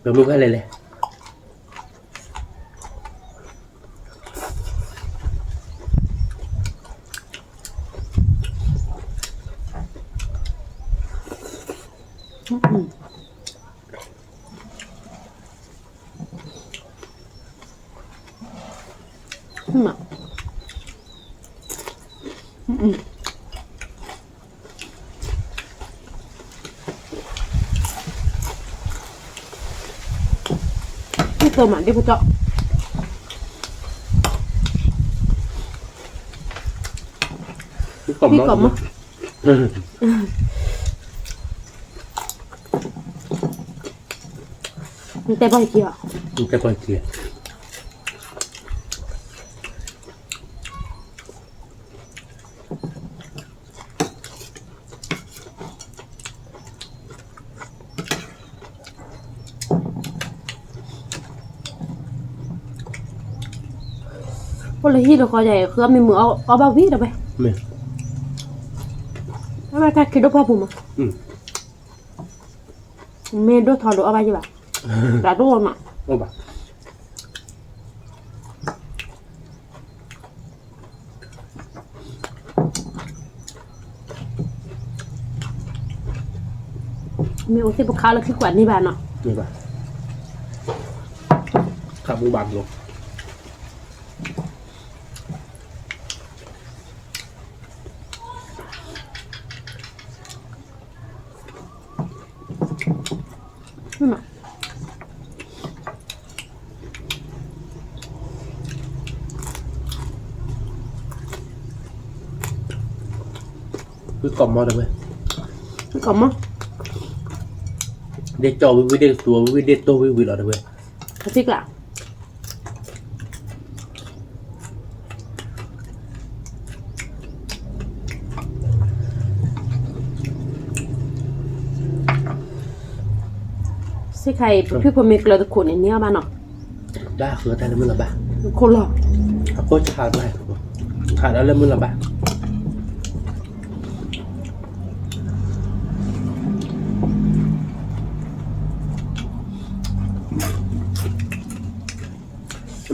ပှၤမုၢ်ပှၢ်လဲၤလဲၣ် ဒ်သိးမး ဒ်ပကီၢ်, ဒ်ကီၢ်မီၢ်, နတဲပှၤက့ၤ, နတဲပှၤက့ၤ အိၣ်လၢဟံၣ်တဃီယၤ ဃုအီၣ်မ့ၢ်မုာ်အီၣ်ဘၣ်ဝံၤဒီးဝဲ, မ့ၢ်, အဘၣ်တၢ်ခံဒိၣ်ပှၢ်ပူၤမး, မ့ၢ်ဒိၣ်ထီၣ်ဒိၣ်အီၣ်ဘၣ်ယဘၣ်, တၢ်ဒိၣ်မး, အိၣ်ဘၣ် မ့ၢ်အိၣ်သ့ၣ်ပခါလၢခံကွၢ်န့ၢ်ဘၣ်နီၤ, ခးဘူးဘၣ်ဘျီ, ဝံကိးမီတဝဲ, ဝံကိးမီ, ဒ့ကၠီဝံဝံ ဒ့ကသူဝံဝံ ဒ့တိၢ်ဝံဝံလီၤတဝဲ, အသ့ၣ်ကျါ စ့ခါအံၤ ပဖုဖိမ့ၢ်ကျၢၤတခိၣ်န့ၣ် န့ၢ်အီၤဘၣ်နီၤ, ဘၣ်ဃုတၢ်လၢမုၢ်လီၤဘၣ်, ခိၣ်လီၤ, အကိၢ်ဆးတၢ်, ဆးဒီးလၢမုၢ်လီၤဘၣ်,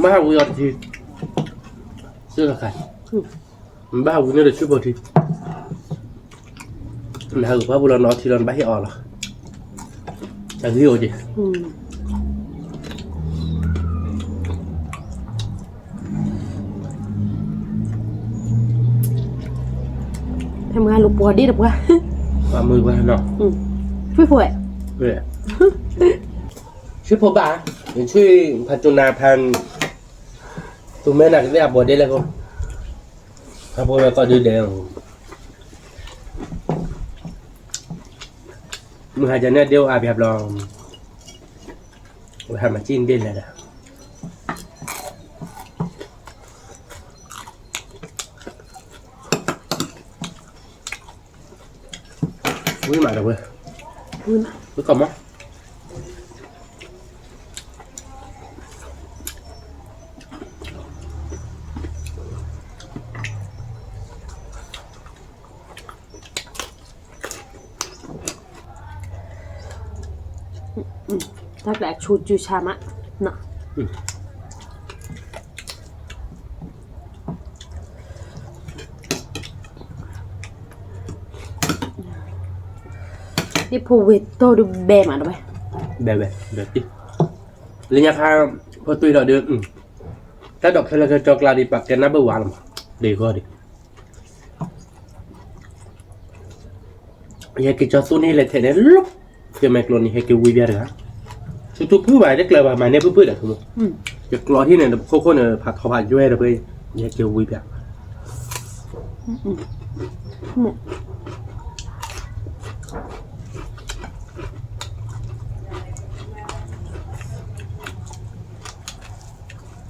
မ့ၢ်ဟးဝံၤအီၤတထံ, စ့လီၤခါ, ဘၣ်ဟးဝံၤန့ၣ်ဒီးဆူဖိထံ, နဟးဂုာ်ပှၢ်ပူၤလီၤ နီၤထံလီၤ နဘၣ်ဟ့ၣ်အီၤလီၤ, အဂ့ၢ်အိၣ်က့ၤ ဖဲမုၢ်ဂၤလူၤပှီၤဒ့တပှၢ်, ပှၤမုၢ်ပှၢ်နီၤ, ဆူဖိ, ဆူဖိဘၣ်, ဆူဖးကၠူနၤဖး, သူၣ်မဲနၤကသ့ၣ်အပှီၤဒ့လဲၣ်ဖိ, ဖးဖိဝဲကီၢ်ဒုဒဲး, မုၢ်ဟါကန့ၣ်ဒ့အိၣ်အါပၠးဘျီ, ဝဲဟးမၤစံၣ်ဒ့လဲၣ်ဒီး ဝံမးဒီးဝဲ, ဝံကိးမီ, တၢ်ကျဲအဆိကၠူဆါမး, ဒ်ဖိဝ့ၤတီၢ်ဒုးဘဲမးတဝဲ, ဘဲဝဲ, လၢညါခါ, ဖိသွံၣ်ဒီးဒုး, တၢ်ဒိးဖျဲလၢကၠီကျါဒံး ပာ်ကဲနၢ်ဘၢၣ်ဝါလီၤမး, ဒ်ဂီၢ်ဒံး ယဟဲက့ၤကၠီသူန့ၣ်လဲၤထဲးန့ၣ်လီၤ, ကမဲာ်ကျိၤန့ၣ် ဟဲက့ၤဝံၤပၠးတဂၤ, ဆူထူဖုဘၣ် တကျၢၤဘၣ် မၤန့ၢ်ဖုၣ်ဖုၣ်ဒီး, ယကျိၤထံၣ်န့ၣ် တခိၣ်ခိၣ်န့ၣ် ဖးထီဖးယွဲဒီးဖဲ, ယဟဲက့ၤဝံၤပၠး,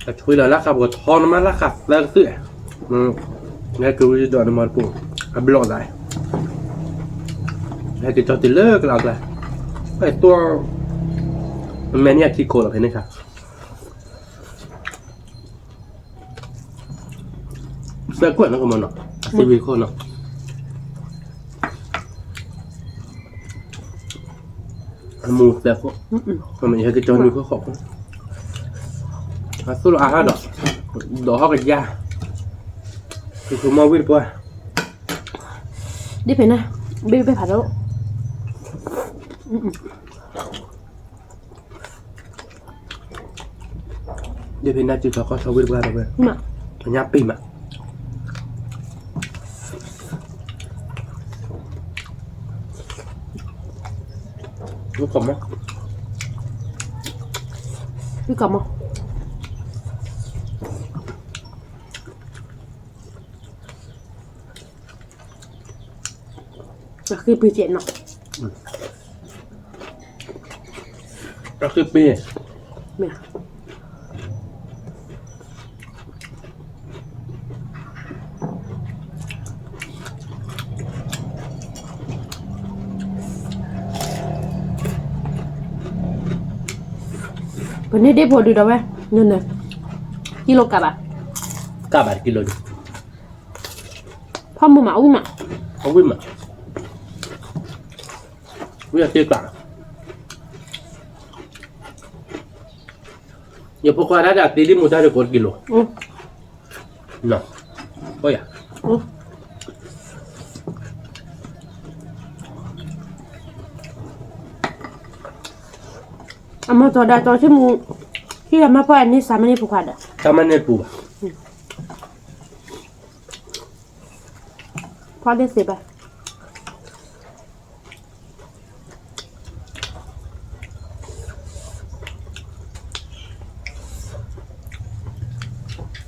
အထွံၣ်လီၤလၢဃာ်ပကထီနမးလၢဃာ်သၢကသုး, ဟဲက့ၤဝံၤဒီးနမၤတပူၤ, အဘျီၣ်သး, ဟဲက့ၤကၠီတုၤလၢကလးကျါ, အဲၣ်တိၢ်, အမဲာ်န့ၣ်အခံခိၣ်လီၤဖဲန့ၣ်ခါ သၢကွဲးနီၤကမနီၤ, အသံဝံၤခိၣ်နီၤ, အမူသၢခိၣ်, ဟဲက့ၤကၠီနွံခိၣ်ဃိးခိၣ်, အသိၣ်လီၤအါဟါဒီး, ဒီးဟီၣ်ကယါ, သုးခိၣ်မီၢ်ဝံၣ်တပှၢ်, ဒ်ဖဲန့ၣ်, ဘ့ၣ်ဘ့ၣ်ဖးဒိၣ် ဒ်ဖဲန့ၣ် စုထီၣ်ခီၣ်ထီၣ်ဝံၣ်တပှၢ်ဒီးဝဲ, ညၣ်ပ့ၢ်မး, ဝံၣ်ကီၢ်မီ, ဝံၣ်ကီၢ်မီ, အဃံပ့ၤကဲးနီၤ, အဃံပ့ၤ, မ့ၢ် ပန့ၢ်ဒ့ၣ်ဖိဒုးဒီးဝဲ, န, ကံလိကးဘၣ်, ကးဘၣ်တကံလိဒုး, ဖီမုၢ်မး အဝံၣ်မး, အဝံၣ်မး, ဝံၣ်အတ့ၢ်ကျး, ယဖိခွါဒၣ်တၢ်တ့ဒ်မူတၢ်တကိးတကံလိ, နီၤ, အိၣ်ယၤ, အမၤတီၤဒၣ်တီၤဆ့မူ, ဟံၣ်အမါဖီၣ်အန့ၢ်စးမ့ၢ်န့ၢ်ဖိခွါဒီး, တၢ်မၤန့ၢ်ပူၤဘၣ်, ဖီၣ်ဒ့ၣ်သ့ဘၣ် အဃံပ့ၤ,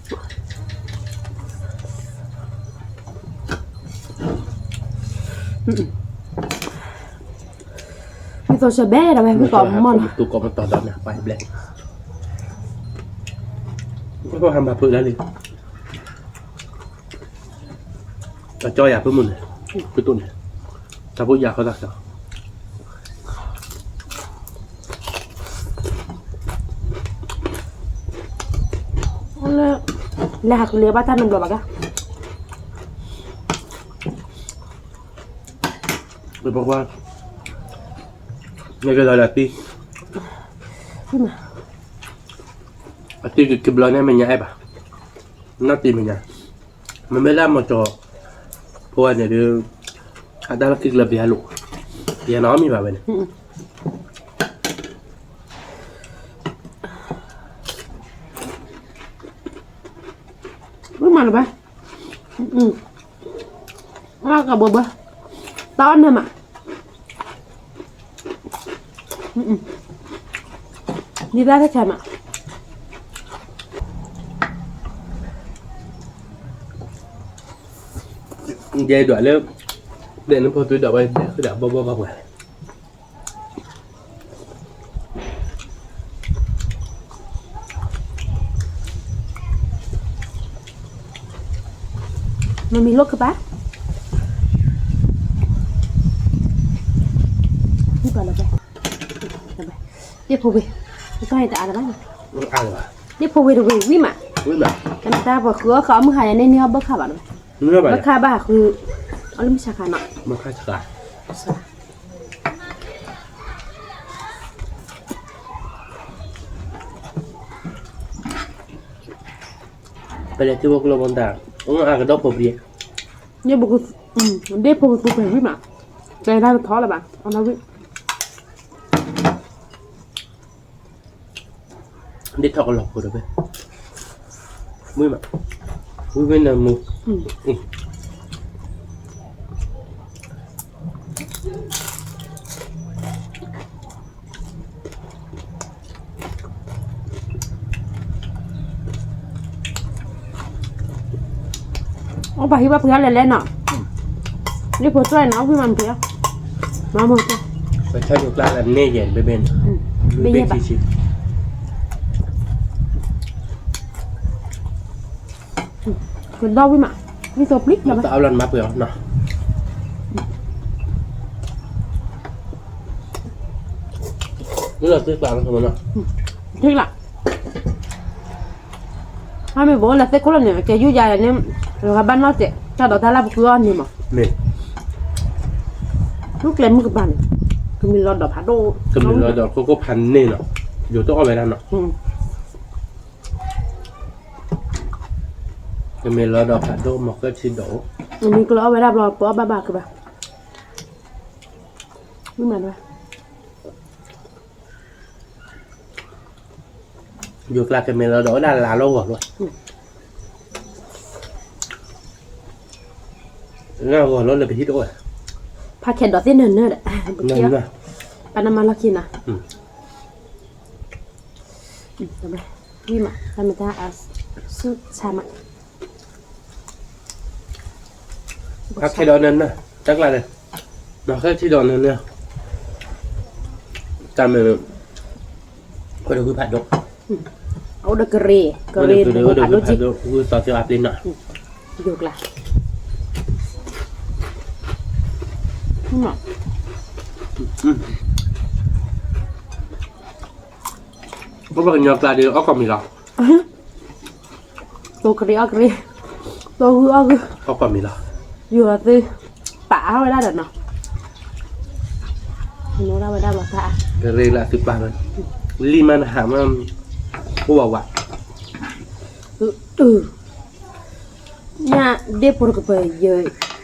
မ့ၢ်သိးစၢၤဘဲဒၣ်ဝဲ မ့ၢ်သိးမီၢ်နီၤ တူၢ်ကိးမတီၤဒီးန့ၣ် ပှၤဘျဲၣ် ပှၤဟးမၤဖုးလၢလံ အကၠီယၤဖုမုၢ်န့ၣ် ဖုတိၢ်န့ၣ် တၢ်ဖိယၤဃီတၢ်ဃီ လၢ လဲၤဟးကလံၤဘၣ်တၢ်နဘျီဘၣ်ကါ ပကွၢ် နကလီၤလၢသံ အသံကဘျီန့ၣ်မဲာ်ညါအဲၣ်ဘၣ် နီၢ်သံမဲာ်ညါ မ့မ့ၢ်လၢမီၢ်ကၠီ ဖိဝဲန့ၣ်ဒုး အတၢ်လီၢ်ခံကလၢၤပယါလိာ် ပယါနီတမံၤဘၣ်ဝဲန့ၣ် မ့ၢ်မၤလၢၤဘၣ် အကဘၢဘၢ တၢ်အီၣ်နၢ်မး ဒ်တၢ်တဆဲးမး ယဲဒွးလၢ ဒဲးနဖိသွံဒီးဝဲဒဲးဃုာ်ဒီးဘီဘီဘၣ်ပှၤ မမံၤလိၣ်ကပၤ ဒ့ၣ်ဖိဝ့ၢ် တၢ်အါတဘၣ် ဒ့ၣ်ဖိဝ့ၢ်တဝ့ၢ်ဝံၣ်မး တၢ်ပှၤဃုအီၣ်ဃုအီၣ်မုၢ်ဟါယၤန့ၣ် န့ၢ်အီၣ်ဘၣ်ခါဘၣ်လီၤ ဘၣ်ခါဘၣ်ဟးဃု အီၣ်လၢမုၢ်ဆါခါနီၤ ပလဲၤထံဖိကျိဖိတၢ် အကဒီၣ်ဖိပျံၤ ဒ့ၣ်ဖိကသူဖဲဝံၣ်မး တဲတၢ်တထီလၢၤဘၣ် အီၣ်လၢဝံၣ် ဒ့ၣ်ထီၣ်ကလီၤဖိတဖဲ ဝံၣ်မး ဝံၣ်ဝံၣ်နၢမူ အိၣ်ပှၤဟံၣ်ဘၣ်ပှ့ၤအီၣ်လဲၤလဲၣ်နီၤ ဒ့ၣ်ဖိတြီၢ်နီၤ အိၣ်ဖှံမၤမုာ်ဖှံအီၣ် မၤမုာ်ဖှံ ပဆၢဒိးကျါလၢန့ၣ်ယဲၢ်ဘဲဘဲန့ၣ် ဘဲယဲၢ်ဘၣ် ကဒီဝံၣ်မး ဝံၣ်သိပျံၤလီၤ တအါဘျီနမၤပှဲၤအီၤနီၤ မ့ၢ်လီၤသ့ကျးလီၤ သ့ကျး အမ့ၢ်ဘၣ်လၢသ့ၣ်ခိၣ်လီၤန့ၣ် ကဲယုၢ်ယၤန့ၣ် လီၤဂာ်ဘၣ်နီၢ်တဲာ် တၢ်ဒိးတၢ်လၢပဃုအီၣ်န့ၣ်မး မ့ၢ် မုၢ်ကျဲမုၢ်ကပၤန့ၣ် ကမ့ၢ်လီၤဒီးဖးဒိၣ် ကမ့ၢ်လီၤဒီးခိခိၣ်ဖးန့ၢ်နီၤ ယိၤတအီၣ်ဝဲဒၣ်နီၤ ကမ့ၢ်လီၤဒီးဖးဒိၣ်မၤဃၢထံဒီး မ့ၢ်ကျၢၤအီၣ်ဝဲဒၣ်ဘျီ ပအီၣ်ဘၣ်ဘၣ်ကဘၣ် မ့ၢ်မး ယိၤကျါကမ့ၢ်လီၤဒီးဝဲဒၣ်လါလီၢ်ဂီၤလီၤ လၢဂီၤလီၤလၢပဟံၣ်တအိၣ် ဖးခဲဒီးသ့ၣ်နၢၤနၢၤဒီး ပနမၤလီၢ်ခံနီၤ ဝံၣ်မး တၢ်မ့ၢ်တၢ်အဆူၣ်ဆါမး ဖးခဲဒီးနၢၤနၢၤ တၢ်ကျါန့ၣ် မၤဃၢထံဒီးနၢၤနၢၤ တၢ်မ့ၢ် အိၣ်ဒီးဂုၢ်ဖးဒိၣ် အိၣ်ဒီးကရ့ ကရ့ အိၣ်ဒီးဂုၢ်ဖးဒိၣ် ဂုၢ်သီသ့အါပျ့ၤနီၤ ယိၤကျါ ပှၤကညီကျါဒီးအီၣ်ကိးမံၤလီၤ တိၢ်ကရ့အီၣ်ကရ့ တိၢ်ဂုၢ်အီၣ်ဂုၢ် အီၣ်ကိးမံၤလီၤ ယိၤလီၤသု ပာ်အါဝဲဒၣ်ဒီးနီၤ နိဒၣ်ဝဲဒၣ်ဘၣ်တၢ် ကရ့လၢအသုပာ်လီၤ လံၢ်မးနဟးမး အိၣ်ဝးဝး ညၣ်ဒ့ၣ်ဖိတကပၤ ယ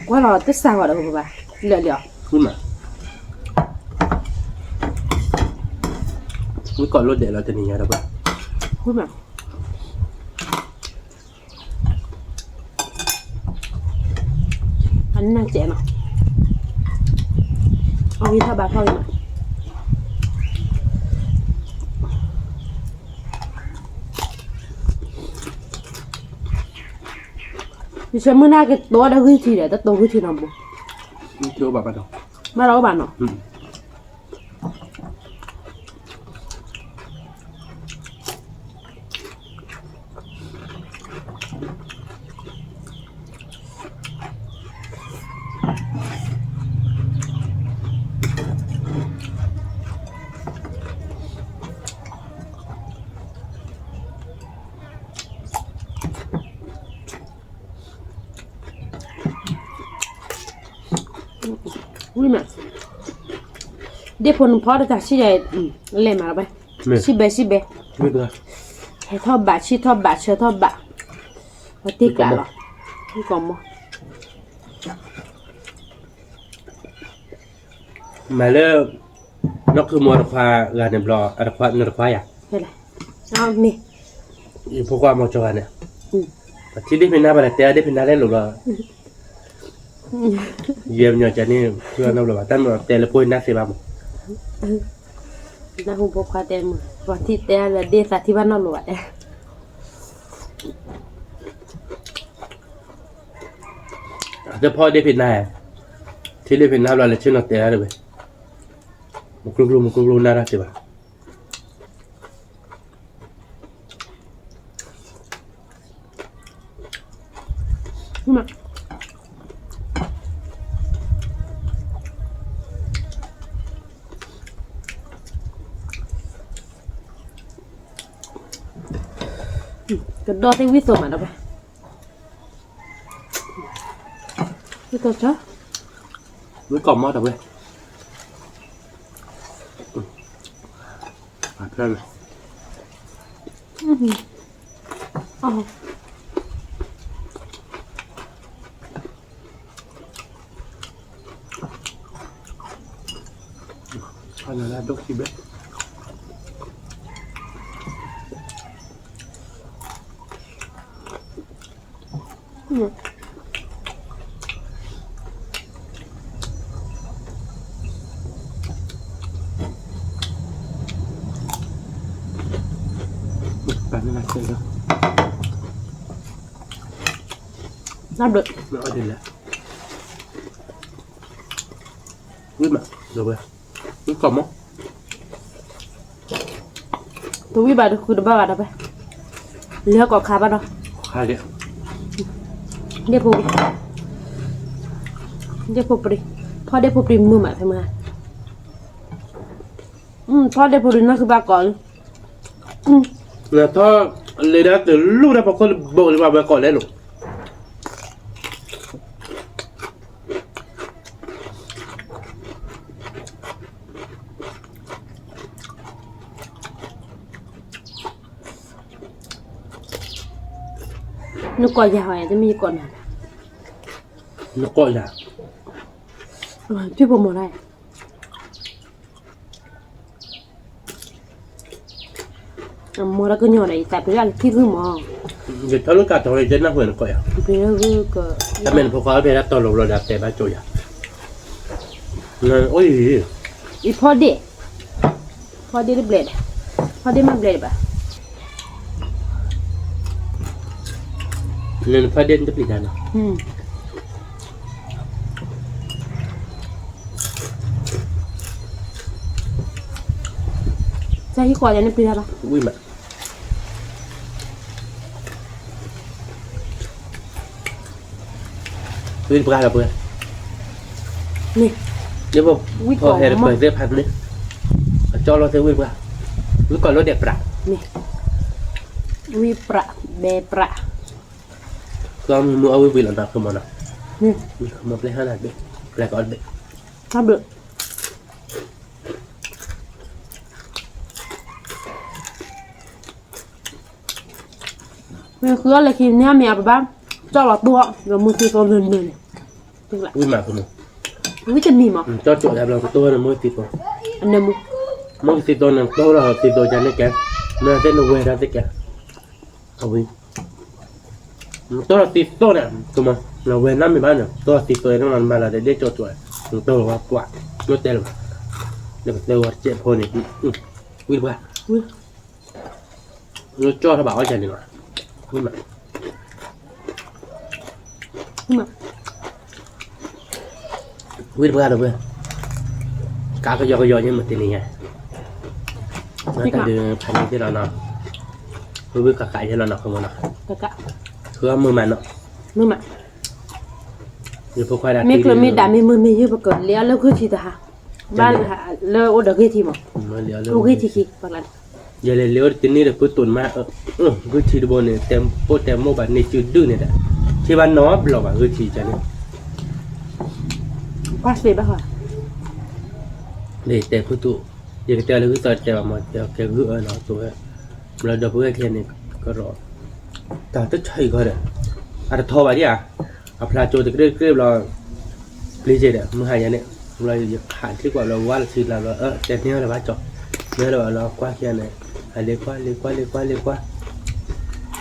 ကွၢ်လီၤတစၢ်ဂီၤဒီးကပၤဘၣ် လၢာ်လံအီၤ ဝံကိးလိာ်ဒဲးလီၤတနံၤညါဒီးဘၣ် အနၢ်စဲးနီၤ အဂံၢ်ထီၣ်ဘါထီၣ်ဂ့ၤနီၤ ယဆၢမုၢ်နၤကတိၤဒီးဂံၢ်ထံဒီး တတိၤဂံၢ်ထံနီၤဘိ, ဘၣ်ဒီးအိၣ်ဘၣ်နီၤ. ဝံၤမး, ဒ့ၣ်ဖိနဖီတၢ်ဆံၣ်ဒီး လဲၤမးလီၤဘၣ်, ဆံၣ်ဘဲဆံၣ်ဘဲ, ဟဲထီၣ်ဘးဆံၣ်ထီၣ်ဘးဆၢထီၣ်ဘး, ပှၤတ့ကျးလီၤ, ကိးမီၤ. မၤလၢ နီၢ်ခုမိၢ်တခွါဂၤန့ၣ်ဘျီ နတခွါယၤ, ယဖိခွါမီၤကၠီဂၤန့ၣ်, ပှၤထံၣ်ဒ့ၣ်ဖံနါဘၣ်လဲၣ်တဲဒ့ၣ်ဖံနါလဲၣ်လိာ်ဘျီ, ယဲမညီကန့ၣ် ထံၣ်ဘၣ်နီတဘျီဘၣ် တၢ်မၤတဲလၢဖိနါသ့ဘၣ်မး, နၢ်ဟူဖိခွါတဲမး ပှၤထံၣ်တဲလၢဒ့ၣ်သးထံၣ်ဘၣ်နီတလိာ်ဘၣ်တဲ အတဖီဒ့ၣ်ဖံနါ, ထံၣ်ဒ့ၣ်ဖံနါဘျီလဲၤဆ့ၣ်နီၤတဲဒၣ်တဝဲ, မူကျိကျိမူကျိကျိနၢ်တၢ်စံးဘၣ်. ကဒီးသ့ၣ်ဝံၣ်သိးမးဒီးဝဲ, ဝံၣ်သိး, ဝံၣ်ကိးမီၤဒီးဝဲ, ဖဲလဲၣ် အနဒိၣ်ခံဘဲ, တၢ်ဘျုး, ဝံၣ်မး, ဝံၣ်ကိးမီၤ, တဝံၣ်ဘၣ်တဃုတဘၣ်ဘၣ်ဒီးဖဲ, လၢကိးခါဘၣ်ဒီး, ဒ့ၣ်ဖိ, ဒ့ၣ်ဖိပြံ, ဖီဒ့ၣ်ဖိပြံမုာ်မးဖဲမး, ဖီဒ့ၣ်ဖိပြံနီၢ်ဃုဘၣ်ကိး, နထီၣ်လၢဒၣ်တလူၢ်ဒၣ်ဖီခိၣ်တဘိလၢဘၣ်ဝဲကိးလဲၣ်လိၤ နကိးယၤဟီ တမ့ၢ်ယကိးနၤ, နကိးယၤ, ထံၣ်ဖိမီၤဒၣ်, အမီၤလၢကညီဒီး ယသးပ့ၤဒၣ်လၢခံဂုၢ်မီၤ, ယထီၣ်လၢကးထီၣ်လၢယနၢ်ဟူနကိးယၤ, တမ့ၢ်နဖိခွါဖဲဒၣ်တီၤလီၤဘျီဒီးတဲဘၣ်ကၠိယၤ, အိၣ်ယံၤ, ယဖီဒ့ၣ်, ဖီဒ့ၣ်တဘျဲၣ်, ဖီဒ့ၣ်မ့ၢ်ဘျဲၣ်ဒံးဘၣ်, နဖီဒ့ၣ်တပျံၤတၢ်နီၤ တၢ်ဟံၣ်ဃီယၤန့ၣ်ပျံၤတၢ်ဘၣ်, ဝံၣ်မး, ဝံၣ်တပှၢ်လီၤပှဲၤ, ဝံၣ်ကိးမီၤ, အကၠီလီၤသ့ဝံၣ်တပှၢ်, ဝံၣ်ကိးလီၤဒဲးပြး, ဝံၣ်ပြး, ဘဲပြး, ကမူအဝံၣ်ဝံၣ်လီၤနီၤ ကမီၤနီၤ, ကမီၤပျဲၢ်ဟါနၤတဘ့ၣ်, ပျဲၢ်ကအီၣ်တဘ့ၣ်, တၢ်ဘျုး မ့ၢ်ဃုအီၣ်လၢခံန့ၣ်မ့ၢ်အပဘၣ်, ကၠီလီၤတိၢ်အီၣ် ဒီးမုၢ်သံသိနၢနၢန့ၣ်, ဝံၣ်မးကမီၤ, ဝံၣ်တမံၤမး, ကၠီကၠီယၤဘျီကတိၢ်ဝဲန့ၣ်မုၢ်သံသိ, အနၢမူ, မုၢ်သံသိန့ၣ် တိၢ်လီၤသံသိယၤန့ၣ်ကဲ, မ့ၢ်သ့ၣ်နဝဲဒၣ်သ့ၣ်ကဲ, အဝံၣ် နတိၢ်လီၤသံသိန့ၣ် ကမီၤ, နဝဲနမ့ၢ်ဘၣ်န့ၣ် တိၢ်လီၤသံသိန့ၣ် နမၤလီၤဒဲးဒ့ၣ်ကၠီကၠီ, နတိၢ်လီၤဝဲပှၢ်, နတဲလၢၤဘၣ်, နကတဲဝဲတကဲးဖိန့ၣ်, ဝံၣ်တပှၢ်, နကၠီထီၣ်ဘၣ်အီၣ်ယၤန့ၣ်လီၤ, ဝံၣ်မး, ဝံတပှၢ်ဒီးဝဲ, ကးကယီကယီညါမ့ၢ်တနံၤညါ, တၢ်ဒုးဖးန့ၢ်သ့လီၤနီၤ, ဝံဝံကးကးယဲလီၤနီၤ ခမနီၤ, ဃုအီၣ်မုာ်မးနီၤ, မုာ်မး, ယဖိခွါဒၣ် မ့ၢ်ကျိမ့ၢ်ဒၣ်မ့ၢ်မုာ်မ့ၢ်ယုၢ် ပကလဲၤအီၤလၢဂုၢ်ထံတဟါ, ဘၣ်လၢအိၣ်ဒီးဂ့ၢ်ထံမး, အိၣ်ဂ့ၢ်ထံခံ, ယလဲၤလဲၤအိၣ်တန့ၢ်ဒီးပုၢ်တိၢ်နမါ, ဂုၢ်ထံတဘိန့ၣ် တဲပိၢ်တဲမိၢ်ဘၣ်န့ၢ်စုဒုၣ်န့ၣ်ဒီး, ထံၣ်ဘၣ်နီတဘျီဘၣ်ဂုၢ်ထံန့ၣ်, ကွၢ်စ့ဘၣ်ဃီ, န့ၣ်တဲပုၢ်တိၢ်, ယကတဲလၢဂုၢ်သီတဲဘၣ်မး ကဲဂုၢ်အၢနီၤ တိၢ်ဝဲ, ဘျီဒီပုၢ်ဝဲၢ်ခံဂၤန့ၣ် ကရီ, တၢ်တဆၢအံၤခီဒီး, အတထီဘၣ်ဒံးဧါ, အဖျါကၠိတကြ့ၢ်တကြ့ၢ်ဘျီ ပျံၤက့ၤဒီး မုၢ်ဟါယၤန့ၣ်, ဘျီယခးထံကွၢ်ဘျီ ဝါလၢဆံလါဘျီ တဲန့ၢ်လၢၤဘၣ်ကၠီ, န့ၢ်လၢၤဘၣ်လီၤ ကွၢ်ခံဂၤန့ၣ်, အလဲၤကွၢ် လဲၤကွၢ် လဲၤကွၢ် လဲၤကွၢ်,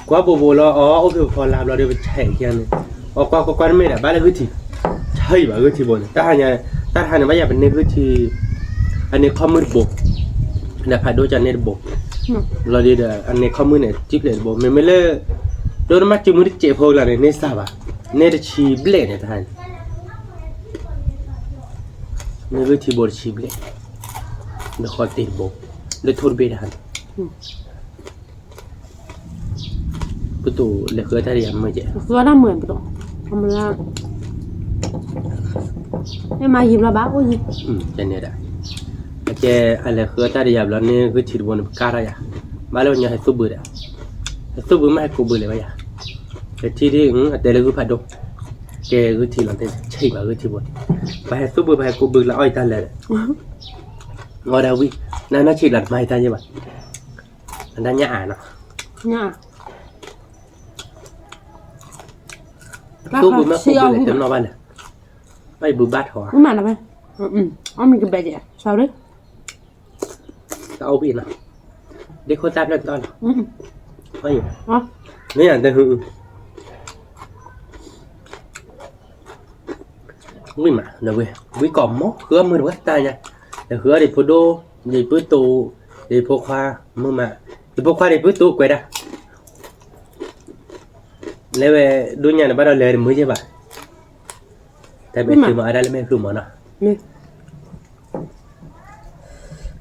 ကွၢ်ဘိးဘိးလီၤ အီၣ်အိၣ်ဖံးဖီလာ်ဘျီဒီး ပဆဲးခံဂၤန့ၣ်, အီၣ်ကွၢ်ကွၢ်ကွၢ်တမ့ၢ်ဒီး ဘၣ်လၢဂုၢ်ထံ, ဆၢအံၤဘၣ်ဂုၢ်ထံဘိန့ၣ် တၢ်ဟါညါ, တၢ်တဟါန့ၣ် ဘၣ်ယၤပန့ၢ်ဂုၢ်ထံ, အန့ၢ်ခီၣ်မုၢ်တဘိ, ဒီးဖးဒိၣ်ကန့ၢ်တဘိ, လီၤဒီး အန့ၢ်ခီၣ်မုၢ်န့ၣ် တံၢ်ဖျဲးတဘိ မ့မ့ၢ်လၢ ဒိၣ်နမ့ၢ်စုမုၢ်တစဲးဖိကလါန့ၣ် န့ၢ်စၢ်ဘၣ်, န့ၢ်တဆံဘျဲၣ်န့ၣ်တဟါန့ၣ်, န့ၢ်ဂုၢ်ထံဘိတဆံဘျဲၣ်, ဒီးဃီတ့ၢ်တဘိ, လၢထိၣ်တဘ့ၣ်တဟါန့ၣ်, ပတိၢ်လဲၤဃုအီၣ်တၢ်ဒီးယၤမုာ်ကဲ, ဃုအီၣ်တၢ်မုာ်ပတိၢ်, အမလၢ မ့ၢ်မၤယံာ်ဘျီဘၣ်အိၣ်ယံာ်, ကဲန့ၣ်ဒၣ်, အကဲ အလဲၤဃုအီၣ်တၢ်ဒီးယၤဘျီန့ၢ်ဂုၢ်ထံတဘိန့ၣ် ပကါထီၣ်ယၤ, ဘၣ်လၢပညီဟဲသူၣ်ဘုဒၣ်, ဟဲသူၣ်ဘုမ့ၢ်ဟဲကိးဘုလဲၤဘၣ်ယၤ, ကထံၣ်ဒ် အတဲလၢဂုၢ်ဖးဒိၣ်, ကဲဂုၢ်ထံလီၤတဲဆံးဘၣ်ဂုၢ်ထံဘိ, ပှၤဟဲသူၣ်ဘုပှၤဟဲကိးဘုကလါအီၣ်ယတၢ်လၢာ်ဒီး, အီၣ်ဒၣ်ဝံၤ, နနီၢ်ဆံးဘျီတမၤယတၢ်ယဲဘၣ်, အတၢ်ညၣ်အါနီၤ, သူၣ်ဘုမ့ၢ်ကိးဘုလဲၤတနီၣ်ဘၣ်လဲၣ်, ဘၣ်ယဘုဘၣ်ထီၣ်ဧါ, အီၣ်မ့ၢ်ကဘဲးကဲ, တၢ်အိၣ်ဘှံးနီၤ, ဒ့ခိၣ်သၣ်ဖျၢၣ်တီလီၤ, မ့ၢ်ယၤတဟူ ဝံၤမး ဒီးဝဲ ဝံၤကိးမီၤ ဃုအီၣ်မုာ်တဝဲတၢ်ညါ, ဒီးဃုအီၣ်ဒံးဖိဒိၣ်, ဒံးပုၢ်တိၢ်, ဒံးဖိခွါ, မုာ်မး, ဒံးဖိခွါဒံးပုၢ်တိၢ်ကွဲးဒၣ်, လဲၤဝဲ ဒိၣ်ညါန့ၣ်ဘၣ်ဒီးလဲၤတမုာ်ယဲဘၣ်, တၢ်မ့ၢ်သုမၤအါဒၣ်လၢမ့ၢ်ဃုမီၤနီၤ,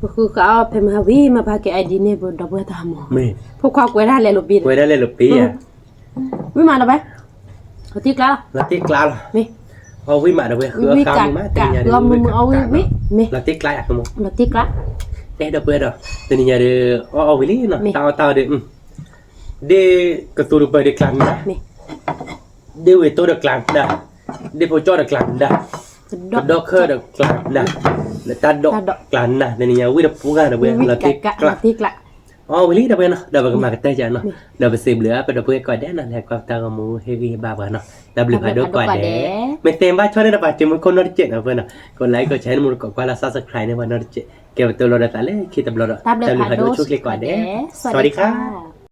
ပဃုဃုအီၣ်ဖဲမုၢ်ဟါဝံၤ မ့ၢ်ပှၤကဲ ID န့ၣ် ပဒီပုၢ်ဝဲၢ်တၢ်မီၤ, ဖိခွါကွဲးဒၣ်လဲၤလိာ်ပ့ၤ, ကွဲးဒၣ်လဲၤလိာ်ပ့ၤဧါ, ဝံၤမးဒီးဝဲ, လီၤတံၢ်ကျါလီၤ, လီၤတံၢ်ကျါလီၤ, မ့ၢ်, အီၣ်ဝံၤမးဒီးဝဲ ဃုအီၣ်မုာ်မး တနံၤညါဒီး ဝံၤမးအီၣ်ဝံၤမ့ၢ်, လီၤတံၢ်ကျါယၤ, လီၤတံၢ်ကျါ, အဲၣ်ဒီပုၢ်ဝဲၢ်ဒီး တနံၤညါဒီး အီၣ်အီၣ်ဝံၤလံနီၤ, တၢ်အီၣ်တၢ်အီဒီး ဒ့ၣ်ကသူတပၢၤဒီးကျါနၤ, ဒ့ၣ်ဝ့ၤတိၢ်ဒီးကျါနၤ, ဒ့ၣ်ဖိကၠီဒီးကျါနၤ, ကဒီခၢၣ်ဒီးကျါနၤ, လၢတၢ်ဒိးကျါနၤ တနံၤညါဝံၤဒီးပှၤဂၤဒီးဝဲ လီၤတံၢ်ကျါ, အီၣ်ဝံၤလံဒီးဝဲနီၤ ဒီးပကမၤကတၢၢ်ယၤနီၤ, ဒီးပစံးဘျုးအါ ပဒီပုၢ်ဝဲၢ်ကိးဂၤဒဲးနီၤ လၢကွၢ်ပတၢ်ဂီၤမူဟ့ၣ်ဂံၢ်ဟ့ၣ်ဘါပှၤနီၤ, တၢ်ဘျုးဖးဒိၣ်ကိးဂၤဒဲး, မ့ၢ်သ့ၣ်ဘၣ်ဆီန့ၣ်ဒီးပှၤတမုၢ်ခိၣ်နီတစဲးနီၤပှၤနီၤ, ကိး like ကိး share န့ၣ်မူတကိးကွၢ်လၢ subscribe န့ၣ်ပှၤနီတစဲး, ကဲပတုၤလီၤဒီးသးလၢခံတဘျီဒီး တၢ်ဘျုးဖးဒိၣ်ဆိၣ်ချ့ကိးဂၤဒဲး, စဝၤဒံခါ